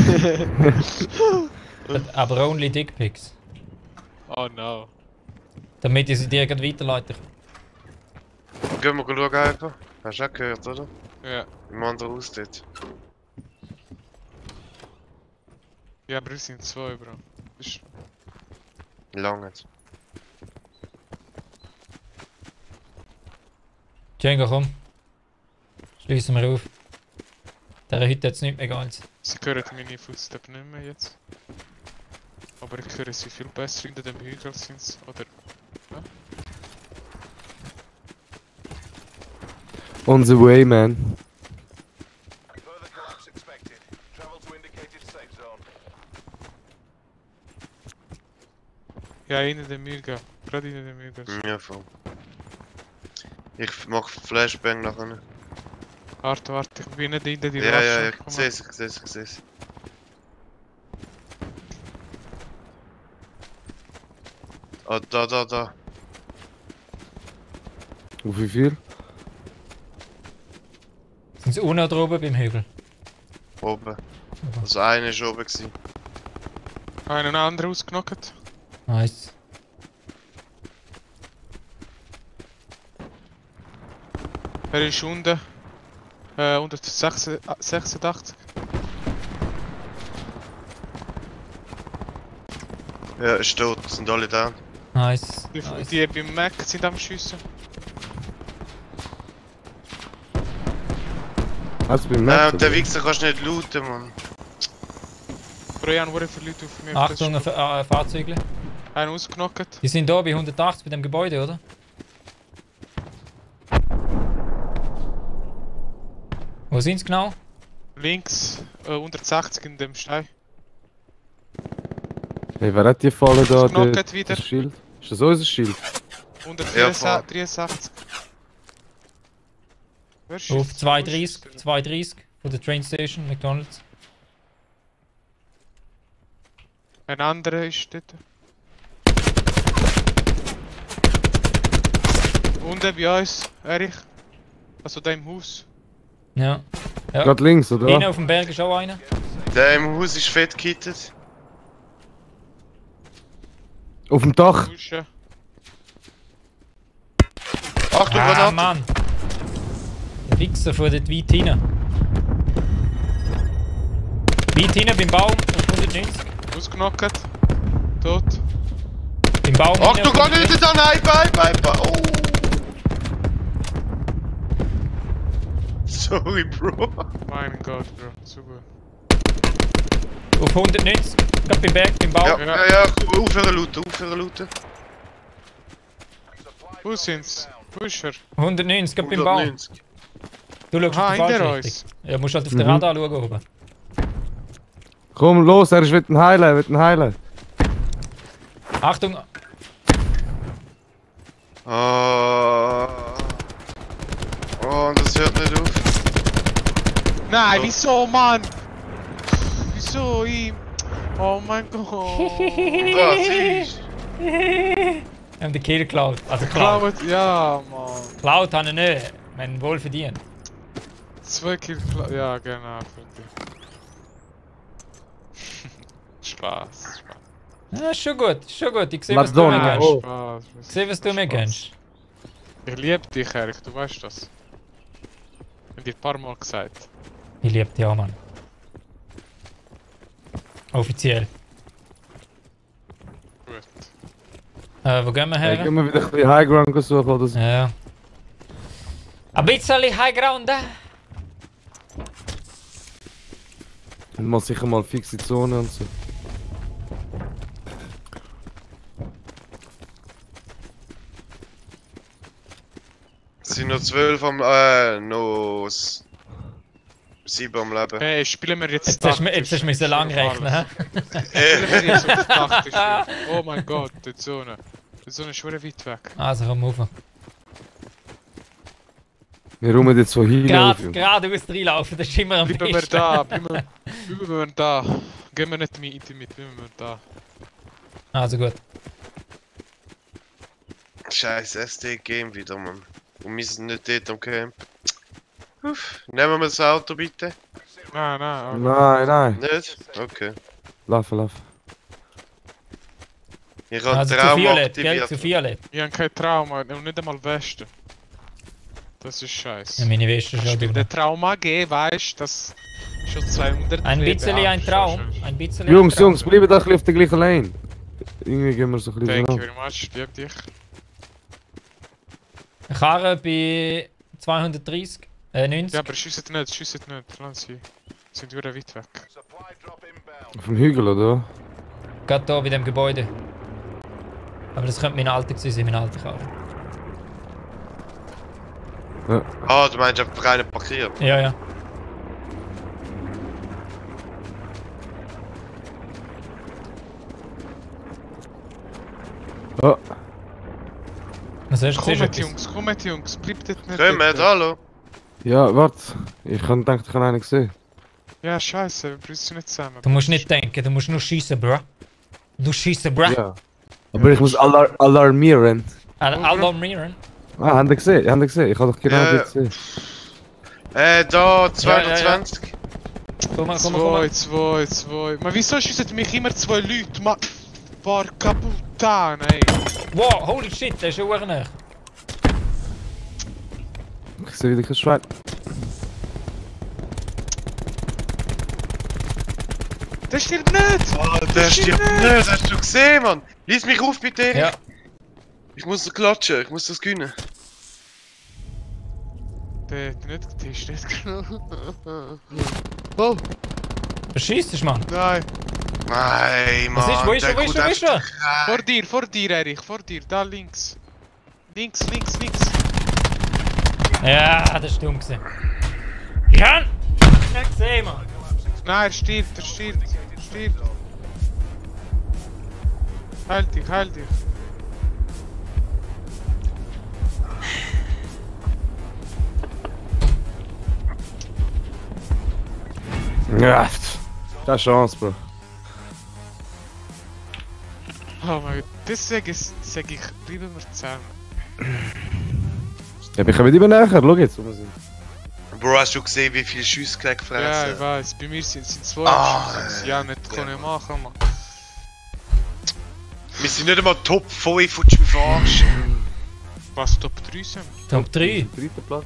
Aber only Dickpics. Oh no. Damit ich sie dir gerade weiterleiten kann. Gehen wir schauen einfach. Hast du auch gehört, oder? Ja. Im anderen Haus dort. Ja, aber wir sind zwei, Bro. Ist Lange. Django, komm. Schließen wir auf. Der Hütte jetzt nicht mehr ganz. Sie hören meine Footsteps nicht mehr jetzt. Aber ich höre sie viel besser hinter dem Hügel sind sie. Oder. Ja? On the way, man. Further collapse expected. Travel to indicated safe zone. Ja, hinter dem Hügel. Gerade hinter dem Hügel. Ja, voll. Ich mach Flashbang nachher. Warte, ich bin nicht hinter die Ja, Komm ich mal. seh's. Ah, da. Auf wie viel? Sind sie unten oder oben beim Hügel? Oben. Also einer ist oben gewesen. Einen anderen ausgenockt. Nice. Er ist unten. Unter 86. Ja, ist tot, sind alle down. Nice. Die beim Mac sind am Schiessen. Hast du beim Nein, Mac? und der Wichser kannst du nicht looten, Mann. Bro, ich habe viele Leute auf mir. Achtung, Fahrzeuge. Einen ausgenockt. Die sind da bei 180 bei dem Gebäude, oder? Wo sind sie genau? Links, unter 60 in dem Stein. Hey, wer hat die Falle da? Knocket wieder. Das Schild? Ist das unser Schild? Unter Ja, 63. Wer schießt? Auf 230 von der Train Station, McDonalds. Ein anderer ist dort. Unten bei uns, Erich. Also da im Haus. Ja. Gerade links, oder? Hinten auf dem Berg ist auch einer. Der im Haus ist fett gekittet. Auf dem Dach! Duschen. Achtung, Ah, Granate! Mann! Der Wichser von dort weit hinten. Weit hinten beim Baum auf 190. Ausgenockt. Tot. Beim Baum hinten Achtung, auf gar nicht 190. da! Nein, bei! Oh! Sorry, Bro. Mein Gott, Bro. Super. Auf 190. Gerade beim Berg, beim Baum. Ja, aufhören looten. Wo sind's? Wo ist er? 190, gerade beim Baum. 190. Du schaust auf die Hinter falsche uns. Richtung. Ja, musst halt auf den Radar schauen oben. Komm, los, er will ihn heilen, Achtung! Oh, und das hört nicht auf. Nein, wieso, Mann? Wieso ihm? Oh mein Gott. Was ist? Wir haben den Kill geklaut. Also geklaut. Klaut, ja, Mann. Geklaut haben wir nicht. Wir haben wohl verdient. 2 Kill, ja, genau, Freunde. Spaß. Ja, ist schon gut. Ich sehe, Let's was du go, mir man. gönnst. Oh. Spaß. Ich sehe, was du mir gönnst. Ich liebe dich, Erik, du weißt das. Ich hab dir ein paar Mal gesagt. Ich liebe dich auch, Mann. Offiziell. Wo gehen wir her? Gehen wir wieder ein bisschen Highground suchen oder so. Ja. Ein bisschen Highground, Und mal sicher mal fixe Zone und so. Es sind noch 12 am noch 7 am Leben. Hey, spielen wir jetzt Jetzt hast du müssen lang rechnen, hä? Spielen wir jetzt auf taktisch. Oh mein Gott, die Zone. Die Zone ist schon weit weg. Also komm rauf. Wir räumen jetzt so hin. Geradeaus reinlaufen, das ist immer am Bleiben wir besten. da, bleiben wir da. Gehen wir nicht mit, bleiben wir da. Also gut. Scheiß SD-Game wieder, Mann. Und wir sind nicht dort am Camp. Uff. Nehmen wir das Auto bitte? Nein. Nein. Nicht? Okay. Laufen. Ich habe Also zu Traum Violett, gell? aktiviert. Zu Violett. Ich habe kein Trauma und nicht einmal Weste. Das ist scheiße. Ja, meine Weste ist schon Der durch. Trauma G, weißt du, das schon 200 Ein bisschen Leben ein Traum. schon. Ein bisschen Jungs, ein Traum. Jungs, bleiben doch ein bisschen auf der gleichen Lane. Irgendwie gehen wir so ein bisschen Thank you zusammen. very much, lieb dich. Karre bei 230, 90. Ja, aber schießt nicht, lass sie. Sind wir weit weg. Supply drop inbound. Auf dem Hügel, oder? Gerade hier bei dem Gebäude. Aber das könnte mein alter gewesen sein, mein alter Karre. Ah, du meinst einfach rein parkiert? Ja. Oh, Was hast du Komm mit Jungs, bleibt dort nicht. Kommt, dort. hallo? ja, warte. Ich habe gedacht, ich habe einen gesehen. Ja, scheiße, wir brauchen nicht zusammen. Du musst nicht denken, du musst nur schießen, bro. Du schießen, bro. Ja. Aber ich muss alarmieren. Alarmieren. Ah, haben die gesehen? Haben die gesehen? Ich habe doch genau Ja. die gesehen. Da, 220. Komm mal. 2. Man, wieso schießen mich immer 2 Leute? Man, paar Kaputan, ey. Wow, holy shit, der ist schon nah. Ich sehe wieder kein Schwein. Der stirbt nicht! Oh, der stirbt nicht, hast du gesehen, Mann? Lies mich auf bitte. Ja. Ich muss klatschen, ich muss das gewinnen. Der ist nicht genommen. Oh, Verschießt dich, Mann. nein. Nein, Mann. Was ist? Wo ist er? der Wo ist kommt er? Wo ist er? einfach Vor dir, Erich, vor dir, da links. Links. Ja, das ist dumm gewesen. Ich kann nicht gesehen, Mann. Nein, er stirbt. Heil dich. Ja, keine Chance, Bro. Oh mein Gott, deswegen sag ich, bleiben wir zusammen. Ja, wir kommen immer näher. Schau jetzt, wo wir sind. Bro, hast du gesehen, wie viele Schüsse gleich Ja, ich gefressen? weiß, bei mir sind 2 Ah, ja, nicht können machen, man. Wir sind nicht einmal Top 5 von du mich verarschen. Was, Top 3 sind? Top 3. Dritter Platz.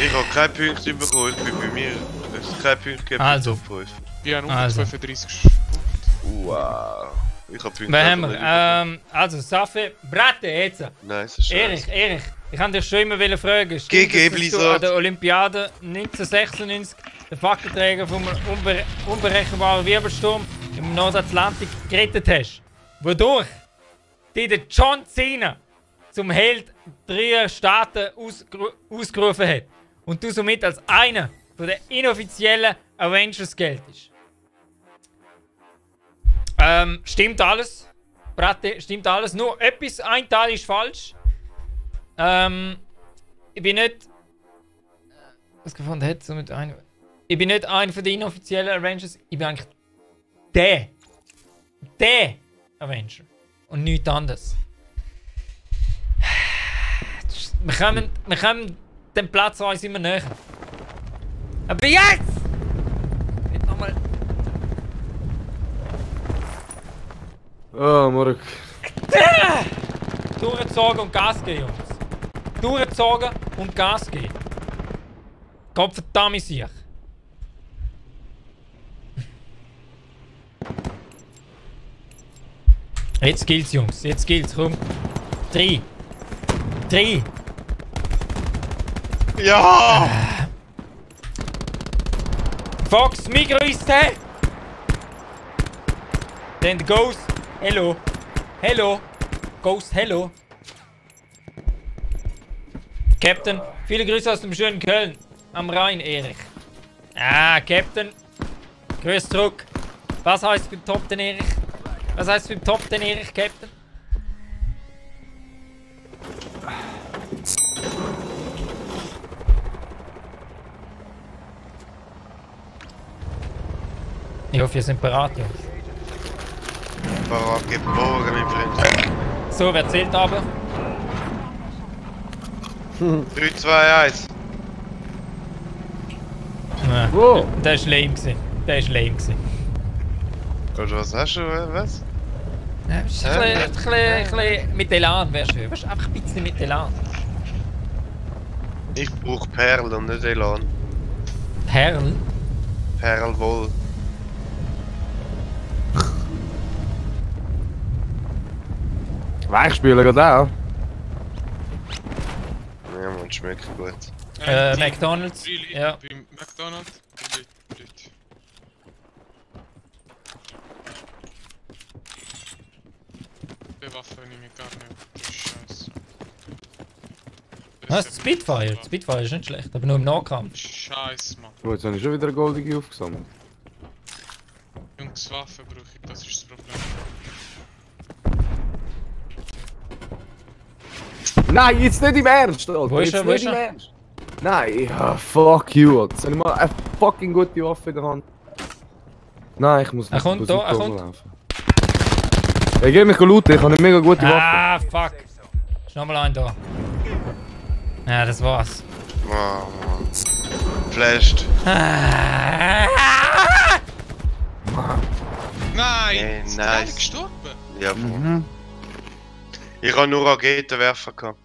Ich habe keine Punkte bekommen, ich bin bei mir. Es ist kein Punkt gegeben Also. für Top 5. Ich habe Also. 135 Wow. Ich habe Punkte. Wen haben einfach wir? nicht Also, Safi, Bratte, jetzt. bekommen. Nice, ist Erich, ich kann dich schon immer fragen. Stimmt, GG dass du Blizzard. an der Olympiade 1996 der Fackelträger vom unberechenbaren Wirbelsturm im Nordatlantik gerettet hast? Wodurch die der John Cena zum Held 3 Staaten ausgerufen hat. Und du somit als einer von den inoffiziellen Avengers geltest. Stimmt alles. Bratte, stimmt alles. Nur ein Teil ist falsch. Ich bin nicht. Was gefunden hat, so mit einem. Ich bin nicht einer von den inoffiziellen Avengers. Ich bin eigentlich der Avenger. Und nichts anderes. Wir kommen dem Platz 1 immer näher. Aber jetzt! Nicht nochmal. Oh, Morg. Durchzogen und Gas geben, Jungs. Durchzogen und Gas geben. Gott verdammt sich. Jetzt gilt's, Jungs. Jetzt gilt's. Komm. 3. 3. Ja! Fox, mich grüßt, hä? Dann der Ghost. Hello. Hello. Ghost, hello. Captain, viele Grüße aus dem schönen Köln. Am Rhein, Erich. Ah, Captain. Grüß zurück. Was heißt beim Top den Erich? Was heißt beim Top den Erich, Captain? Ich hoffe, ihr seid bereit, Jungs. Parat geboren, mein Freund. So, wer zählt aber? 3, 2, 1. Ja, Wow. der ist lame gewesen. Der ist lame gewesen. Oder was hast du? Was? Ja, ist ein bisschen mit Elan wäre schön. Weißt du, einfach ein bisschen mit Elan. Ich brauche Perl und nicht Elan. Perl? Perlwoll. Weichspüler geht auch. Ja, man, schmeckt gut. McDonald's. Really? Ja. Beim McDonald's? Blöd. Die Waffe nehme ich gar nicht. Das ist scheiße. Was? Spitfire? Spitfire ist nicht schlecht, aber nur im Nahkampf. Scheiße, Mann. Oh, jetzt habe ich schon wieder eine goldige aufgesammelt. Jungs, Waffe brauche ich, das ist das Problem. Nein, jetzt nicht im Ernst, Alter. Wo ist er? Jetzt Wo nicht ist im er? Ernst. Nein, fuck you, Alter. Soll ich mal eine fucking gute Waffe in der Hand? Nein, ich muss Er kommt muss da, nicht er kommt. rumlaufen. Hey, geh mich looten, ich habe eine mega gute Waffe. Ah, fuck. Ist noch mal ein da. Ja, das war's. Oh, Mann. Flasht. Ah. Nein! Hey, Ist nice. der gestorben? Ja, Mann. Ich habe nur Raketenwerfer gehabt.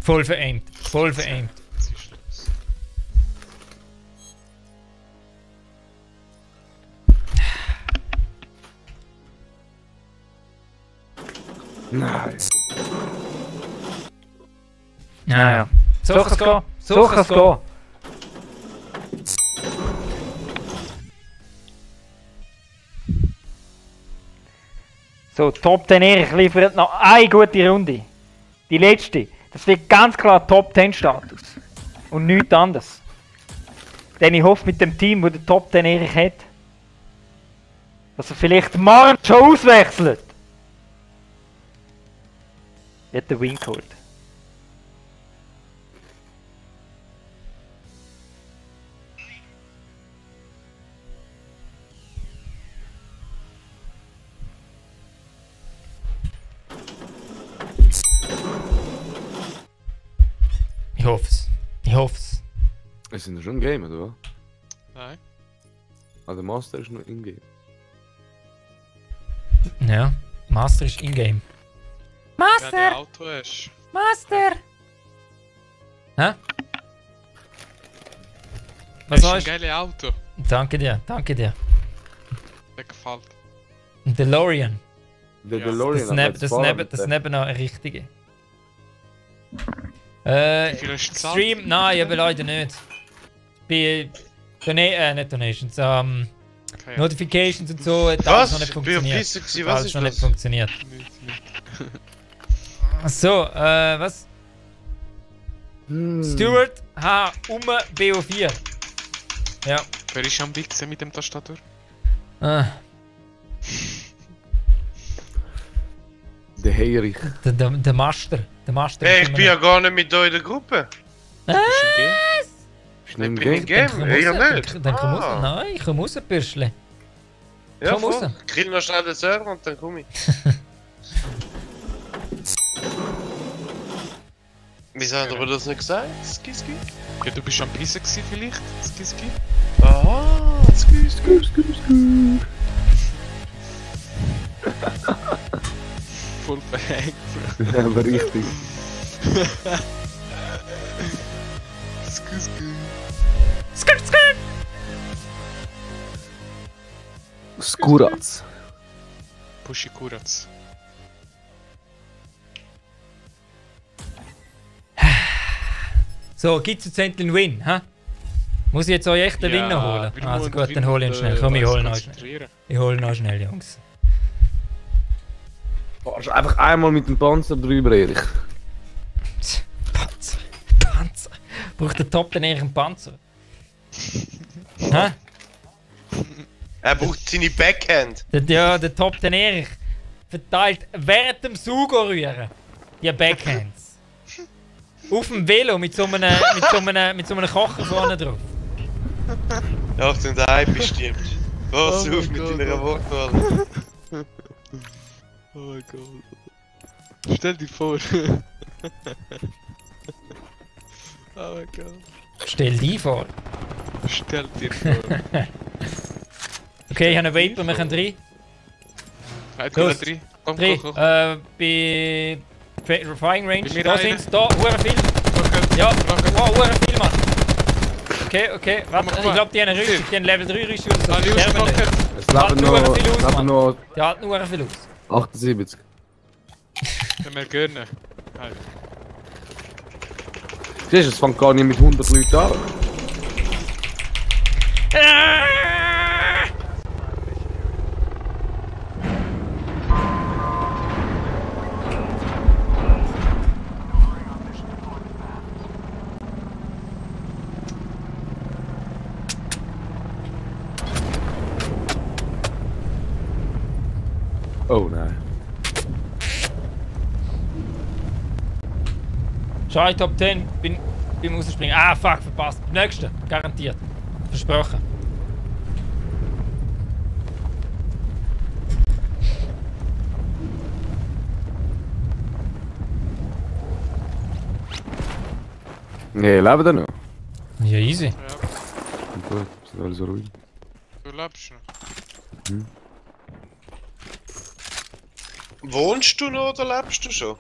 Voll veraimt. Voll veraimt. Was ist los? Nein. Ja. So So kann es kann's gehen. gehen. So kann's gehen. So, Top 10 Erich liefert noch eine gute Runde. Die letzte. Das wird ganz klar Top 10 Status. Und nichts anderes. Denn ich hoffe mit dem Team, das der Top 10 Erich hat, dass er vielleicht morgen schon auswechselt. Wird der Win geholt. Ich hoffe es. Ich hoffe es. Es sind schon Game, oder? Nein. Ah, der Master ist noch in-game. Ja. Master ist in-game. Ja, Master! der Auto ist. Master! Hä? Was Das ist ein heißt? geiles Auto. Danke dir, danke dir. Der gefällt. Ein DeLorean. Der Ja, DeLorean. Das ist neben noch ein richtiger. Wie viel hast du gezahlt? Stream? Nein, aber leider nicht. Bei nicht Donations, Okay, Notifications und so hat Was? alles noch nicht Ich bin auf funktioniert. Pisse gewesen, Hat was alles ist noch nicht das? funktioniert. So, was? Stuart H. BO4. Ja. Wer ist am dicksten mit dem Tastatur? Der Heirich. Der Master. Der Master. Hey, ist ich immer bin ja noch- gar nicht mit euch in der Gruppe. Bist du im Game? Ist nicht im Ich bin im Game. Game. Ja, nicht. Dann komm raus. Ah. Nein, ich komm raus, Bürschle. Ja, Komm voll. raus. Krieg noch schnell den Server und dann komm ich. Wieso hat er das nicht gesagt? Ski. Ja, du bist am Pissen gewesen vielleicht? Ski. Aha, Ski. Voll verhängt. Ja, aber richtig. Ski. Skirt, skirt! Skuratz. Pushy Kuratz. So, gibt's jetzt endlich einen Win, hä? Muss ich jetzt euch echt einen Winner holen? Also gut, dann hole ich ihn schnell. Komm, ich hole ihn euch schnell. Ich hole ihn euch schnell, Jungs. Fahrst einfach einmal mit dem Panzer drüber, Erich. Panzer. Panzer. Braucht der Top dann eher einen Panzer? Hä? Er braucht seine Backhand. Der Top den Erich verteilt während dem Sauger rühren die Backhands. Auf dem Velo mit so einem Kocher vorne drauf. Ja, ich bin der Hype bestimmt. Pass auf mit deiner Wortwahl. Oh mein Gott. Stell dir vor. Oh mein Gott. Stell dich vor. Stell dir vor. Okay, ich habe einen Vapor, wir können rein. Los. 3. Komm, Drei. komm. Bei Firing Range. Bei mir Da einer. sind's, da, hure viel. Ja, wow, hure viel, Mann. Okay, warte, ich glaube, die haben eine Rüstung, die haben Level 3 Rüstung oder so. Alle Die sterben nicht. ausgepackt. Es leben noch Die halten nur viel aus. 78. Können wir gönnen. Halt. Siehst du, es fängt gar nicht mit 100 Leuten an. Oh nein. Schau, Top 10, bin rausspringen. Ah, fuck, verpasst. Nächste, garantiert. Versprochen. Nee, leben da noch. Ja, easy. Ja, Gut, ist alles ruhig. du lebst noch. Wohnst du noch oder lebst du schon?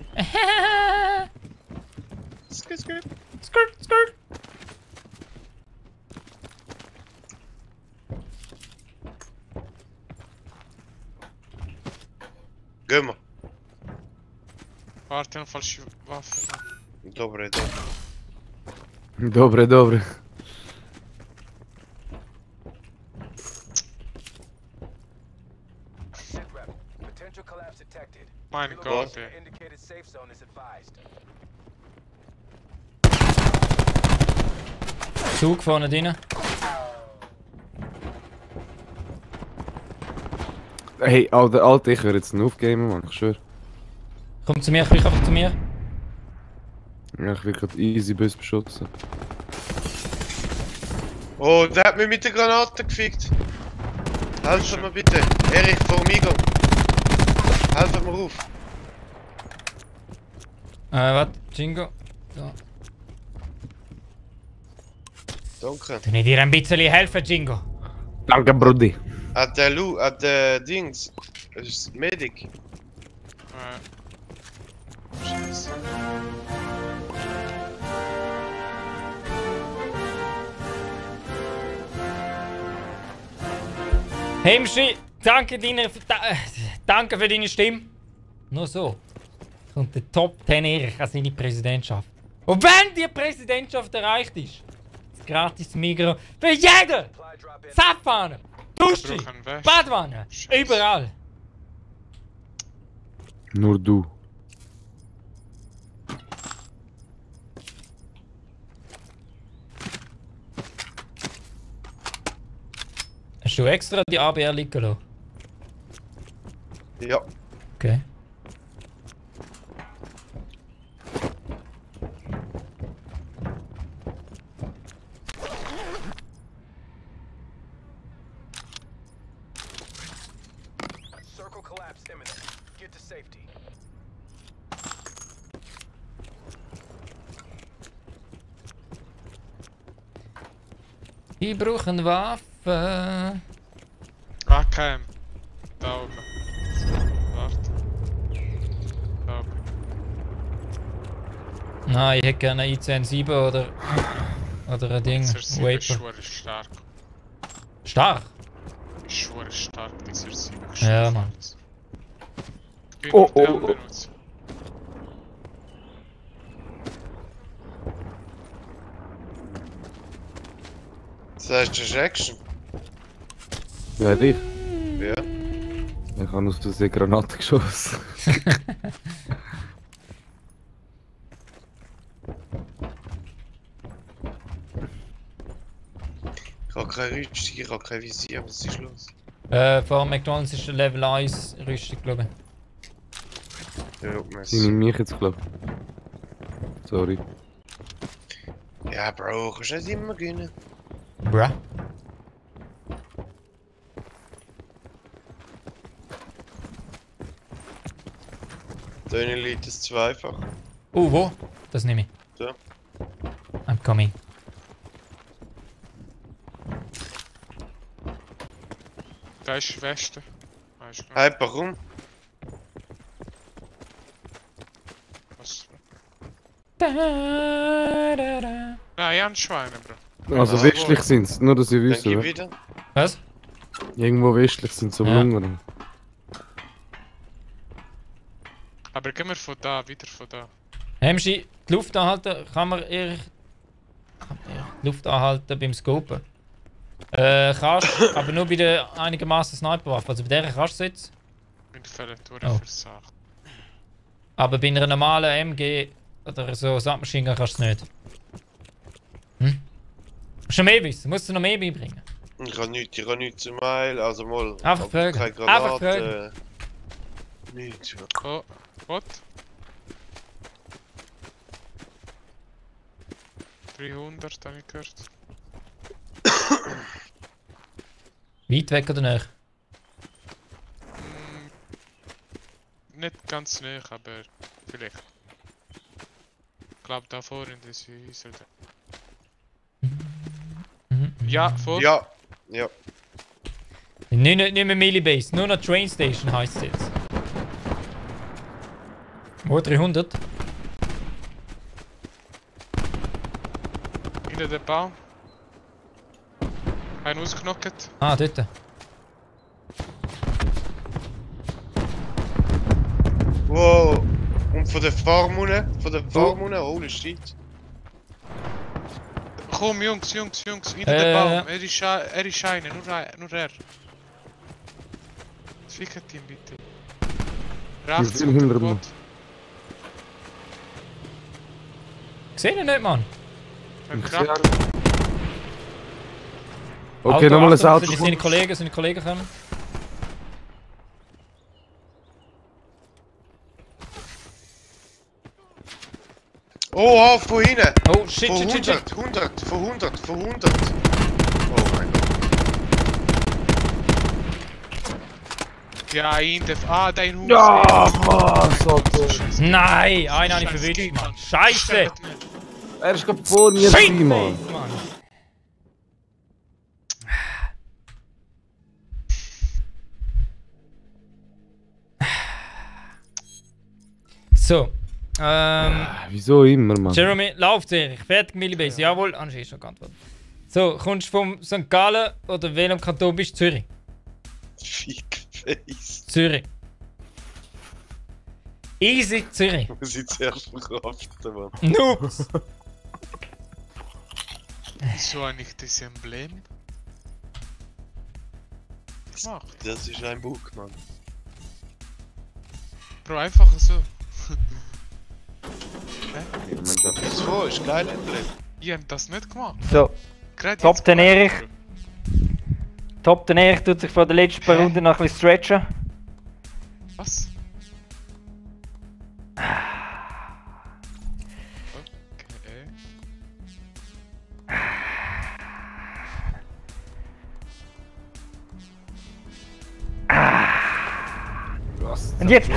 Skit. Skirt. Gehen wir. Warte, eine falsche Waffe. Dobre. Dobre. SITREP. Potential collapse detected. Mein Gott, Relocation ey. to indicated safe zone is advised. Zug vorne drin. Hey, Alter, ich höre jetzt einen aufgamen, Mann, ich schwör. Komm zu mir, krieg einfach zu mir. Ja, ich will gerade easy Bus beschützen. Oh, der hat mich mit der Granate gefickt. Helft mir bitte. Erich, Formigo. Helft mir auf. Warte, Jingo. So. Danke. Kann ich dir ein bisschen helfen, Jingo? Danke, Brudi. At der Dings. Das ist Medic. Scheiße. Hemschi, danke für deine Stimme. Nur so kommt der Top 10 Erich an seine Präsidentschaft. Und wenn die Präsidentschaft erreicht ist, das gratis Migros für jeden! Zapfhahn, Dusche, brauchen Wäsche. Badwanne, Scheiße. überall. Nur du. Hast du extra die ABR liegen lassen? Ja. Okay. Circle collapse imminent. Get to safety. Ich brauche eine Waffe. AKM. Da oben. Warte. Da oben. Nein, ich hätte gerne eine I-10-7 oder ein Ding. Das ist Vapor. schwer stark. Stark? ist schon stark, dieser Sieg. Ja, Mann. Ich bin Oh, auf der oh, anderen oh. Seite. Das heißt, das ist Action. Ja, dich. Ja. Ich habe aus der Granate geschossen. Ich habe keine Rüstung, ich habe kein Visier, was ist los? Vor McDonalds ist eine Level 1 Rüstung, glaube ich. Ja, Sie nehmen mich jetzt, glaub. Sorry. Ja, Bro, kannst du nicht immer gewinnen. Bruh. Da liegt es zweifach. Wo? Das nehme ich. So. I'm coming. Da ist Westen. Weißt du? Hey, warum? Was? Da, da, da. Nein, ja, ein Schweine, Bro. Also Ah, westlich wo? sind's, nur dass ihr Dann wisst. geh Ja. wieder. Was? Irgendwo westlich sind so Ja. Lungen. Aber gehen wir von da, wieder von da. Hemschi, die Luft anhalten, kann man eher die Luft anhalten beim Scopen. Kannst, aber nur bei der einigermaßen Sniperwaffe. Also bei der kannst du es jetzt. Bin völlig Oh. versagt. Aber bei einer normalen MG oder so Submachine Gun kannst du es nicht. Hm? Musst du mehr wissen, musst du noch mehr beibringen. Ich habe nichts zum Heil, also mal. Einfach hab fragen. keine Einfach Granate. Nichts. Oh, what? 300 habe ich gehört. Weit weg oder nicht? Nicht ganz nah, aber vielleicht. Ich glaube da vorne in dieser Häuser. Ja, vor. Ja, ja. Nicht mehr Millibase, nur noch Train Station heisst es jetzt. Wo 300? Hinter dem Baum. Einen ausgeknockt. Ah, dort. Wow. Und von der Farm unten, holy shit. Komm, Jungs, hinter dem Baum. Er ist einer, nur er. Ficket ihn bitte. Rechts sind unter hinter dem mir. Boot. Ich sehe ihn nicht, Mann. Beim Ich Krack. Okay, nochmal ein Auto. Seine Kollegen kommen. Oh, von hinten! Oh, shit, Von shit. 100! Oh mein Gott. Ja, in der. Ah, dein Haus. Ja, was, Alter. Nein, einen habe ich verwünscht, Mann. Scheiße! Er ist gerade vor mir, Mann. Mann. So. Wieso immer, Mann? Jeremy, läuft Erich. Fertig, Millibase. Jawohl, Angie ist schon geantwortet. So, kommst du vom St. Gallen oder welchem Kanton bist du? Zürich. Fickface. Zürich. Easy, Zürich. Muss ich zuerst verkraften, Mann. Noobs. Wieso eigentlich das Emblem? Gemacht. Das ist ein Bug, Mann. Bro, einfach so. So, ist geil, Emblem. Ihr habt das nicht gemacht. So, Gerade Top jetzt den gemacht, Erich. Bro. Top den Erich tut sich von der letzten paar Runden noch ein bisschen stretchen. Was? Okay. Was? Und jetzt.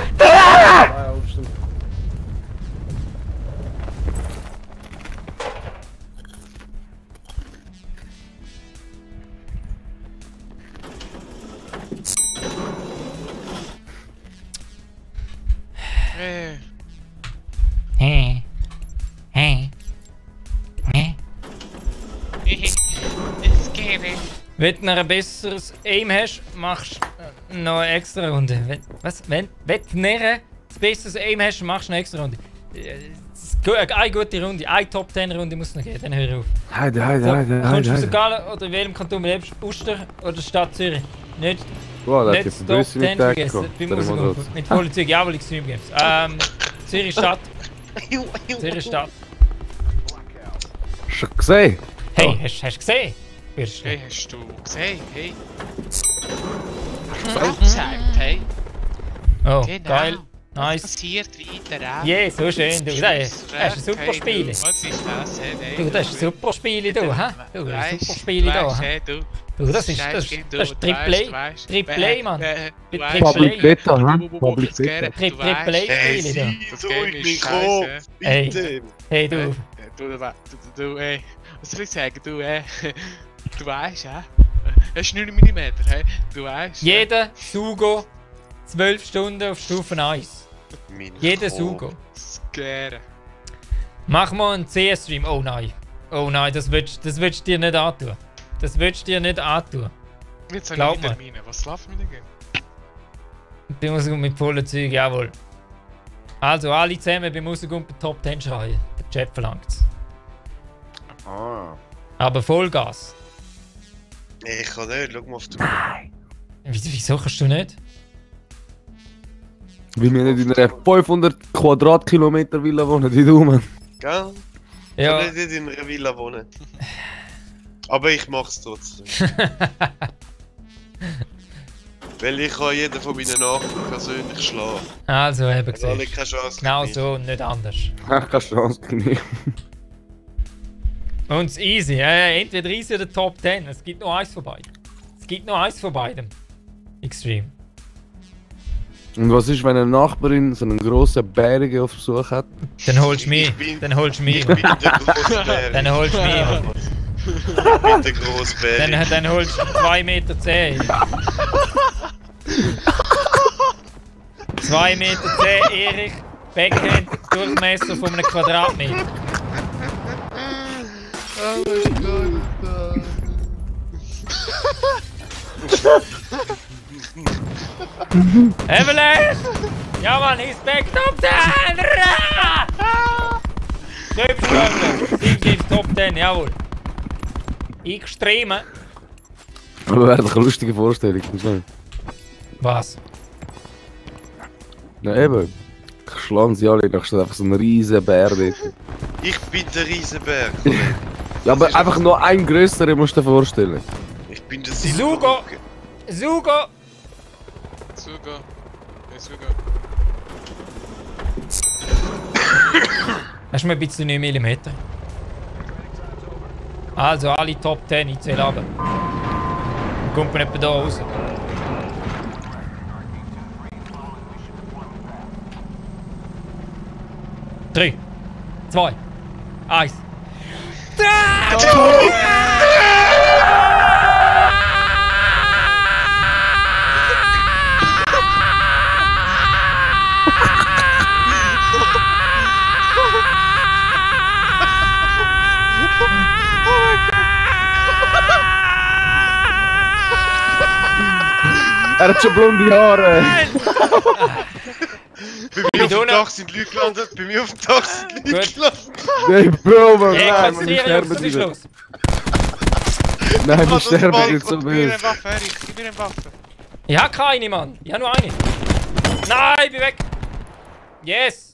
Hey. Hey. Hey. Hey. It's scary. Wenn du ein besseres Aim hast, machst du noch eine extra Runde. Wenn du ein besseres Aim hast, machst du eine extra Runde. Eine gute Runde, eine Top 10 Runde muss noch gehen, dann hör auf. Kommst du aus St. Gallen oder in welchem Kanton lebst du? Uster oder Stadt Zürich? Nicht, Wow, nicht das Top 10 vergessen. Beim Rauskommen mit vollen Zügen, jawohl, Extreme Games. Zürich Stadt. Zürich Stadt. Schon gesehen? Hey, hast du gesehen? Hey, hast du gesehen? Hey. Gesagt, hey. Oh, Genau. geil. Was Nice. passiert weiter? Yeah, so schön. Du, das ist ein super Spiel. Was ist das? Hey, Du, das ist ein super Spiel, du, hä? Du, das ist ein super Spiel, da. hä? Du, das ist Triple A. Triple A, Mann. Public Beta, hä? Public Beta. Triple A Spiele, da. Das Game ist scheiße. Hey. Hey, du. Du, ey. Was soll ich sagen? Du weißt, hä? Es ist 9 mm, hey? Du weißt. Jeder Sugo 12 Stunden auf Stufe 1. Jeder Sugo. Scare. Mach mal einen CS-Stream. Oh nein. Oh nein, das willst du dir nicht antun. Das willst du dir nicht antun. Jetzt Glaub habe ich wieder mir. meine. Was läuft mit dem Game? Beim Rauskommen mit vollen Zügen, jawohl. Also, alle zusammen beim Rauskommen bei Top 10 schreien. Der Chat verlangt's. Ah. Aber Vollgas. Nee, ich kann nicht, schau mal auf den. Wieso kannst du nicht? Weil wir nicht in einer 500 Quadratkilometer Villa wohnen, wie du, Mann. Gell? Ich Ja. kann nicht in einer Villa wohnen. Aber ich mach's trotzdem. Weil ich kann jeden von meinen Nachbarn persönlich schlagen. Also, eben Weil alle gesehen. keine Chance Genau genießen. so und nicht anders. Keine Chance nicht. Und es easy. Entweder easy oder Top 10. Es gibt nur eins von beiden. Es gibt nur eins von beidem. Extreme. Und was ist, wenn eine Nachbarin so einen grossen Bärigen auf Besuch hat? Dann holst du mich. Ich bin- Dann holst du mich. Ich bin der grosse Bär. Dann holst du mich. Ich bin der grosse Bär. Dann holst du 2,10 Meter. 2,10 Meter Erich. Backhand, Durchmesser von einem Quadratmeter. Evelyn! Ja man, he's back Top 10! Selbstverständlich! Top 10, jawohl. Extreme. Aber wäre doch eine lustige Vorstellung, muss man. Was? Ja eben. Schlagen sie alle, da steht einfach so ein riesen Bär dort. Ich bin der Riesenbär. Ja, aber einfach nur ein größerer musst du dir vorstellen. Ich bin der Sugo! Silberrücken. Sugo! Sugo. Hey, Sugo. Hast du mal ein bisschen 9 mm? Also alle Top 10, ich zähle runter. Dann kommt man etwa da raus. Drei, 2, 1. Er hat schon blonde Haare! Bei mir auf dem Dach sind Leute gelandet. Bei mir auf dem Dach sind Leute Gut. gelandet. Nein, Bro, man, Hey, nein, man, wir konzentrieren sterben uns, das ist wieder. los. Nein, wir das sterben Ball jetzt so Gib mir böse. eine Waffe, Erik. Gib mir eine Waffe. Ich hab keine, Mann. Ich hab nur eine. Nein, ich bin weg. Yes.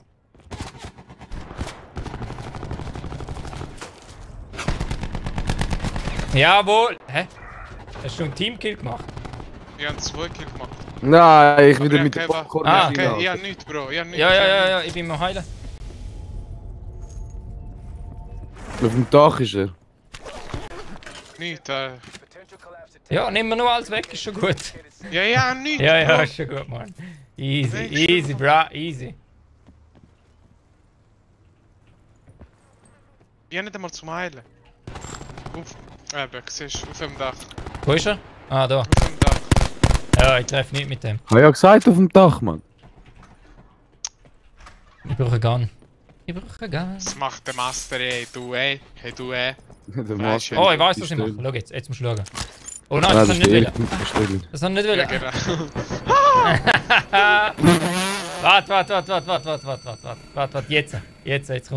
Jawohl. Hä? Hast du einen Teamkill gemacht? Ich habe 2 Kills gemacht. Nein, ich wieder Aber mit ich dem hab keine Popcorn. Ah, Okay, okay. ich habe nichts, Bro. Ich habe nichts. Ja, ich bin mal heilen. Auf dem Dach ist er. Nichts. Ja, nimm mir nur alles weg, ist schon gut. Ja, nichts. Ja, Bro. ist schon gut, Mann. Easy, Nichts, easy, bra, easy. Ich habe nicht einmal zum Heilen. Eben, siehst du, auf dem Dach. Wo ist er? Ah, da. Auf dem Dach. Ja, ich treffe nicht mit dem. Hab ja gesagt, auf dem Dach, Mann. Ich brauche einen Gun. Ich brauche einen Gun. Was macht der Master, ey? Du, ey. Hey, du, ey. Der Weißt Master. du. Oh, ich weiß, was ich mache. Schau jetzt musst du schauen. Oh nein, das Ah, haben wir nicht Erik wollen. bestellt. Das haben wir nicht Ja, wollen. genau. Warte, jetzt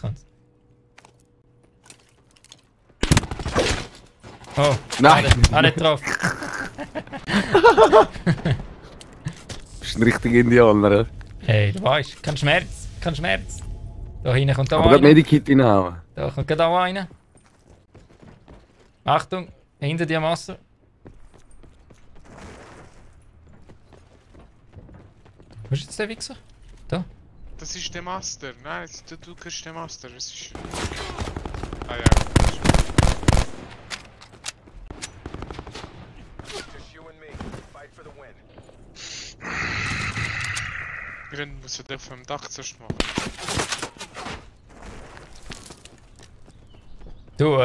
kommt's. Oh, Nein. nicht drauf. Bist ein richtiger Indianer. Ja? Hey, du weißt, kein Schmerz. Da hinten kommt da Aber gerade einer. Medikit reinhauen. Da kommt gerade auch einer. Achtung, hinter dir Master. Wo ist jetzt der Wichser? Da. Das ist der Master. Nein, du kriegst den Master. Das ist... Ah ja. Just you and me. Fight for the win. Dann muss er auf dem Dach zuerst machen. Du,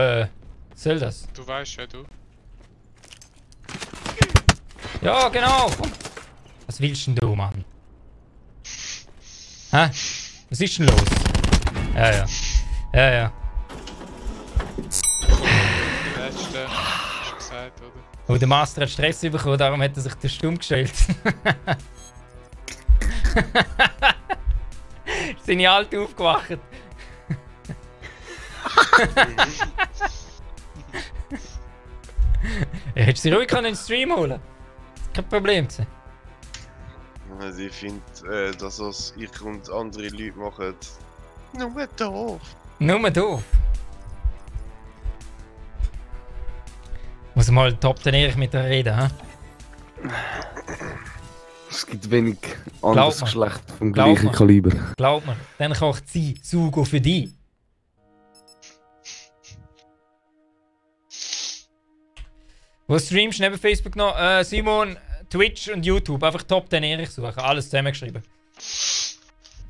soll das? Du weißt ja, du. Ja, genau! Komm. Was willst denn du, Mann? Hä? Was ist denn los? Ja. Der letzte. Hast du gesagt, oder? Oh, der Master hat Stress bekommen, darum hat er sich den Stumm gestellt. Sind die Alte aufgewacht? Hättest du sie ruhig in den Stream holen? Kein Problem. Also ich finde, dass das ich und andere Leute machen. Nur doof. Nur doof. Muss mal Top den Erich mit dir reden, hä? Es gibt wenig anderes mir. Geschlecht vom Glaub gleichen mir. Kaliber. Glaub mir, dann kocht sie Sugo für dich. Wo streamst du neben Facebook noch? Simon, Twitch und YouTube. Einfach Top den Erich suchen. Alles zusammengeschrieben.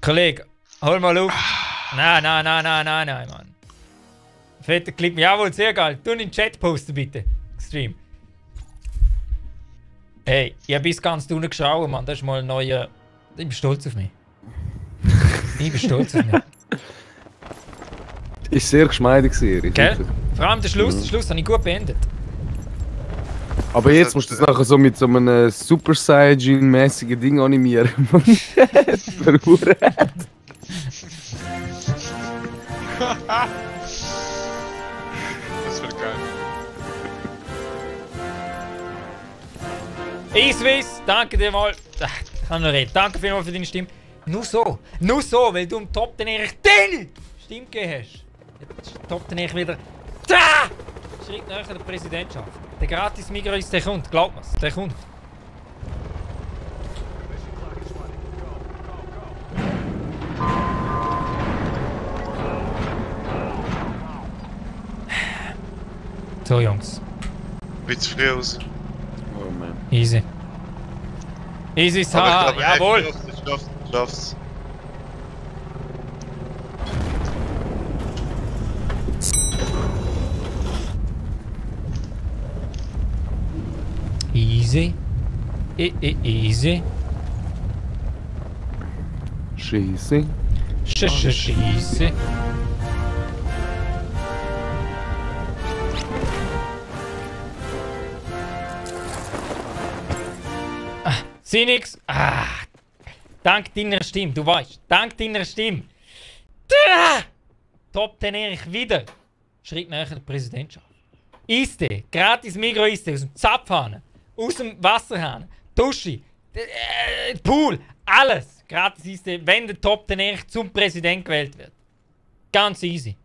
Kollege, hol mal auf. Nein, Mann. Fetter Clip. Jawohl, sehr geil. Tu in den Chat posten, bitte. Stream. Hey, ich hab bis ganz unten geschaut, Mann. Das ist mal ein neuer. Ich bin stolz auf mich. Ist sehr geschmeidig, Erich. Gell? Vor allem der Schluss habe ich gut beendet. Aber jetzt musst du das nachher so mit so einem Super Saiyajin-mäßigen Ding animieren. Verhuren. Das wird geil. Easwiss, danke dir mal. Ich kann noch reden. Danke vielmals für deine Stimme. Nur so, weil du im Top den Erich deine Stimme gegeben hast. Jetzt ist der Top den Erich wieder. Da! Schritt näher der Präsidentschaft. Der gratis Migros, der kommt, glaub mir's, der kommt. So Jungs, Bisschen früh aus. Oh man. easy. Easy, Aber jawohl! Ich schaff's. Easy. Easy. Scheiße. Easy. Sieh nix. Dank deiner Stimme, du weißt. Dank deiner Stimme. Top den Erich wieder. Schritt näher der Präsidentschaft. Eistee, gratis Migros Eistee aus dem Zapfhahn, aus dem Wasserhahn, Dusche, Pool, alles gratis Eistee, wenn der Top den Erich zum Präsident gewählt wird. Ganz easy.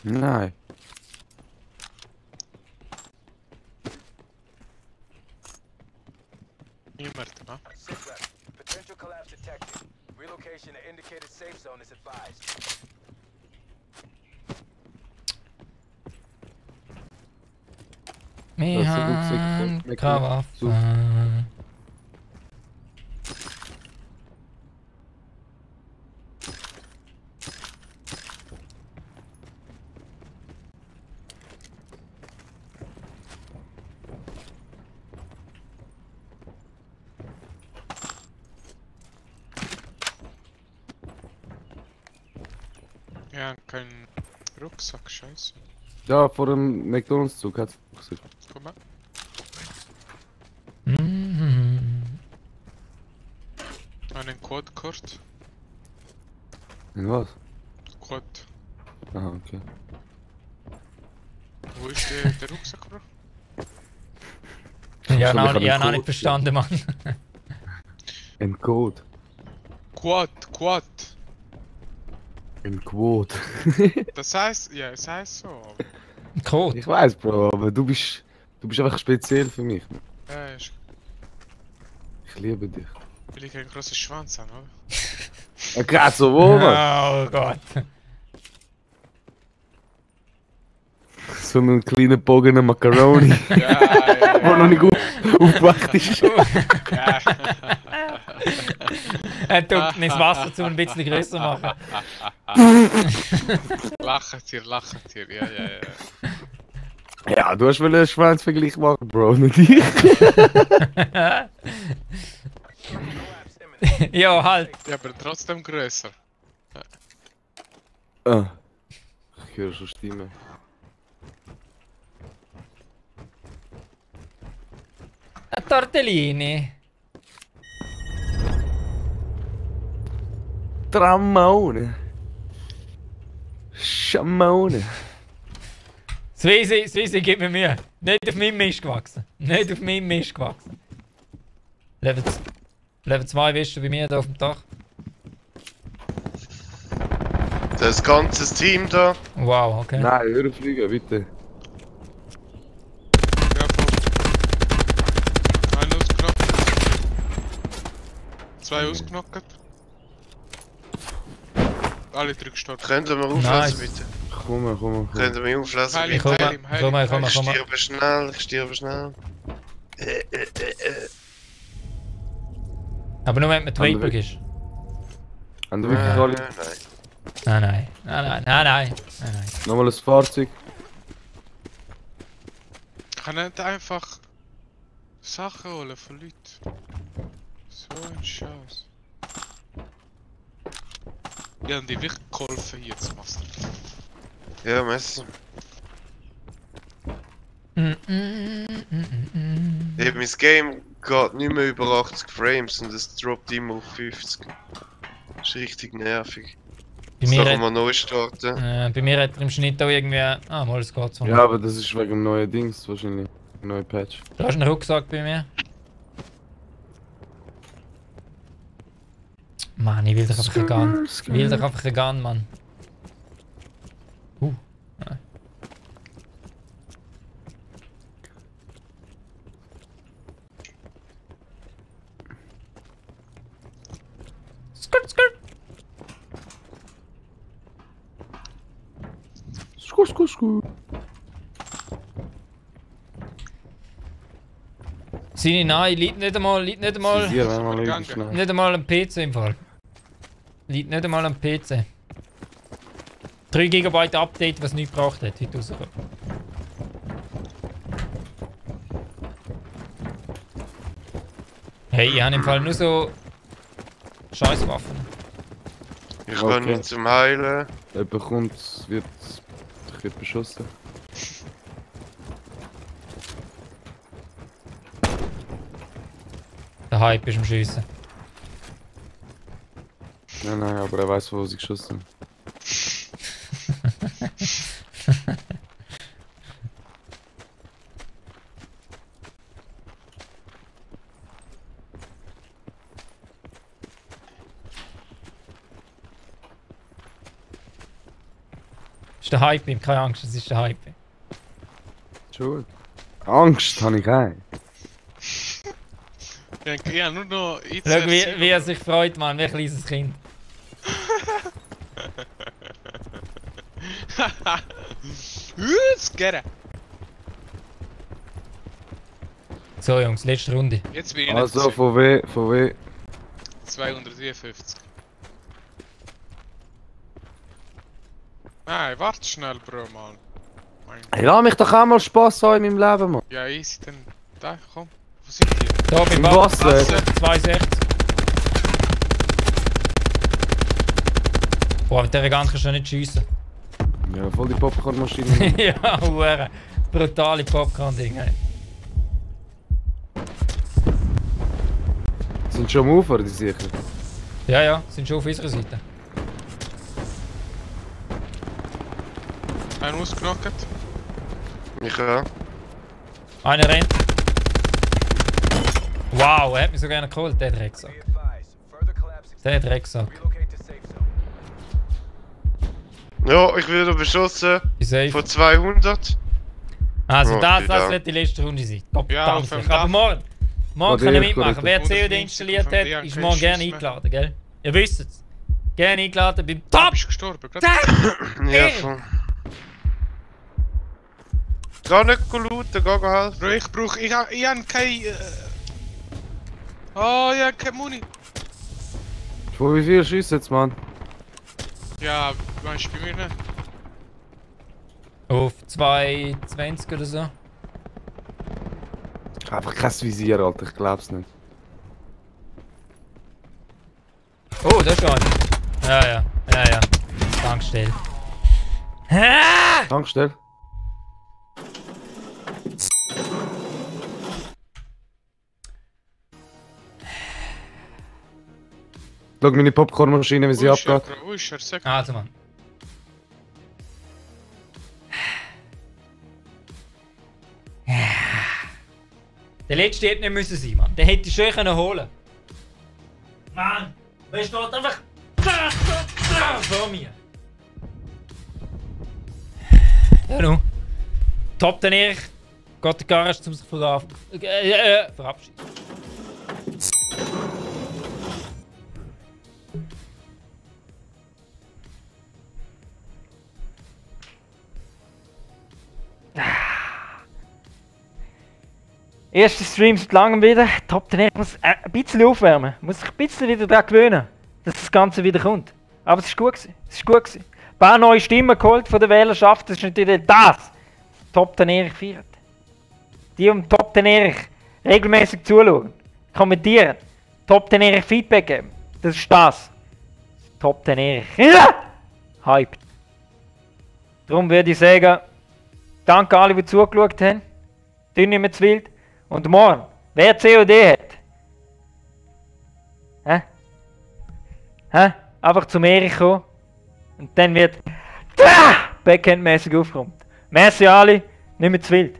Nein. Niemand, ne? Sitrep, potential collapse detected. Relocation to indicated safe zone is advised. Wir Das ist so gut haben gesagt. keine Waffe. Ja, kein Rucksack, scheiße. Ja, vor dem McDonalds-Zug hat's gesagt. Komm mal. Einen Quad gehört. In was? Quad. Aha, okay. Wo ist der Rucksack, Bro? Ja, Ich hab noch einen nicht verstanden, Mann. Ein Code. Quad. Ein Quote. Das heißt, ja, es heißt so. Code. Ich weiß, Bro, aber du bist einfach speziell für mich. Ja, ist, Ich liebe dich. weil ich einen großen Schwanz habe, oder? Ja, gerade so, wo, Mann? Oh Gott. So einen kleinen Bogen Macaroni, Ja, der noch nicht gut aufgewacht ist. ja. Er tut das Wasser zu ein bisschen größer machen. Lachen dir, ja. Ja, du hast einen Schwanzvergleich machen, Bro, nicht ich. Ja, halt. Ja, aber trotzdem größer. Ah. Ich höre schon Stimme. Tortellini. Tramone. Schamone. Swisi, gib mir Mühe. Nicht auf meinem Mist gewachsen. Level 2 bist du bei mir da auf dem Dach. Das ganze Team da. Wow, okay. Nein, hör auf fliegen, bitte. Ja, voll. Einen ausgenockt. 2 ausgenockt. Alle 3 gestorben. Könnt ihr mir auflassen, Nice. bitte? Komm. Könnt ihr mich auflassen, Heil Ich bitte? komme. Ich sterbe schnell. Aber nur wenn man die Andere Vapor ist. Haben wir wirklich alle? Nein. Nochmal ein Fahrzeug. Ich kann nicht einfach Sachen holen von Leuten. So ein Scheiß. Die haben dir wirklich geholfen hier zu Master. Ja, merci. Eben, mein Game geht nicht mehr über 80 Frames und es droppt immer auf 50. Das ist richtig nervig. Bei Jetzt mir, darf man neu starten. bei mir hat er im Schnitt auch irgendwie... Ah, mal, es geht so. Ja, aber das ist wegen dem neuen Dings wahrscheinlich. Neue Patch. Du hast einen Rucksack bei mir. Mann, ich will doch einfach einen Gun. Ich will doch einfach einen Gun, Mann. Ja. Skirt. Skur. Seine nein, liegt nicht einmal Hier, wenn man Vergangen. schnell. nicht einmal am PC im Fall. Liegt nicht einmal am PC. 3 GB Update, was nicht gebraucht hat, heute rausgekommen. Hey, ich habe im Fall nur so Scheißwaffen. Ich kann Okay. nicht zum Heilen. Er bekommt, wird beschossen. Der Hype ist am Schiessen. Nein, aber er weiß, wo sie geschossen haben. Das ist der Hype, keine Angst, das ist der Hype. Schon. Angst habe ich keine. Ja, nur noch Schau, wie er sich freut, Mann, wie ein kleines Kind. Skere! So Jungs, letzte Runde. Jetzt bin ich Also, nicht von W. 253. Nein, warte schnell, Bro, Mann. Hey, lass mich doch auch mal Spaß haben in meinem Leben, Mann. Ja, easy, dann. Da, komm. Wo sind die? Da beim Im Bad. Wasser. 62. Boah, mit der Gun kannst du nicht schiessen. Ja, voll die Popcornmaschine. Ja, hure. Brutale Popcorn-Dinger. Sind schon am Ufer, die sicher. Ja, ja, sind schon auf unserer Seite. Einen ausgenockt. Ich ja. Einer rennt. Wow, er hat mich sogar noch geholt, der Drecksack. Be advised, further collapse Der Drecksack. relocate to safe zone. Ja, ich werde beschossen. Wie safe. Von 200. Also Oh, das ja. wird die letzte Runde sein. Top, Ja, auf danke. dem Aber Dach. morgen Korrekt, kann ich mitmachen. korrekt. Wer COD 190 installiert auf dem hat, Dach, ist kein morgen gerne Schuss mehr. eingeladen, gell? Ihr wisst es. Gerne eingeladen beim Da Top! bist du gestorben, gerade. Ja, Ey. voll. Gar nicht looten, gar helfen. Bro, ich hab kein... Oh, ich hab keine Muni. Von wie viel schießt jetzt, Mann? Ja, meinst du bei mir nicht? Auf 2,20 oder so. Einfach kein Visier, Alter, ich glaub's nicht. Oh, da ist einer. Ja. Tankstelle. Ah! Tankstelle. Schau meine Popcornmaschine, wie sie Wo ist er, abgeht. Bro? Wo ist er? Sag Also, Mann. Der letzte hätte nicht müssen sein, Mann. Der hätte schön können holen. Mann, wer steht einfach vor mir? Ja, nun. Top den Erich. Geht der Garage zum sich verabschieden. Erste Stream seit langem wieder. Top den Erich muss ein bisschen aufwärmen. Muss sich ein bisschen wieder daran gewöhnen, dass das Ganze wieder kommt. Aber es ist gut gewesen. Es ist gut gewesen. Ein paar neue Stimmen geholt von der Wählerschaft. Das ist natürlich das. Top den Erich feiert. Die um Top den Erich regelmäßig zuschauen, kommentieren, Top den Erich Feedback geben. Das ist das. Top den Erich. Ja! Hyped. Darum würde ich sagen, danke alle, die zugeschaut haben. Tun nicht mehr zu wild. Und morgen, wer COD hat, einfach zum Erich kommen. Und dann wird Backhandmäßig aufgeräumt. Merci alle, nicht mehr zu wild.